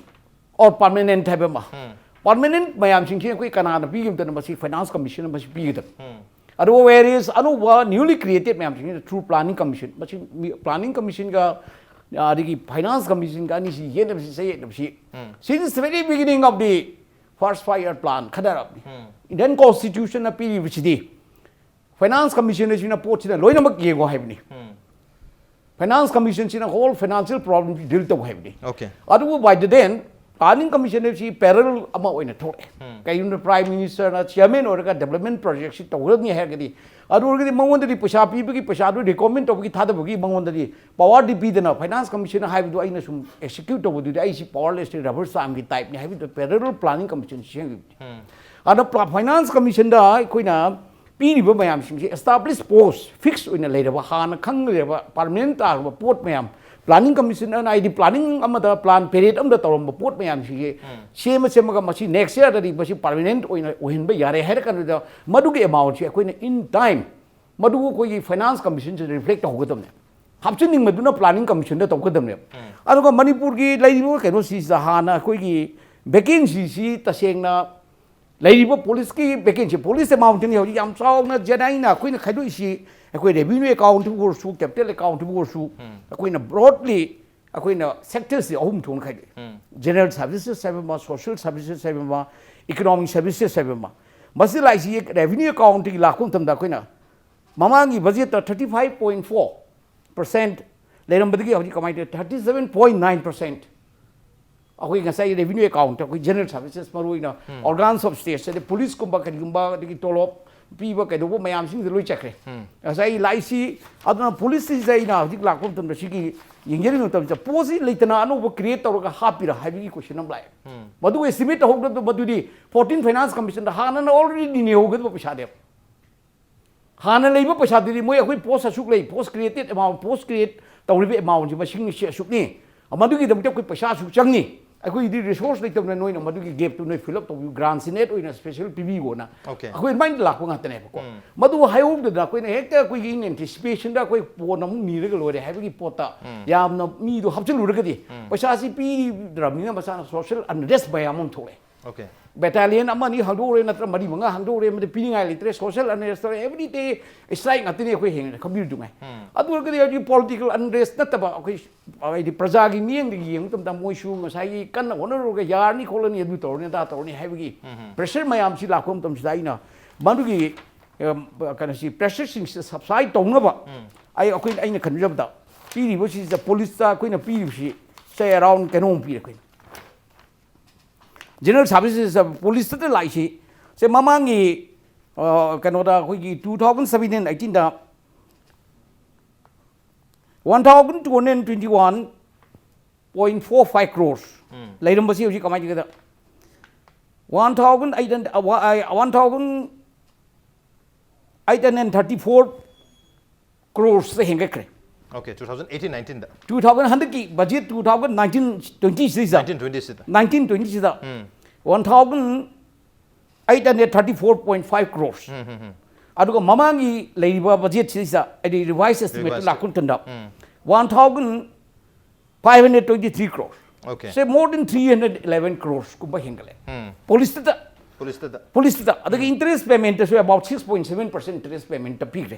or permanent ꯍꯥꯏꯕ ꯑꯃ꯫ Permanent ꯃꯌꯥꯝꯁꯤꯡꯁꯤ ꯑꯩꯈꯣꯏ ꯀꯅꯥꯅ ꯄꯤꯒꯗꯕꯅꯣ? ꯃꯁꯤ Finance Commission ꯅ ꯃꯁꯤ ꯄꯤꯒꯗꯕꯅꯤ꯫ ꯑꯗꯨꯒ whereas ꯑꯅꯧꯕ newly created ꯃꯌꯥꯝꯁꯤꯡꯁꯤꯅ through Planning Commission, ꯃꯁꯤ Planning Commission ꯒ ꯑꯗꯒꯤ Finance Commission ꯒ ꯑꯅꯤꯁꯤ ꯌꯦꯠꯅꯕꯁꯤ, ꯆꯌꯦꯠꯅꯕꯁꯤ since the very beginning of the first five year plan ꯈꯟꯅꯔꯕꯅꯤ꯫ Indian Constitution ꯅ ꯄꯤꯔꯤꯕꯁꯤꯗꯤ Finance Commission ꯁꯤꯅ ꯄꯣꯠꯁꯤꯗ ꯂꯣꯏꯅꯃꯛ ꯌꯦꯡꯉꯣ ꯍꯥꯏꯕꯅꯤ꯫ Finance Commission ꯁꯤꯅ whole financial problem deal ꯇꯧ ꯍꯥꯏꯕꯅꯤ꯫ Okay. ꯑꯗꯨꯕꯨ by the then Planning Commission ꯁꯤ parallel ꯑꯃ ꯑꯣꯏꯅ ꯊꯣꯛꯂꯛꯑꯦ꯫ ꯀꯩꯒꯨꯝꯕ Prime Minister ꯅ chairman ꯑꯣꯏꯔꯒ development project ꯁꯤ ꯇꯧꯒꯗꯕꯅꯤ ꯍꯥꯏꯔꯒꯗꯤ, ꯑꯗꯨ ꯑꯣꯏꯔꯒꯗꯤ ꯃꯉꯣꯟꯗꯗꯤ ꯄꯩꯁꯥ ꯄꯤꯕꯒꯤ, ꯄꯩꯁꯥꯗꯨ recommend ꯇꯧꯕꯒꯤ, ꯊꯥꯗꯕꯒꯤ ꯃꯉꯣꯟꯗꯗꯤ power ꯗꯤ ꯄꯤꯗꯅ, Finance Commission ꯍꯥꯏꯕꯗꯨ ꯑꯩꯅ ꯁꯨꯝ execute ꯇꯧꯕꯗꯨꯗꯤ ꯑꯩꯁꯤ powerless ꯅꯤ, rubber stamp ꯒꯤ type ꯅꯤ ꯍꯥꯏꯕꯗꯨ parallel Planning Commission ꯁꯦꯝꯈꯤꯕꯅꯤ꯫ ꯑꯗ Finance Commission ꯗ ꯑꯩꯈꯣꯏꯅ ꯄꯤꯔꯤꯕ ꯃꯌꯥꯝꯁꯤꯡꯁꯦ established post, fix ꯑꯣꯏꯅ ꯂꯩꯔꯕ, ꯍꯥꯟꯅ ꯈꯪꯂꯩꯔꯕ, permanent ꯇꯥꯔꯕ ꯄꯣꯠ ꯃꯌꯥꯝ, Planning Commission ꯑꯅ ꯍꯥꯏꯗꯤ planning ꯑꯃꯗ, plan period ꯑꯃꯗ ꯇꯧꯔꯝꯕ ꯄꯣꯠ ꯃꯌꯥꯝꯁꯤꯡꯁꯦ ꯁꯦꯝꯃ ꯁꯦꯝꯃꯒ ꯃꯁꯤ next year ꯗꯗꯤ ꯃꯁꯤ permanent ꯑꯣꯏꯅ ꯑꯣꯏꯍꯟꯕ ꯌꯥꯔꯦ ꯍꯥꯏꯔ ꯀꯥꯟꯗꯨꯗ, ꯃꯗꯨꯒꯤ amount ꯁꯤ ꯑꯩꯈꯣꯏꯅ in time ꯃꯗꯨ ꯑꯩꯈꯣꯏꯒꯤ Finance Commission ꯁꯤꯗ reflect ꯇꯧꯍꯧꯒꯗꯕꯅꯦ꯫ ꯍꯥꯞꯆꯤꯟꯅꯤꯡꯕꯗꯨꯅ Planning Commission ꯗ ꯇꯧꯒꯗꯕꯅꯦꯕ꯫ ꯑꯗꯨꯒ ꯃꯅꯤꯄꯨꯔꯒꯤ ꯂꯩꯔꯤꯕ ꯀꯩꯅꯣꯁꯤꯗ ꯍꯥꯟꯅ ꯑꯩꯈꯣꯏꯒꯤ vacancy ꯁꯤ ꯇꯁꯦꯡꯅ ꯂꯩꯔꯤꯕ police ꯀꯤ vacancy, police amount ꯅꯤ ꯍꯧꯖꯤꯛ ꯌꯥꯝ ꯆꯥꯎꯅ ꯖꯦꯅꯥꯏꯅ ꯑꯩꯈꯣꯏꯅ ꯈꯥꯏꯗꯣꯛꯏꯁꯤ, ꯑꯩꯈꯣꯏ revenue account ꯇꯕꯨ ꯑꯣꯏꯔꯁꯨ, capital account ꯇꯕꯨ ꯑꯣꯏꯔꯁꯨ, ꯑꯩꯈꯣꯏꯅ broadly ꯑꯩꯈꯣꯏꯅ sector ꯁꯤ ꯑꯍꯨꯝ ꯊꯣꯛꯅ ꯈꯥꯏꯗꯣꯛꯏ꯫ General services ꯍꯥꯏꯕ ꯑꯃ, social services ꯍꯥꯏꯕ ꯑꯃ, economic services ꯍꯥꯏꯕ ꯑꯃ꯫ ꯃꯁꯤ ꯂꯥꯛꯏꯁꯤ revenue account ꯇꯒꯤ ꯂꯥꯛꯄ ꯃꯇꯝꯗ ꯑꯩꯈꯣꯏꯅ ꯃꯃꯥꯡꯒꯤ budget ꯇ thirty five point four percent ꯂꯩꯔꯝꯕꯗꯒꯤ ꯍꯧꯖꯤꯛ ꯀꯃꯥꯏꯅ ꯇꯧꯔꯦ? Thirty seven point nine percent ꯑꯩꯈꯣꯏ ꯉꯁꯥꯏ revenue account ꯇ ꯑꯩꯈꯣꯏ general services, ꯃꯔꯨꯑꯣꯏꯅ organs of state, ꯑꯗꯩ police ꯀꯨꯝꯕ ꯀꯔꯤꯒꯨꯝꯕ, ꯑꯗꯒꯤ ꯇꯣꯂꯣꯞ ꯄꯤꯕ ꯀꯩꯗꯧꯕ ꯃꯌꯥꯝꯁꯤꯡꯁꯦ ꯂꯣꯏ ꯆꯠꯈ꯭ꯔꯦ꯫ ꯉꯁꯥꯏ ꯂꯥꯛꯏꯁꯤ, ꯑꯗꯨꯅ police ꯁꯤꯁꯦ ꯑꯩꯅ ꯍꯧꯖꯤꯛ ꯂꯥꯛꯄ ꯃꯇꯝꯗ ꯁꯤꯒꯤ ꯌꯦꯡꯖꯔꯤꯕ ꯃꯇꯝꯗ post ꯁꯤ ꯂꯩꯇꯅ ꯑꯅꯧꯕ create ꯇꯧꯔꯒ ꯍꯥꯞꯄꯤꯔꯥ ꯍꯥꯏꯕꯒꯤ question ꯑꯃ ꯂꯥꯛꯑꯦ꯫ ꯃꯗꯨ estimate ꯇꯧꯍꯧꯗꯕꯗꯣ ꯃꯗꯨꯗꯤ fourteen Finance Commission ꯗ ꯍꯥꯟꯅꯅ already ꯅꯦꯍꯧꯒꯗꯕ ꯄꯩꯁꯥꯅꯦꯕ꯫ ꯍꯥꯟꯅ ꯂꯩꯕ ꯄꯩꯁꯥꯗꯨꯗꯤ ꯃꯣꯏ ꯑꯩꯈꯣꯏ post ꯑꯁꯨꯛ ꯂꯩ, post created amount, post create ꯇꯧꯔꯤꯕ amount ꯁꯤ ꯃꯁꯤꯡ ꯁꯤ ꯑꯁꯨꯛꯅꯤ, ꯃꯗꯨꯒꯤꯗꯃꯛꯇ ꯑꯩꯈꯣꯏ ꯄꯩꯁꯥ ꯑꯁꯨꯛ ꯆꯪꯅꯤ, ꯑꯩꯈꯣꯏꯒꯤꯗꯤ resource ꯂꯩꯇꯕꯅ ꯅꯣꯏꯅ ꯃꯗꯨꯒꯤ gap ꯇꯨ ꯅꯣꯏ fill up ꯇꯧꯕꯤꯌꯨ, grant ꯁꯤ net ꯑꯣꯏꯅ special ꯄꯤꯕꯤꯌꯣꯅ Okay. ꯑꯩꯈꯣꯏ ꯑꯗꯨꯃꯥꯏꯅ ꯂꯥꯛꯄ ꯉꯥꯛꯇꯅꯦꯕꯀꯣ꯫ ꯃꯗꯨ ꯍꯥꯏꯍꯧꯗꯅ ꯑꯩꯈꯣꯏꯅ ꯍꯦꯛꯇ ꯑꯩꯈꯣꯏꯒꯤ in anticipation ꯗ ꯑꯩꯈꯣꯏ ꯄꯣꯠ ꯑꯃꯨꯛ ꯅꯤꯔꯒ ꯂꯣꯏꯔꯦ ꯍꯥꯏꯕꯒꯤ ꯄꯣꯠꯇ ꯌꯥꯝꯅ ꯃꯤꯗꯣ ꯍꯥꯞꯆꯤꯜꯂꯨꯔꯒꯗꯤ ꯄꯩꯁꯥꯁꯤ ꯄꯤꯗ꯭ꯔꯕꯅꯤꯅ ꯃꯁꯥꯅ social unrest ꯃꯌꯥꯝ ꯑꯃ ꯊꯣꯛꯂꯛꯑꯦ꯫ Okay. ꯕꯦꯇꯥꯂꯤꯌꯟ ꯑꯃ ꯑꯅꯤ ꯍꯥꯡꯗꯣꯛꯎꯔꯦ, ꯅꯠꯇ꯭ꯔ ꯃꯔꯤ ꯃꯉꯥ ꯍꯥꯡꯗꯣꯛꯎꯔꯦ, ꯃꯗꯨ ꯄꯤꯅꯤꯡꯉꯥꯏ ꯂꯩꯇ꯭ꯔꯦ꯫ ꯁꯣꯁꯦꯜ ꯑꯟꯔꯦꯁ ꯇꯧꯔꯦ, ꯑꯦꯕ꯭ꯔꯤ ꯗꯦ ꯁ꯭ꯇ꯭ꯔꯥꯏꯛ ꯉꯥꯛꯇꯅꯤ ꯑꯩꯈꯣꯏ ꯍꯦꯟꯅ ꯈꯪꯕꯤꯔꯨꯗꯨꯉꯥꯏ꯫ ꯑꯗꯨ ꯑꯣꯏꯔꯒꯗꯤ ꯍꯧꯖꯤꯛ ꯄꯣꯂꯤꯇꯤꯀꯦꯜ ꯑꯟꯔꯦꯁ ꯅꯠꯇꯕ ꯑꯩꯈꯣꯏ ꯍꯥꯏꯗꯤ ꯄ꯭ꯔꯖꯥꯒꯤ ꯃꯤꯠꯌꯦꯡꯗꯒꯤ ꯌꯦꯡꯕ ꯃꯇꯝꯗ ꯃꯣꯏꯁꯨ ꯉꯁꯥꯏꯒꯤ ꯀꯟꯅ ꯍꯣꯠꯅꯔꯨꯔꯒ ꯌꯥꯔꯅꯤ ꯈꯣꯠꯂꯅꯤ, ꯑꯗꯨ ꯇꯧꯔꯅꯤ ꯑꯗꯥ ꯇꯧꯔꯅꯤ ꯍꯥꯏꯕꯒꯤ ꯄ꯭ꯔꯦꯁꯔ ꯃꯌꯥꯝꯁꯤ ꯂꯥꯛꯄ ꯃꯇꯝꯁꯤꯗ ꯑꯩꯅ ꯃꯗꯨꯒꯤ ꯑꯝ, ꯀꯩꯅꯣꯁꯤ ꯄ꯭ꯔꯦꯁꯔꯁꯤꯡꯁꯤ ꯁꯕꯁꯥꯏꯠ ꯇꯧꯅꯕ ꯑꯩ ꯑꯩꯈꯣꯏꯅ ꯑꯩꯅ ꯈꯟꯖꯕꯗ ꯄꯤꯔꯤꯕꯁꯤꯗ ꯄꯨꯂꯤꯁꯇ ꯑꯩꯈꯣꯏꯅ ꯄꯤꯔꯤꯕꯁꯤ ꯁꯦ ꯑꯦꯔꯥꯎꯟ ꯀꯩꯅꯣꯝ ꯄꯤꯔꯦ ꯑꯩꯈꯣꯏꯅ꯫ ꯖꯦꯅꯔꯦꯜ ꯁꯥꯔꯚꯤꯁꯦꯁ ꯄꯨꯂꯤꯁꯇ ꯂꯥꯛꯏꯁꯤ ꯁꯦ ꯃꯃꯥꯡꯒꯤ ꯑ, ꯀꯩꯅꯣꯗ ꯑꯩꯈꯣꯏꯒꯤ two thousand seventeen eighteen ꯗ one thousand two hundred twenty one point four five crores ꯂꯩꯔꯝꯕꯁꯤ ꯍꯧꯖꯤꯛ ꯀꯃꯥꯏꯅ ꯇꯧꯒꯦꯗ one thousand eight hundred, one thousand eight hundred thirty four crores ꯍꯦꯟꯒꯠꯈ꯭ꯔꯦ꯫ Okay, two thousand eighteen nineteen ꯗ two thousand ꯍꯟꯗꯛꯀꯤ budget two thousand nineteen twenty ꯁꯤꯗ nineteen twenty ꯁꯤꯗ nineteen twenty ꯁꯤꯗ one thousand eight hundred thirty four point five crores, ꯑꯗꯨꯒ ꯃꯃꯥꯡꯒꯤ ꯂꯩꯔꯤꯕ ꯕꯖꯦꯠꯁꯤꯗ ꯍꯥꯏꯗꯤ revise ꯑꯦꯁꯇꯤꯃꯦꯠꯇ Revised. ꯂꯥꯛꯄ ꯃꯇꯝꯗ one thousand five hundred twenty three crores, Okay. ꯁꯦ more than three hundred eleven crores ꯀꯨꯝꯕ ꯍꯦꯟꯒꯠꯂꯦ꯫ ꯄꯨꯂꯤꯁꯇ ꯄꯨꯂꯤꯁꯇ ꯄꯨꯂꯤꯁꯇ ꯑꯗꯒꯤ interest ꯄꯦꯃꯦꯟꯇꯁꯨ about six point seven percent interest payment ꯄꯤꯈ꯭ꯔꯦ꯫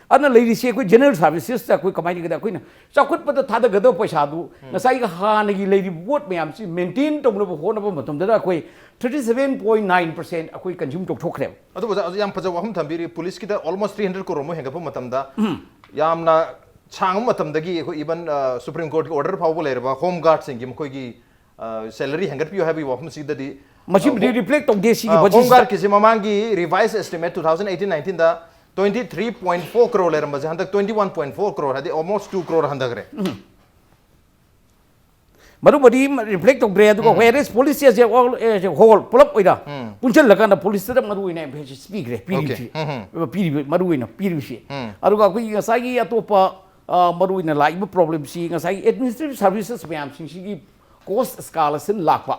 ꯑꯗꯨꯅ ꯂꯩꯔꯤꯁꯤ ꯑꯩꯈꯣꯏ ꯖꯦꯅꯔꯦꯜ ꯁꯥꯔꯚꯤꯁꯦꯁꯇ ꯑꯩꯈꯣꯏ ꯀꯃꯥꯏꯅ ꯇꯧꯒꯦꯗ ꯑꯩꯈꯣꯏꯅ ꯆꯥꯎꯈꯠꯄꯗ ꯊꯥꯗꯒꯗꯕ ꯄꯩꯁꯥꯗꯨ ꯉꯁꯥꯏꯒꯤ ꯍꯥꯟꯅꯒꯤ ꯂꯩꯔꯤꯕ ꯄꯣꯠ ꯃꯌꯥꯝꯁꯤ ꯃꯦꯟꯇꯦꯟ ꯇꯧꯅꯕ ꯍꯣꯠꯅꯕ ꯃꯇꯝꯗ ꯑꯩꯈꯣꯏ thirty seven point nine percent ꯑꯩꯈꯣꯏ ꯀꯟꯖ꯭ꯌꯨꯝ ꯇꯧꯊꯣꯛꯈ꯭ꯔꯦꯕ꯫ ꯑꯗꯨꯕꯨ ꯑꯣꯖꯥ ꯌꯥꯝ ꯐꯖꯕ ꯋꯥꯐꯝ ꯊꯝꯕꯤꯔꯤ꯫ ꯄꯨꯂꯤꯁꯀꯤꯗ almost three hundred crore ꯃꯨꯛ ꯍꯦꯟꯒꯠꯄ ꯃꯇꯝꯗ ꯌꯥꯝꯅ ꯁꯥꯡꯕ ꯃꯇꯝꯗꯒꯤ ꯑꯩꯈꯣꯏ even Supreme Courtꯀꯤ order ꯐꯥꯎꯕ ꯂꯩꯔꯕ ꯍꯣꯝ ꯒꯥꯔꯗꯁꯤꯡꯒꯤ ꯃꯈꯣꯏꯒꯤ ꯁꯦꯂꯔꯤ ꯍꯦꯟꯒꯠꯄꯤꯌꯨ ꯍꯥꯏꯕꯒꯤ ꯋꯥꯐꯝꯁꯤꯗꯗꯤ ꯃꯁꯤꯕꯨꯗꯤ ꯔꯤꯐ꯭ꯂꯦꯛ ꯇꯧꯗꯦ ꯁꯤꯒꯤ ꯍꯣꯝ ꯕꯖꯦꯠꯁꯤꯗ꯫ ꯒꯥꯔꯗꯀꯤꯁꯤ ꯃꯃꯥꯡꯒꯤ revised estimate two thousand eighteen nineteen ꯗ twenty three point four crore ꯂꯩꯔꯝꯕꯁꯦ ꯍꯟꯗꯛ twenty one point four crore, ꯍꯥꯏꯗꯤ almost two crore ꯍꯟꯊꯈ꯭ꯔꯦ꯫ ꯃꯗꯨꯕꯨꯗꯤ ꯔꯤꯐ꯭ꯂꯦꯛ ꯇꯧꯗ꯭ꯔꯦ꯫ ꯑꯗꯨꯒ whereas ꯄꯨꯂꯤꯁꯁꯦ ꯑꯦ ꯍꯣꯜ ꯄꯨꯂꯞ ꯑꯣꯏꯅ ꯄꯨꯟꯁꯤꯜꯂꯀꯥꯟꯗ ꯄꯨꯂꯤꯁꯇ ꯃꯔꯨ ꯑꯣꯏꯅ emphasis ꯄꯤꯈ꯭ꯔꯦ꯫ ꯄꯤꯔꯤꯕꯁꯤ ꯄꯤꯔꯤꯕ ꯃꯔꯨ ꯑꯣꯏꯅ ꯄꯤꯔꯤꯕꯁꯤ꯫ ꯑꯗꯨꯒ ꯑꯩꯈꯣꯏꯒꯤ ꯉꯁꯥꯏꯒꯤ ꯑꯇꯣꯞꯄ ꯑ, ꯃꯔꯨ ꯑꯣꯏꯅ ꯂꯥꯛꯏꯕ ꯄ꯭ꯔꯣꯕ꯭ꯂꯦꯝꯁꯤ ꯉꯁꯥꯏꯒꯤ ꯑꯦꯗꯃꯤꯅꯤꯁꯇ꯭ꯔꯦꯇꯤꯚ ꯁꯥꯔꯚꯤꯁꯦꯁ ꯃꯌꯥꯝꯁꯤꯡꯁꯤꯒꯤ ꯀꯣꯁ ꯑꯦꯁꯀꯥꯂꯦꯁꯟ ꯂꯥꯛꯄ꯫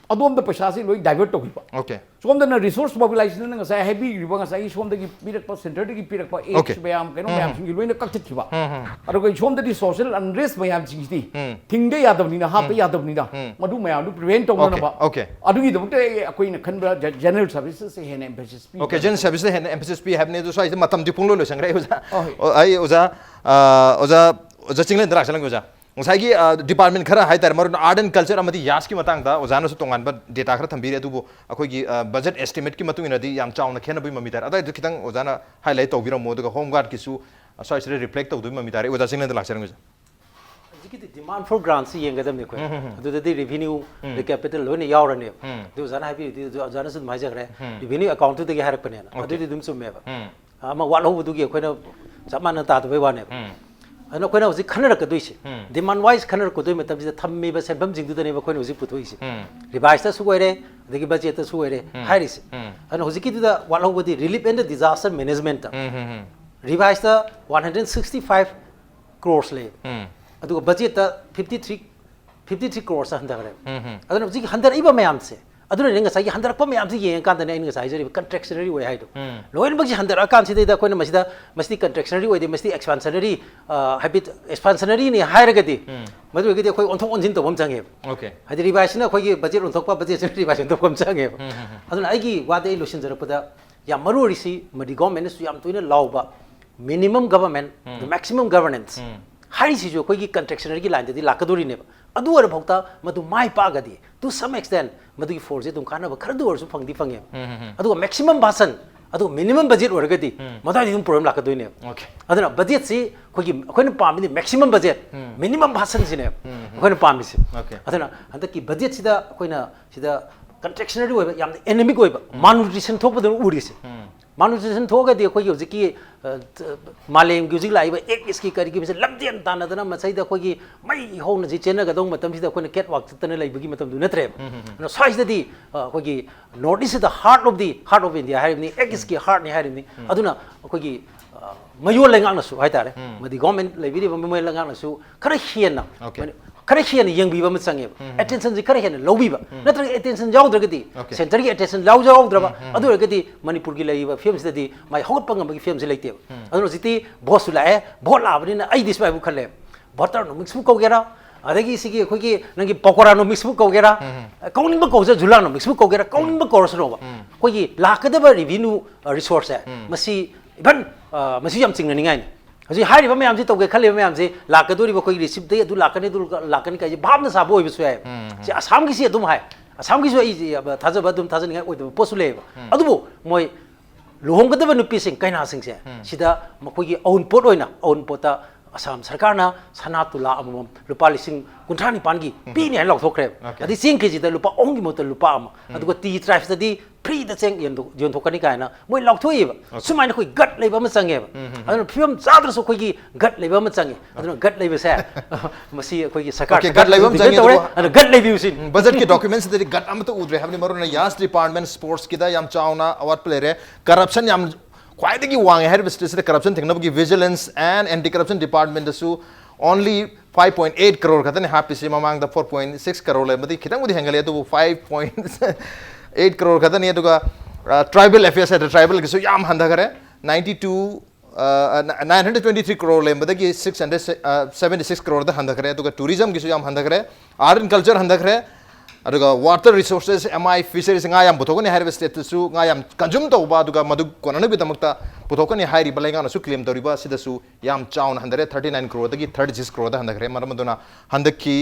ꯑꯗꯣꯝꯗ ꯄꯩꯁꯥꯁꯤ ꯂꯣꯏ divert ꯇꯧꯈꯤꯕ꯫ Okay. ꯁꯣꯝꯗꯅ resource mobilization ꯅ ꯉꯁꯥꯏ ꯍꯥꯏꯕꯤꯔꯤꯕ ꯉꯁꯥꯏꯒꯤ ꯁꯣꯝꯗꯒꯤ ꯄꯤꯔꯛꯄ, centre ꯗꯒꯤ ꯄꯤꯔꯛꯄ aid Okay. ꯃꯌꯥꯝ ꯀꯩꯅꯣ ꯃꯌꯥꯝꯁꯤꯡꯒꯤ ꯂꯣꯏꯅ ꯀꯛꯊꯠꯈꯤꯕ꯫ ꯎꯝ, ꯎꯝ. ꯑꯗꯨꯒ ꯁꯣꯝꯗꯗꯤ social unrest ꯃꯌꯥꯝꯁꯤꯡꯁꯤꯗꯤ ꯎꯝ. ꯊꯤꯡꯗ ꯌꯥꯗꯕꯅꯤꯅ, ꯍꯥꯞꯄ ꯌꯥꯗꯕꯅꯤꯅ, ꯎꯝ. ꯃꯗꯨ ꯃꯌꯥꯝꯗꯨ prevent ꯇꯧꯅꯅꯕ꯫ Okay. ꯑꯗꯨꯒꯤꯗꯃꯛꯇ ꯑꯩꯈꯣꯏꯅ ꯈꯟꯕ ge-, general services ꯁꯦ ꯍꯦꯟꯅ emphasis ꯄꯤ꯫ Okay, general service ꯇ ꯍꯦꯟꯅ emphasis ꯄꯤ ꯍꯥꯏꯕꯅꯤ꯫ ꯑꯗꯨ ꯁ꯭ꯋꯥꯏꯁꯤꯗ ꯃꯇꯝꯗꯤ ꯄꯨꯡꯂꯣꯏ ꯂꯣꯏꯁꯟꯈ꯭ꯔꯦ, ꯑꯣꯖꯥ꯫ ꯑꯣ, ꯍꯣꯏ. ꯑꯣ, ꯑꯩ ꯑꯣꯖꯥ, ꯑ, ꯑꯣꯖꯥ, ꯑꯣꯖꯥ ꯆꯤꯡꯂꯦꯟꯗ ꯂꯥꯛꯆꯔꯝꯒꯦ, ꯑꯣꯖꯥ꯫ ꯉꯁꯥꯏꯒꯤ, ꯑ, department ꯈꯔ ꯍꯥꯏꯇꯥꯔꯦ, ꯃꯔꯨ ꯑꯣꯏꯅ Art and Culture ꯑꯃꯗꯤ ꯌꯥꯁꯀꯤ ꯃꯇꯥꯡꯗ ꯑꯣꯖꯥꯅꯁꯨ ꯇꯣꯉꯥꯟꯕ data ꯈꯔ ꯊꯝꯕꯤꯔꯦ, ꯑꯗꯨꯕꯨ ꯑꯩꯈꯣꯏꯒꯤ, ꯑ, budget estimate ꯀꯤ ꯃꯇꯨꯡ ꯏꯟꯅꯗꯤ ꯌꯥꯝ ꯆꯥꯎꯅ ꯈꯦꯠꯅꯕꯒꯤ ꯃꯃꯤ ꯇꯥꯔꯦ꯫ ꯑꯗꯨꯋꯥꯏꯗꯨ ꯈꯤꯇꯪ ꯑꯣꯖꯥꯅ highlight ꯇꯧꯕꯤꯔꯝꯃꯣ, ꯑꯗꯨꯒ Home Guard ꯀꯤꯁꯨ, ꯑ, ꯁ꯭ꯋꯥꯏꯁꯤꯗ reflect ꯇꯧꯗꯣꯏ ꯃꯃꯤ ꯇꯥꯔꯦ꯫ ꯑꯣꯖꯥ ꯆꯤꯡꯂꯦꯟꯗ ꯂꯥꯛꯆꯔꯝꯒꯦ, ꯑꯣꯖꯥ꯫ ꯍꯧꯖꯤꯛꯀꯤꯗꯤ demand for grants ꯁꯤ ꯌꯦꯡꯒꯗꯕꯅꯤ ꯑꯩꯈꯣꯏ꯫ ꯎꯝ, ꯎꯝ, ꯎꯝ. ꯑꯗꯨꯗꯗꯤ revenue, ꯎꯝ. the capital ꯂꯣꯏꯅ ꯌꯥꯎꯔꯅꯦꯕ꯫ ꯎꯝ. ꯑꯗꯨ ꯑꯣꯖꯥꯅ ꯍꯥꯏꯕꯤꯔꯤꯗꯤ, ꯑꯗꯨ ꯑꯣꯖꯥꯅꯁꯨ ꯑꯗꯨꯝ ꯍꯥꯏꯖꯈ꯭ꯔꯦ, ꯎꯝ. revenue account ꯇꯨꯗꯒꯤ ꯍꯥꯏꯔꯛꯄꯅꯦꯅ꯫ Okay. ꯑꯗꯨꯗꯤ ꯑꯗꯨꯝ ꯆꯨꯝꯃꯦꯕ꯫ ꯎꯝ. ꯑꯃ ꯋꯥꯠꯍꯧꯕꯗꯨꯒꯤ ꯑꯩꯈꯣꯏꯅ ꯆꯞ ꯃꯥꯟꯅ ꯇꯥꯗꯕꯩ ꯋꯥꯅꯦꯕ꯫ ꯎꯝ. ꯑꯗꯨꯅ ꯑꯩꯈꯣꯏꯅ ꯍꯧꯖꯤꯛ ꯈꯟꯅꯔꯛꯀꯗꯣꯏꯁꯦ, ꯎꯝ. demand wise ꯈꯟꯅꯔꯛꯀꯗꯣꯏ ꯃꯇꯝꯁꯤꯗ ꯊꯝꯃꯤꯕ ꯁꯦꯟꯐꯝꯁꯤꯡꯗꯨꯗꯅꯦꯕ ꯑꯩꯈꯣꯏꯅ ꯍꯧꯖꯤꯛ ꯄꯨꯊꯣꯛꯏꯁꯦ꯫ ꯎꯝ. Revise ꯇꯁꯨ ꯑꯣꯏꯔꯦ, ꯑꯗꯒꯤ budget ꯇꯁꯨ ꯑꯣꯏꯔꯦ ꯎꯝ. ꯍꯥꯏꯔꯤꯁꯦ꯫ ꯎꯝ. ꯑꯗꯨꯅ ꯍꯧꯖꯤꯛꯀꯤꯗꯨꯗ ꯋꯥꯠꯍꯧꯕꯗꯤ relief and disaster management ꯇ꯫ ꯎꯝ, ꯎꯝ, ꯎꯝ. Revise ꯇ one hundred sixty five crores ꯂꯩ꯫ ꯎꯝ. ꯑꯗꯨꯒ budget ꯇ fifty three, fifty three crores ꯍꯟꯊꯈ꯭ꯔꯦꯕ꯫ ꯎꯝ, ꯎꯝ. ꯑꯗꯨꯅ ꯍꯧꯖꯤꯛ ꯍꯟꯊꯔꯛꯏꯕ ꯃꯌꯥꯝꯁꯦ, ꯑꯗꯨꯅꯅꯦ ꯉꯁꯥꯏꯒꯤ ꯍꯟꯊꯔꯛꯄ ꯃꯌꯥꯝꯁꯦ ꯌꯦꯡꯉꯀꯥꯟꯗꯅꯦ ꯑꯩꯅ ꯉꯁꯥꯏ ꯍꯥꯏꯖꯔꯤꯕ contractionary ꯑꯣꯏ ꯍꯥꯏꯗꯣ꯫ ꯎꯝ. ꯂꯣꯏꯅꯃꯛꯁꯦ ꯍꯟꯊꯔꯛꯑꯀꯥꯟꯁꯤꯗꯩꯗ ꯑꯩꯈꯣꯏꯅ ꯃꯁꯤꯗ, ꯃꯁꯤꯗꯤ contractionary ꯑꯣꯏꯗꯦ, ꯃꯁꯤꯗꯤ expansionary, ꯑ, ꯍꯥꯏꯕꯗꯤ expansionary ꯅꯤ ꯍꯥꯏꯔꯒꯗꯤ, ꯎꯝ. ꯃꯗꯨ ꯑꯣꯏꯔꯒꯗꯤ ꯑꯩꯈꯣꯏ ꯑꯣꯟꯊꯣꯛ ꯑꯣꯟꯁꯤꯟ ꯇꯧꯕ ꯑꯃ ꯆꯪꯉꯦꯕ꯫ Okay. ꯍꯥꯏꯗꯤ revise ꯅ ꯑꯩꯈꯣꯏꯒꯤ budget ꯑꯣꯟꯊꯣꯛꯄ, budget ꯁꯤꯅ revise ꯑꯣꯟꯊꯣꯛꯄ ꯑꯃ ꯆꯪꯉꯦꯕ꯫ ꯎꯝ, ꯎꯝ, ꯎꯝ. ꯑꯗꯨꯅ ꯑꯩꯒꯤ ꯋꯥꯗꯤ ꯑꯩ ꯂꯣꯏꯁꯤꯟꯖꯔꯛꯄꯗ ꯌꯥꯝ ꯃꯔꯨ ꯑꯣꯏꯔꯤꯁꯤ, ꯃꯗꯤ government ꯅꯁꯨ ꯌꯥꯝ ꯇꯣꯏꯅ ꯂꯥꯎꯕ minimum government, um. the maximum governance ꯎꯝ. ꯍꯥꯏꯔꯤꯁꯤꯁꯨ ꯑꯩꯈꯣꯏꯒꯤ contractionary ꯒꯤ line ꯗꯗꯤ ꯂꯥꯛꯀꯗꯣꯔꯤꯅꯦꯕ꯫ ꯑꯗꯨ ꯑꯣꯏꯔꯐꯥꯎꯗ ꯃꯗꯨ ꯃꯥꯏ ꯄꯥꯛꯑꯒꯗꯤ, to some extent, ꯃꯗꯨꯒꯤ force ꯁꯦ ꯑꯗꯨꯝ ꯀꯥꯟꯅꯕ ꯈꯔꯗ ꯑꯣꯏꯔꯁꯨ ꯐꯪꯗꯤ ꯐꯪꯉꯦꯕ꯫ ꯎꯝ, ꯎꯝ, ꯎꯝ. ꯑꯗꯨꯒ maximum ꯕꯥꯁꯟ, ꯑꯗꯨꯒ minimum budget ꯑꯣꯏꯔꯒꯗꯤ, ꯎꯝ. ꯃꯗꯨꯋꯥꯏꯗ ꯑꯗꯨꯝ problem ꯂꯥꯛꯀꯗꯣꯏꯅꯦꯕ꯫ Okay. ꯑꯗꯨꯅ budget ꯁꯤ ꯑꯩꯈꯣꯏꯒꯤ, ꯑꯩꯈꯣꯏꯅ ꯄꯥꯝꯃꯤꯗꯤ maximum budget, ꯎꯝ. minimum ꯕꯥꯁꯟ ꯁꯤꯅꯦꯕ ꯎꯝ, ꯎꯝ. ꯑꯩꯈꯣꯏꯅ ꯄꯥꯝꯃꯤꯁꯦ꯫ Okay. ꯑꯗꯨꯅ ꯍꯟꯗꯛꯀꯤ budget ꯁꯤꯗ ꯑꯩꯈꯣꯏꯅ ꯁꯤꯗ contractionary ꯑꯣꯏꯕ, ꯌꯥꯝꯅ anemic ꯑꯣꯏꯕ, malnutrition ꯊꯣꯛꯄꯗꯨꯅ ꯎꯔꯤꯁꯦ꯫ ꯎꯝ. Malnutrition ꯊꯣꯛꯑꯒꯗꯤ ꯑꯩꯈꯣꯏꯒꯤ ꯍꯧꯖꯤꯛꯀꯤ, ꯑ, ꯇ-, ꯃꯥꯂꯦꯝꯒꯤ ꯍꯧꯖꯤꯛ ꯂꯥꯛꯏꯕ Act East ꯀꯤ ꯀꯔꯤꯒꯤ ꯃꯁꯤ ꯂꯝꯖꯦꯟ ꯇꯥꯟꯅꯗꯅ ꯃꯁꯤꯗ ꯑꯩꯈꯣꯏꯒꯤ ꯃꯩ ꯍꯧꯅ ꯁꯤ ꯆꯦꯟꯅꯒꯗꯧꯕ ꯃꯇꯝꯁꯤꯗ ꯑꯩꯈꯣꯏꯅ catwalk ꯆꯠꯇꯅ ꯂꯩꯕꯒꯤ ꯃꯇꯝꯗꯨ ꯅꯠꯇ꯭ꯔꯦꯕ꯫ ꯎꯝ, ꯎꯝ, ꯎꯝ. ꯑꯗꯨꯅ ꯁ꯭ꯋꯥꯏꯁꯤꯗꯗꯤ, ꯑ, ꯑꯩꯈꯣꯏꯒꯤ North East ꯁꯤꯗ heart of the, heart of India ꯍꯥꯏꯔꯤꯕꯅꯤ, Act East ꯀꯤ heart ꯅꯤ ꯍꯥꯏꯔꯤꯕꯅꯤ꯫ ꯎꯝ. ꯑꯗꯨꯅ ꯑꯩꯈꯣꯏꯒꯤ, ꯑ, ꯃꯌꯣꯜ ꯂꯩꯉꯥꯛꯅꯁꯨ ꯍꯥꯏꯇꯥꯔꯦ, ꯎꯝ. ꯃꯗꯤ government ꯂꯩꯕꯤꯔꯤꯕ ꯃꯌꯣꯜ ꯂꯩꯉꯥꯛꯅꯁꯨ ꯈꯔ ꯍꯦꯟꯅ Okay. ꯃꯅꯤ-, ꯈꯔ ꯍꯦꯟꯅ ꯌꯦꯡꯕꯤꯕ ꯑꯃ ꯆꯪꯉꯦꯕ꯫ ꯑꯦꯇꯦꯟꯁꯟꯁꯤ ꯈꯔ ꯍꯦꯟꯅ ꯂꯧꯕꯤꯕ, ꯅꯠꯇ꯭ꯔꯒ ꯑꯦꯇꯦꯟꯁꯟ ꯌꯥꯎꯗ꯭ꯔꯒꯗꯤ, Okay. ꯁꯦꯟꯇꯔꯒꯤ ꯑꯦꯇꯦꯟꯁꯟ ꯌꯥꯎ ꯌꯥꯎꯗ꯭ꯔꯕ, ꯑꯗꯨ ꯑꯣꯏꯔꯒꯗꯤ ꯃꯅꯤꯄꯨꯔꯒꯤ ꯂꯩꯔꯤꯕ ꯐꯤꯕꯝꯁꯤꯗꯗꯤ ꯃꯥꯏ ꯍꯧꯒꯠꯄ ꯉꯝꯕꯒꯤ ꯐꯤꯕꯝꯁꯤ ꯂꯩꯇꯦꯕ꯫ ꯑꯗꯨꯅ ꯍꯧꯖꯤꯛꯇꯤ ꯚꯣꯠꯁꯨ ꯂꯥꯛꯑꯦ, ꯚꯣꯠ ꯂꯥꯛꯑꯕꯅꯤꯅ ꯑꯩꯗꯤ ꯁꯨꯃꯥꯏꯕꯨ ꯈꯜꯂꯦ, ꯚꯣꯇꯔ ꯅꯣꯃꯤꯛꯁꯄꯨ ꯀꯧꯒꯦꯔꯥ, ꯑꯗꯒꯤ ꯁꯤꯒꯤ ꯑꯩꯈꯣꯏꯒꯤ ꯅꯪꯒꯤ ꯄꯀꯣꯔꯥ ꯅꯣꯃꯤꯛꯁꯄꯨ ꯀꯧꯒꯦꯔꯥ, ꯀꯧꯅꯤꯡꯕ ꯀꯧꯖ, ꯖꯨꯂꯥ ꯅꯣꯃꯤꯛꯁꯄꯨ ꯀꯧꯒꯦꯔꯥ, ꯀꯧꯅꯤꯡꯕ ꯀꯧꯔꯁꯅꯣꯕ, ꯑꯩꯈꯣꯏꯒꯤ ꯂꯥꯛꯀꯗꯕ ꯔꯤꯚꯤꯅ꯭ꯌꯨ ꯔꯤꯁꯣꯔꯁꯁꯦ ꯃꯁꯤ ꯏꯚꯟ ꯃꯁꯤ ꯌꯥꯝ ꯆꯤꯡꯅꯅꯤꯡꯉꯥꯏꯅꯤ꯫ ꯍꯧꯖꯤꯛ ꯍꯥꯏꯔꯤꯕ ꯃꯌꯥꯝꯁꯤ ꯇꯧꯒꯦ ꯈꯜꯂꯤꯕ ꯃꯌꯥꯝꯁꯤ, ꯂꯥꯛꯀꯗꯣꯔꯤꯕ ꯑꯩꯈꯣꯏꯒꯤ ꯔꯤꯁꯤꯞꯇꯒꯤ ꯑꯗꯨ ꯂꯥꯛꯀꯅꯤ, ꯑꯗꯨ ꯂꯥꯛꯀꯅꯤ ꯀꯥꯏꯁꯦ ꯚꯥꯞꯅ ꯁꯥꯕ ꯑꯣꯏꯕꯁꯨ ꯌꯥꯏ꯫ ꯁꯤ ꯑꯁꯥꯝꯒꯤꯁꯤ ꯑꯗꯨꯝ ꯍꯥꯏ, ꯑꯁꯥꯝꯒꯤꯁꯨ ꯑꯩ ꯊꯥꯖꯕ ꯑꯗꯨꯝ ꯊꯥꯖꯅꯤꯡꯉꯥꯏ ꯑꯣꯏꯗꯕ ꯄꯣꯠꯁꯨ ꯂꯩꯌꯦꯕ꯫ ꯑꯗꯨꯕꯨ ꯃꯣꯏ ꯂꯨꯍꯣꯡꯒꯗꯕ ꯅꯨꯄꯤꯁꯤꯡ ꯀꯩꯅꯥꯁꯤꯡꯁꯦ ꯁꯤꯗ ꯃꯈꯣꯏꯒꯤ ꯑꯎꯟꯄꯣꯠ ꯑꯣꯏꯅ, ꯑꯎꯟꯄꯣꯠꯇ ꯑꯁꯥꯝ ꯁꯔꯀꯥꯔꯅ ꯁꯅꯥ ꯇꯨꯂꯥ ꯑꯃꯃꯝ ꯂꯨꯄꯥ ꯂꯤꯁꯤꯡ ꯀꯨꯟꯊ꯭ꯔꯥ ꯅꯤꯄꯥꯟꯒꯤ ꯄꯤꯅꯤ ꯍꯥꯏꯅ ꯂꯥꯎꯊꯣꯛꯈ꯭ꯔꯦꯕ꯫ Okay. ꯑꯗꯩ ꯆꯦꯡ ꯀꯦꯖꯤꯗ ꯂꯨꯄꯥ ꯑꯍꯨꯝꯒꯤ ꯃꯍꯨꯠꯇ ꯂꯨꯄꯥ ꯑꯃ꯫ ꯑꯗꯨꯒ ꯇꯤ ꯇ꯭ꯔꯥꯏꯞꯁꯇꯗꯤ ꯐ꯭ꯔꯤꯗ ꯆꯦꯡ ꯌꯣꯟꯊꯣꯛ-, ꯌꯣꯟꯊꯣꯛꯀꯅꯤ ꯀꯥꯏꯅ ꯃꯣꯏ ꯂꯥꯎꯊꯣꯛꯏꯕ꯫ ꯁꯨꯃꯥꯏꯅ ꯑꯩꯈꯣꯏ ꯒꯠ ꯂꯩꯕ ꯑꯃ ꯆꯪꯉꯦꯕ꯫ ꯑꯗꯨꯅ ꯐꯤꯕꯝ ꯆꯥꯗ꯭ꯔꯁꯨ ꯑꯩꯈꯣꯏꯒꯤ ꯒꯠ ꯂꯩꯕ ꯑꯃ ꯆꯪꯉꯦ꯫ ꯑꯗꯨꯅ ꯒꯠ ꯂꯩꯕꯁꯦ ꯃꯁꯤ ꯑꯩꯈꯣꯏꯒꯤ ꯁꯔꯀꯥꯔ, Okay, ꯁꯔꯀꯥꯔ ꯒꯠ ꯂꯩꯕ ꯑꯃ debate ꯆꯪꯉꯦ, ꯇꯧꯔꯦ꯫ ꯑꯗꯨꯒ ꯑꯗꯨꯅ ꯒꯠ ꯂꯩꯕꯤꯌꯨ ꯁꯤꯅꯤ꯫ ꯎꯝ, ꯕꯖꯦꯠꯀꯤ ꯗꯣꯀ꯭ꯌꯨꯃꯦꯟꯁꯤꯗꯗꯤ ꯒꯠ ꯑꯃꯠꯇ ꯎꯗ꯭ꯔꯦ ꯍꯥꯏꯕꯅꯤ꯫ ꯃꯔꯨꯑꯣꯏꯅ ꯌꯥꯁ ꯗꯤꯄꯥꯔꯠꯃꯦꯟ, ꯁ꯭ꯄꯣꯔꯠꯁꯀꯤꯗ ꯌꯥꯝ ꯆꯥꯎꯅ ꯑꯋꯥꯠꯄ ꯂꯩꯔꯦ꯫ ꯀꯔꯞꯁꯟ ꯌꯥꯝ ꯈ꯭ꯋꯥꯏꯗꯒꯤ ꯋꯥꯡꯉꯦ ꯍꯥꯏꯔꯤꯕ ꯁ꯭ꯇꯦꯠꯁꯤꯗ ꯀꯔꯞꯁꯟ ꯊꯤꯡꯅꯕꯒꯤ vigilance and anti corruption departmentꯇꯁꯨ only five point eight crore ꯈꯛꯇꯅꯤ ꯍꯥꯞꯄꯤꯁꯤ꯫ ꯃꯃꯥꯡꯗ four point six crore ꯂꯩꯔꯝꯕꯗꯤ ꯈꯤꯇꯪꯕꯨꯗꯤ ꯍꯦꯟꯒꯠꯂꯦ, ꯑꯗꯨꯕꯨ five point eight crore ꯈꯛꯇꯅꯤ꯫ ꯑꯗꯨꯒ ꯇ꯭ꯔꯥꯏꯕꯦꯜ ꯑꯦꯐꯤꯌꯔꯁ ꯍꯥꯏꯗ꯭ꯔ ꯇ꯭ꯔꯥꯏꯕꯦꯜꯒꯤꯁꯨ ꯌꯥꯝ ꯍꯟꯊꯈꯔꯦ, ninety two, nine hundred twenty three crore ꯂꯩꯔꯝꯕꯗꯒꯤ six hundred seventy six croreꯗ ꯍꯟꯊꯈꯔꯦ꯫ ꯑꯗꯨꯒ ꯇꯨꯔꯤꯖꯝꯒꯤꯁꯨ ꯌꯥꯝ ꯍꯟꯊꯈꯔꯦ, ꯑꯥꯔꯠ ꯑꯦꯟ ꯀꯜꯆꯔ ꯍꯟꯊꯈ꯭ꯔꯦ꯫ ꯑꯗꯨꯒ ꯋꯥꯇꯔ ꯔꯤꯁꯣꯔꯁꯦꯁ, ꯑꯦꯝ ꯑꯥꯏ ꯐꯤꯁꯔꯤꯁ, ꯉꯥ ꯌꯥꯝ ꯄꯨꯊꯣꯛꯀꯅꯤ ꯍꯥꯏꯔꯤꯕ ꯁ꯭ꯇꯦꯠꯇꯁꯨ ꯉꯥ ꯌꯥꯝ ꯀꯟꯖꯨꯝ ꯇꯧꯕ, ꯑꯗꯨꯒ ꯃꯗꯨ ꯀꯣꯟꯅꯅꯕꯒꯤꯗꯃꯛꯇ ꯄꯨꯊꯣꯛꯀꯅꯤ ꯍꯥꯏꯔꯤꯕ ꯂꯩꯉꯥꯛꯅꯁꯨ ꯀ꯭ꯂꯦꯝ ꯇꯧꯔꯤꯕ ꯑꯁꯤꯗꯁꯨ ꯌꯥꯝ ꯆꯥꯎꯅ ꯍꯟꯊꯔꯦ, thirty nine croreꯗꯒꯤ thirty six croreꯗ ꯍꯟꯊꯈ꯭ꯔꯦ꯫ ꯃꯔꯝ ꯑꯗꯨꯅ ꯍꯟꯗꯛꯀꯤ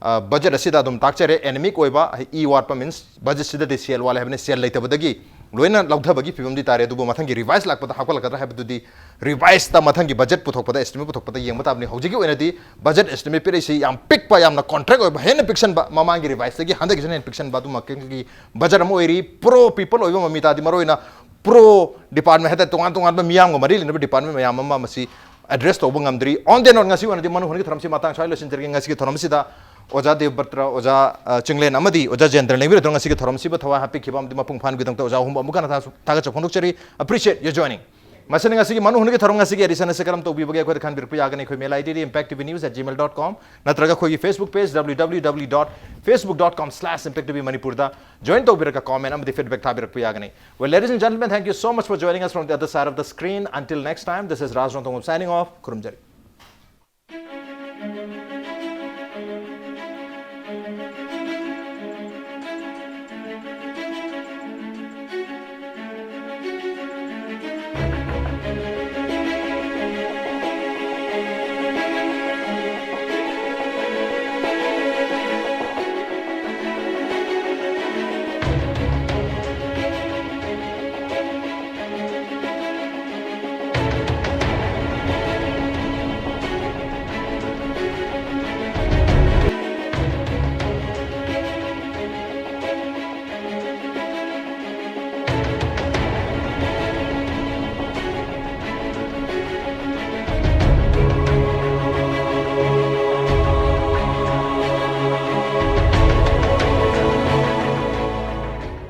ꯕꯖꯦꯠ ꯑꯁꯤꯗ ꯑꯗꯨꯝ ꯇꯥꯛꯆꯔꯦ, ꯑꯦꯅꯦꯃꯤꯛ ꯑꯣꯏꯕ, ꯏ ꯋꯥꯠꯄ means ꯕꯖꯦꯠꯁꯤꯗꯗꯤ ꯁꯦꯜ ꯋꯥꯠꯂꯦ ꯍꯥꯏꯕꯅꯤ, ꯁꯦꯜ ꯂꯩꯇꯕꯗꯒꯤ ꯂꯣꯏꯅ ꯂꯧꯊꯕꯒꯤ ꯐꯤꯕꯝꯗꯤ ꯇꯥꯔꯦ꯫ ꯑꯗꯨꯕꯨ ꯃꯊꯪꯒꯤ ꯔꯤꯚꯥꯏꯁ ꯂꯥꯛꯄꯗ ꯍꯥꯞꯀꯠꯂꯛꯀꯗ꯭ꯔꯥ ꯍꯥꯏꯕꯗꯨꯗꯤ ꯔꯤꯚꯥꯏꯁꯇ ꯃꯊꯪꯒꯤ ꯕꯖꯦꯠ ꯄꯨꯊꯣꯛꯄꯗ, ꯑꯦꯁꯇꯤꯃꯦꯠ ꯄꯨꯊꯣꯛꯄꯗ ꯌꯦꯡꯕ ꯇꯥꯕꯅꯤ꯫ ꯍꯧꯖꯤꯛꯀꯤ ꯑꯣꯏꯅꯗꯤ ꯕꯖꯦꯠ ꯑꯦꯁꯇꯤꯃꯦꯠ ꯄꯤꯔꯛꯏꯁꯤ ꯌꯥꯝ ꯄꯤꯛꯄ, ꯌꯥꯝꯅ ꯀꯣꯟꯇ꯭ꯔꯦꯛ ꯑꯣꯏꯕ, ꯍꯦꯟꯅ ꯄꯤꯛꯁꯟꯕ, ꯃꯃꯥꯡꯒꯤ ꯔꯤꯚꯥꯏꯁꯇꯒꯤ ꯍꯟꯗꯛꯀꯤꯁꯤꯅ ꯍꯦꯟꯅ ꯄꯤꯛꯁꯟꯕ ꯑꯗꯨꯃꯛꯀꯤ ꯕꯖꯦꯠ ꯑꯃ ꯑꯣꯏꯔꯤ꯫ ꯄ꯭ꯔꯣ ꯄꯤꯄꯜ ꯑꯣꯏꯕ ꯃꯃꯤ ꯇꯥꯗꯤ, ꯃꯔꯨꯑꯣꯏꯅ ꯄ꯭ꯔꯣ ꯗꯤꯄꯥꯔꯠꯃꯦꯟ ꯍꯥꯏꯇꯥꯔꯦ, ꯇꯣꯉꯥꯟ ꯇꯣꯉꯥꯟꯕ ꯃꯤꯌꯥꯝꯒ ꯃꯔꯤ ꯂꯩꯅꯕ ꯗꯤꯄꯥꯔꯠꯃꯦꯟ ꯃꯌꯥꯝ ꯑꯃ ꯃꯁꯤ ꯑꯦꯗ꯭ꯔꯦꯁ ꯇꯧꯕ ꯉꯝꯗ꯭ꯔꯤ꯫ On that note, ꯉꯁꯤ ꯑꯣꯏꯅꯗꯤ ꯃꯅꯨ ꯍꯨꯟꯒꯤ ꯊꯧꯔꯝꯁꯤ ꯃꯇꯥꯡ ꯁ꯭ꯋꯥꯏ ꯂꯣꯏꯁꯤꯟꯖꯔꯒꯦ꯫ ꯉꯁꯤꯒꯤ ꯊꯧꯔꯝꯁꯤꯗ ꯑꯣꯖꯥ ꯗꯦꯕꯕ꯭ꯔꯇ, ꯑꯣꯖꯥ, ꯑ, ꯆꯤꯡꯂꯦꯟ ꯑꯃꯗꯤ ꯑꯣꯖꯥ ꯖꯦꯟꯗ꯭ꯔ ꯂꯦꯡꯕꯤꯔꯗꯨꯅ ꯉꯁꯤꯒꯤ ꯊꯧꯔꯝꯁꯤꯕꯨ ꯊꯋꯥꯏ ꯍꯥꯞꯄꯤꯈꯤꯕ ꯑꯃꯗꯤ ꯃꯄꯨꯡ ꯐꯥꯍꯟꯕꯒꯤꯗꯃꯛꯇ ꯑꯣꯖꯥ ꯑꯍꯨꯝꯕꯨ ꯑꯃꯨꯛ ꯍꯟꯅ ꯊꯥ-, ꯊꯥꯒꯠꯆꯕ ꯐꯣꯡꯗꯣꯛꯆꯔꯤ꯫ Appreciate your joining. ꯃꯁꯤꯅ ꯉꯁꯤꯒꯤ ꯃꯅꯨ ꯍꯨꯟꯒꯤ ꯊꯧꯔꯝ ꯉꯁꯤꯒꯤ edition ꯑꯁꯤ ꯀꯔꯝ ꯇꯧꯕꯤꯕꯒꯦ ꯑꯩꯈꯣꯏꯗ ꯈꯟꯕꯤꯔꯛꯄ ꯌꯥꯒꯅꯤ꯫ ꯑꯩꯈꯣꯏ mail id impact tv news at gmail dot com ꯅꯠꯇ꯭ꯔꯒ ꯑꯩꯈꯣꯏꯒꯤ Facebook page w w w dot facebook dot com slash impact t v manipur ꯗ join ꯇꯧꯕꯤꯔꯒ comment ꯑꯃꯗꯤ feedback ꯊꯥꯕꯤꯔꯛꯄ ꯌꯥꯒꯅꯤ꯫ Well, ladies and gentlemen, thank you so much for joining us from the other side of the screen. Until next time, this is Raj Rongthong signing off. ꯈꯨꯔꯨꯝꯖꯔꯤ꯫